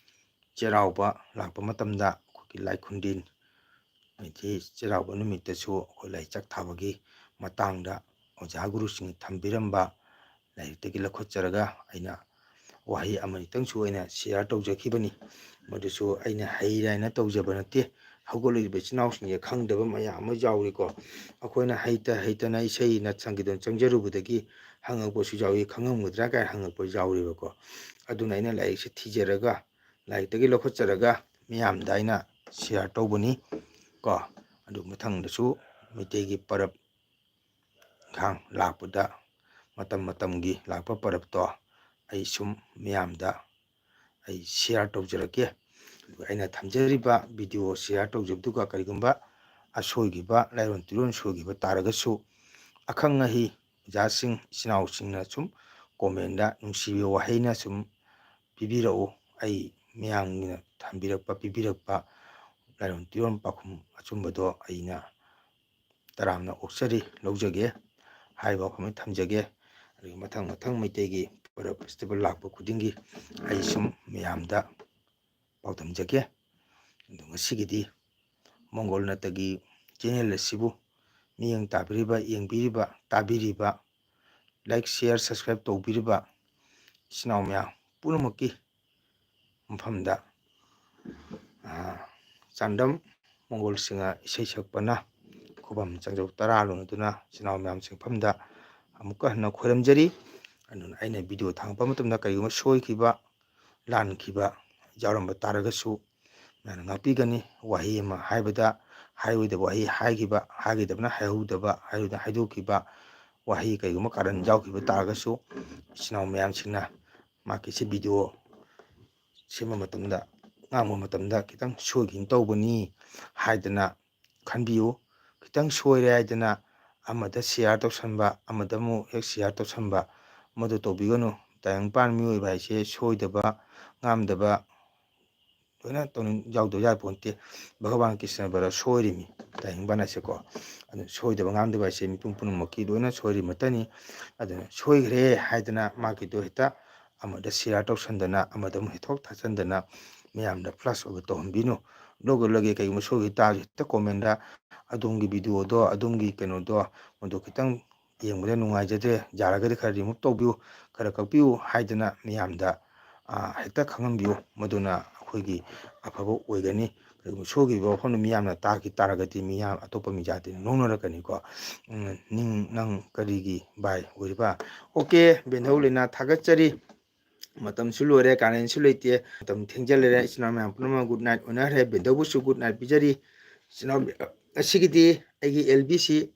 ꯆꯩꯔꯥꯎꯕ ꯂꯥꯛꯄ ꯃꯇꯝꯗ ꯑꯩꯈꯣꯏꯒꯤ ꯂꯥꯏꯈꯨꯟꯗꯤꯟ ꯍꯥꯏꯗꯤ ꯆꯩꯔꯥꯎꯕ ꯅꯨꯃꯤꯠꯇꯁꯨ ꯑꯩꯈꯣꯏ ꯂꯥꯏꯆꯥꯛ ꯊꯥꯕꯒꯤ ꯃꯇꯥꯡꯗ ꯑꯣꯖꯥ ꯒꯨꯔꯨꯁꯤꯡꯅ ꯊꯝꯕꯤꯔꯝꯕ ꯂꯥꯏꯔꯤꯛꯇꯒꯤ ꯂꯧꯈꯠꯆꯔꯒ ꯑꯩꯅ ꯋꯥꯍꯩ ꯑꯃꯅꯤꯇꯪꯁꯨ ꯑꯩꯅ ꯁꯤꯌꯥꯔ ꯇꯧꯖꯈꯤꯕꯅꯤ꯫ ꯃꯗꯨꯁꯨ ꯑꯩꯅ ꯍꯩꯔꯦ ꯍꯥꯏꯅ ꯇꯧꯖꯕ ꯅꯠꯇꯦ꯫ ꯍꯧꯒꯠꯂꯛꯂꯤꯕ ꯏꯆꯤꯟ ꯏꯅꯥꯎꯁꯤꯡꯁꯦ ꯈꯪꯗꯕ ꯃꯌꯥꯝ ꯑꯃ ꯌꯥꯎꯔꯤꯀꯣ꯫ ꯑꯩꯈꯣꯏꯅ ꯍꯩꯇ ꯍꯩꯇꯅ ꯏꯁꯩ ꯅꯠ ꯁꯪꯒꯤꯠ ꯆꯪꯖꯔꯨꯕꯗꯒꯤ ꯍꯪꯉꯛꯄꯁꯨ ꯌꯥꯎꯏ, ꯈꯪꯉꯝꯒꯗ꯭ꯔꯥ ꯀꯥꯏꯅ ꯍꯪꯉꯛꯄ ꯌꯥꯎꯔꯤꯕꯀꯣ꯫ ꯑꯗꯨꯅ ꯑꯩꯅ ꯂꯥꯏꯔꯤꯛꯁꯦ ꯊꯤꯖꯔꯒ ꯂꯥꯏꯔꯤꯛꯇꯒꯤ ꯂꯧꯈꯠꯆꯔꯒ ꯃꯤꯌꯥꯝꯗ ꯑꯩꯅ ꯁꯤꯌꯥꯔ ꯇꯧꯕꯅꯤ ꯀꯣ꯫ ꯑꯗꯨ ꯃꯊꯪꯗꯁꯨ ꯃꯩꯇꯩꯒꯤ ꯄꯔꯕ ꯏꯟꯈꯥꯡ ꯂꯥꯛꯄꯗ ꯃꯇꯝ ꯃꯇꯝꯒꯤ ꯂꯥꯛꯄ ꯄꯔꯕꯇꯣ ꯑꯩ ꯁꯨꯝ ꯃꯤꯌꯥꯝꯗ ꯑꯩ ꯁꯤꯌꯥꯔ ꯇꯧꯖꯔꯛꯀꯦ꯫ ꯑꯗꯨꯒ ꯑꯩꯅ ꯊꯝꯖꯔꯤꯕ ꯚꯤꯗꯤꯑꯣ ꯁꯤꯌꯥꯔ ꯇꯧꯖꯕꯗꯨꯒ ꯀꯔꯤꯒꯨꯝꯕ ꯑꯁꯣꯏꯈꯤꯕ, ꯂꯥꯏꯔꯣꯟ ꯇꯤꯔꯣꯟ ꯁꯣꯏꯈꯤꯕ ꯇꯥꯔꯒꯁꯨ ꯑꯈꯪ ꯑꯍꯩ ꯑꯣꯖꯥꯁꯤꯡ ꯏꯆꯤꯟ ꯏꯅꯥꯎꯁꯤꯡꯅ ꯁꯨꯝ ꯀꯣꯃꯦꯟꯗ ꯅꯨꯡꯁꯤꯕ ꯋꯥꯍꯩꯅ ꯁꯨꯝ ꯄꯤꯕꯤꯔꯛꯎ꯫ ꯑꯩ ꯃꯤꯌꯥꯝꯒꯤꯅ ꯊꯝꯕꯤꯔꯛꯄ, ꯄꯤꯕꯤꯔꯛꯄ ꯂꯥꯏꯔꯣꯟ ꯇꯤꯔꯣꯟ ꯄꯥꯎꯈꯨꯝ ꯑꯆꯨꯝꯕꯗꯣ ꯑꯩꯅ ꯇꯔꯥꯝꯅ ꯑꯣꯛꯆꯔꯤ, ꯂꯧꯖꯒꯦ꯫ ꯍꯥꯏꯔꯤꯕ ꯋꯥꯐꯝꯁꯤ ꯊꯝꯖꯒꯦ꯫ ꯑꯗꯨꯒ ꯃꯊꯪ ꯃꯊꯪ ꯃꯩꯇꯩꯒꯤ ꯄꯔꯕ ꯐꯦꯁꯇꯤꯚꯦꯜ ꯂꯥꯛꯄ ꯈꯨꯗꯤꯡꯒꯤ ꯑꯩ ꯁꯨꯝ ꯃꯌꯥꯝꯗ ꯄꯥꯎꯗꯝꯖꯒꯦ꯫ ꯑꯗꯨ ꯉꯁꯤꯒꯤꯗꯤ ꯃꯪꯒꯣꯜ ꯅꯠꯇꯒꯤ ꯆꯦꯅꯦꯜ ꯑꯁꯤꯕꯨ ꯃꯤꯠꯌꯦꯡ ꯇꯥꯕꯤꯔꯤꯕ, ꯌꯦꯡꯕꯤꯔꯤꯕ, ꯇꯥꯕꯤꯔꯤꯕ, ꯂꯥꯏꯛ, ꯁꯤꯌꯥꯔ, ꯁꯕꯁꯀ꯭ꯔꯥꯏꯕ ꯇꯧꯕꯤꯔꯤꯕ ꯏꯆꯤꯟ ꯏꯅꯥꯎ ꯃꯌꯥꯝ ꯄꯨꯝꯅꯃꯛꯀꯤ ꯃꯐꯝꯗ, ꯑ, ꯆꯥꯟꯗꯝ ꯃꯪꯒꯣꯜ ꯁꯤꯡꯅ ꯏꯁꯩ ꯁꯛꯄꯅ ꯈꯨꯕꯝ ꯆꯪꯖꯧ ꯇꯔꯥ ꯂꯣꯟꯗꯨꯅ ꯏꯆꯤꯟ ꯏꯅꯥꯎ ꯃꯌꯥꯝ ꯆꯪꯐꯝꯗ ꯑꯃꯨꯛꯀ ꯍꯟꯅ ꯈꯣꯏꯔꯝꯖꯔꯤ꯫ ꯑꯗꯨꯅ ꯑꯩꯅ video ꯊꯥꯡꯒꯠꯄ ꯃꯇꯝꯗ ꯀꯔꯤꯒꯨꯝꯕ ꯁꯣꯏꯈꯤꯕ, ꯂꯥꯟꯈꯤꯕ ꯌꯥꯎꯔꯝꯕ ꯇꯥꯔꯒꯁꯨ ꯃꯌꯥꯝꯅ ꯉꯥꯛꯄꯤꯒꯅꯤ꯫ ꯋꯥꯍꯩ ꯑꯃ ꯍꯥꯏꯕꯗ ꯍꯥꯏꯔꯣꯏꯗꯕ ꯋꯥꯍꯩ ꯍꯥꯏꯈꯤꯕ, ꯍꯥꯏꯒꯗꯕꯅ ꯍꯥꯏꯍꯧꯗꯕ, ꯍꯥꯏꯔꯣꯏꯗꯅ ꯍꯥꯏꯗꯣꯛꯈꯤꯕ, ꯋꯥꯍꯩ ꯀꯔꯤꯒꯨꯝꯕ ꯀꯥꯔꯟ ꯌꯥꯎꯈꯤꯕ ꯇꯥꯔꯒꯁꯨ ꯏꯆꯤꯟ ꯏꯅꯥꯎ ꯃꯌꯥꯝꯁꯤꯡꯅ ꯃꯍꯥꯛꯀꯤ ꯁꯤ video ꯁꯦꯝꯕ ꯃꯇꯝꯗ, ꯉꯥꯡꯕ ꯃꯇꯝꯗ ꯈꯤꯇꯪ ꯁꯣꯏꯈꯤꯅ ꯇꯧꯕꯅꯤ ꯍꯥꯏꯗꯅ ꯈꯟꯕꯤꯌꯨ꯫ ꯈꯤꯇꯪ ꯁꯣꯏꯔꯦ ꯍꯥꯏꯗꯅ ꯑꯃꯗ share ꯇꯧꯁꯟꯕ, ꯑꯃꯗ ꯑꯃꯨꯛ ꯍꯦꯛ share ꯇꯧꯁꯟꯕ, ꯃꯗꯨ ꯇꯧꯕꯤꯒꯅꯨ꯫ ꯇꯥꯏꯕꯪꯄꯥꯟ ꯃꯤꯑꯣꯏꯕ ꯍꯥꯏꯁꯦ ꯁꯣꯏꯗꯕ, ꯉꯥꯝꯗꯕ ꯂꯣꯏꯅ ꯇꯧꯅꯤꯡ-, ꯌꯥꯎꯗꯕ ꯌꯥꯄꯣꯟꯇꯦ꯫ ꯚꯒꯋꯥꯟ ꯀ꯭ꯔꯤꯁꯅ ꯕꯔꯥ ꯁꯣꯏꯔꯤꯃꯤ, ꯇꯥꯏꯕꯪꯄꯥꯟ ꯍꯥꯏꯁꯦꯀꯣ꯫ ꯑꯗꯨ ꯁꯣꯏꯗꯕ ꯉꯥꯝꯗꯕ ꯍꯥꯏꯁꯦ ꯃꯤꯄꯨꯝ ꯄꯨꯝꯅꯃꯛꯀꯤ ꯂꯣꯏꯅ ꯁꯣꯏꯔꯤꯃꯛꯇꯅꯤ꯫ ꯑꯗꯨꯅ ꯁꯣꯏꯈ꯭ꯔꯦ ꯍꯥꯏꯗꯅ ꯃꯥꯒꯤꯗꯣ ꯍꯦꯛꯇ ꯑꯃꯗ share ꯇꯧꯁꯟꯗꯅ, ꯑꯃꯗ ꯑꯃꯨꯛ ꯍꯦꯛꯊꯣꯛ ꯊꯥꯖꯟꯗꯅ ꯃꯌꯥꯝꯗ flash over ꯇꯧꯍꯟꯕꯤꯅꯨ꯫ ꯂꯣꯏꯒ ꯂꯣꯏꯒꯦ ꯀꯩꯒꯨꯝꯕ ꯁꯣꯏꯈꯤ ꯇꯥꯔꯁꯨ ꯍꯦꯛꯇ comment ꯑꯗꯣꯝꯒꯤ video ꯗꯣ, ꯑꯗꯣꯝꯒꯤ ꯀꯩꯅꯣꯗꯣ, ꯃꯗꯨ ꯈꯤꯇꯪ ꯌꯦꯡꯕꯗ ꯅꯨꯡꯉꯥꯏꯖꯗ꯭ꯔꯦ, ꯌꯥꯔꯒꯗꯤ ꯈꯔ remove ꯇꯧꯕꯤꯌꯨ, ꯈꯔ ꯀꯛꯄꯤꯌꯨ ꯍꯥꯏꯗꯅ ꯃꯤꯌꯥꯝꯗ, ꯑ, ꯍꯦꯛꯇ ꯈꯪꯍꯟꯕꯤꯌꯨ꯫ ꯃꯗꯨꯅ ꯑꯩꯈꯣꯏꯒꯤ ꯑꯐꯕ ꯑꯣꯏꯒꯅꯤ꯫ ꯀꯔꯤꯒꯨꯝꯕ ꯁꯣꯏꯈꯤꯕ ꯋꯥꯐꯝꯗꯨ ꯃꯤꯌꯥꯝꯅ ꯇꯥꯈꯤ ꯇꯥꯔꯒꯗꯤ ꯃꯤꯌꯥꯝ ꯑꯇꯣꯞꯄ ꯃꯤ ꯖꯥꯇꯤꯅ ꯅꯣꯛꯅꯔꯛꯀꯅꯤꯀꯣ꯫ ꯎꯝ, ꯅꯤꯡ-, ꯅꯪ ꯀꯔꯤꯒꯤ ꯚꯥꯏ ꯑꯣꯏꯔꯤꯕ? OK, ꯕꯦꯟꯙꯧ ꯂꯩꯅꯥ ꯊꯥꯒꯠꯆꯔꯤ꯫ ꯃꯇꯝꯁꯨ ꯂꯣꯏꯔꯦ, current ꯁꯨ ꯂꯩꯇꯦ꯫ ꯃꯇꯝ ꯊꯦꯡꯖꯜꯂꯦ꯫ ꯏꯆꯤꯟ ꯏꯅꯥꯎ ꯃꯌꯥꯝ ꯄꯨꯝꯅꯃꯛ good night ꯑꯣꯟꯅꯈ꯭ꯔꯦ꯫ ꯕꯦꯟꯙꯧꯕꯨꯁꯨ good night ꯄꯤꯖꯔꯤ꯫ ꯏꯆꯤꯟ ꯏꯅꯥꯎ, ꯉꯁꯤꯒꯤꯗꯤ ꯑꯩꯒꯤ L B C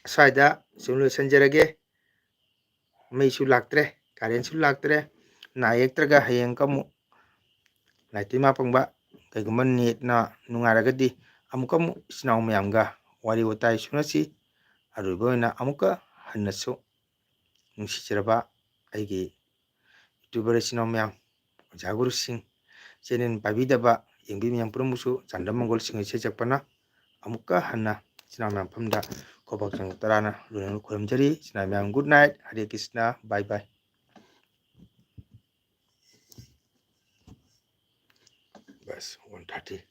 ꯑꯁ꯭ꯋꯥꯏꯗ ꯁꯨꯝ ꯂꯣꯏꯁꯤꯟꯖꯔꯒꯦ꯫ ꯃꯩꯁꯨ ꯂꯥꯛꯇ꯭ꯔꯦ, current ꯁꯨ ꯂꯥꯛꯇ꯭ꯔꯦ꯫ ꯅꯥ ꯌꯦꯛꯇ꯭ꯔꯒ ꯍꯌꯦꯡ ꯑꯃꯨꯛ ꯂꯥꯏꯇꯤꯃꯥ ꯄꯪꯕ, ꯀꯩꯒꯨꯝꯕ net ꯅ ꯅꯨꯡꯉꯥꯏꯔꯒꯗꯤ ꯑꯃꯨꯛꯀ ꯑꯃꯨꯛ ꯏꯆꯤꯟ ꯏꯅꯥꯎ ꯃꯌꯥꯝꯒ ꯋꯥꯔꯤ ꯋꯥꯇꯥꯏ ꯁꯨꯅꯁꯤ꯫ ꯑꯔꯣꯏꯕ ꯑꯣꯏꯅ ꯑꯃꯨꯛꯀ ꯍꯟꯅꯁꯨ ꯅꯨꯡꯁꯤꯖꯔꯕ ꯑꯩꯒꯤ YouTuber ꯏꯆꯤꯟ ꯏꯅꯥꯎ ꯃꯌꯥꯝ, ꯑꯣꯖꯥ ꯒꯨꯔꯨꯁꯤꯡ, channel ꯄꯥꯏꯕꯤꯗꯕ ꯌꯦꯡꯕꯤ ꯃꯌꯥꯝ ꯄꯨꯝꯅꯃꯛꯁꯨ ꯆꯥꯟꯗꯝ ꯃꯪꯒꯣꯜ ꯁꯤꯡ ꯏꯁꯩ ꯁꯛꯄꯅ ꯑꯃꯨꯛꯀ ꯍꯟꯅ ꯏꯆꯤꯟ ꯏꯅꯥꯎ ꯃꯌꯥꯝ ꯃꯐꯝꯗ ꯈꯨꯕꯥꯛ ꯆꯪ ꯇꯔꯥꯅ ꯂꯣꯏꯅ ꯈꯨꯔꯨꯝꯖꯔꯤ꯫ ꯏꯆꯤꯟ ꯏꯅꯥꯎ ꯃꯌꯥꯝ good night, Hare Krishna, bye bye꯫ Bus, one thirty꯫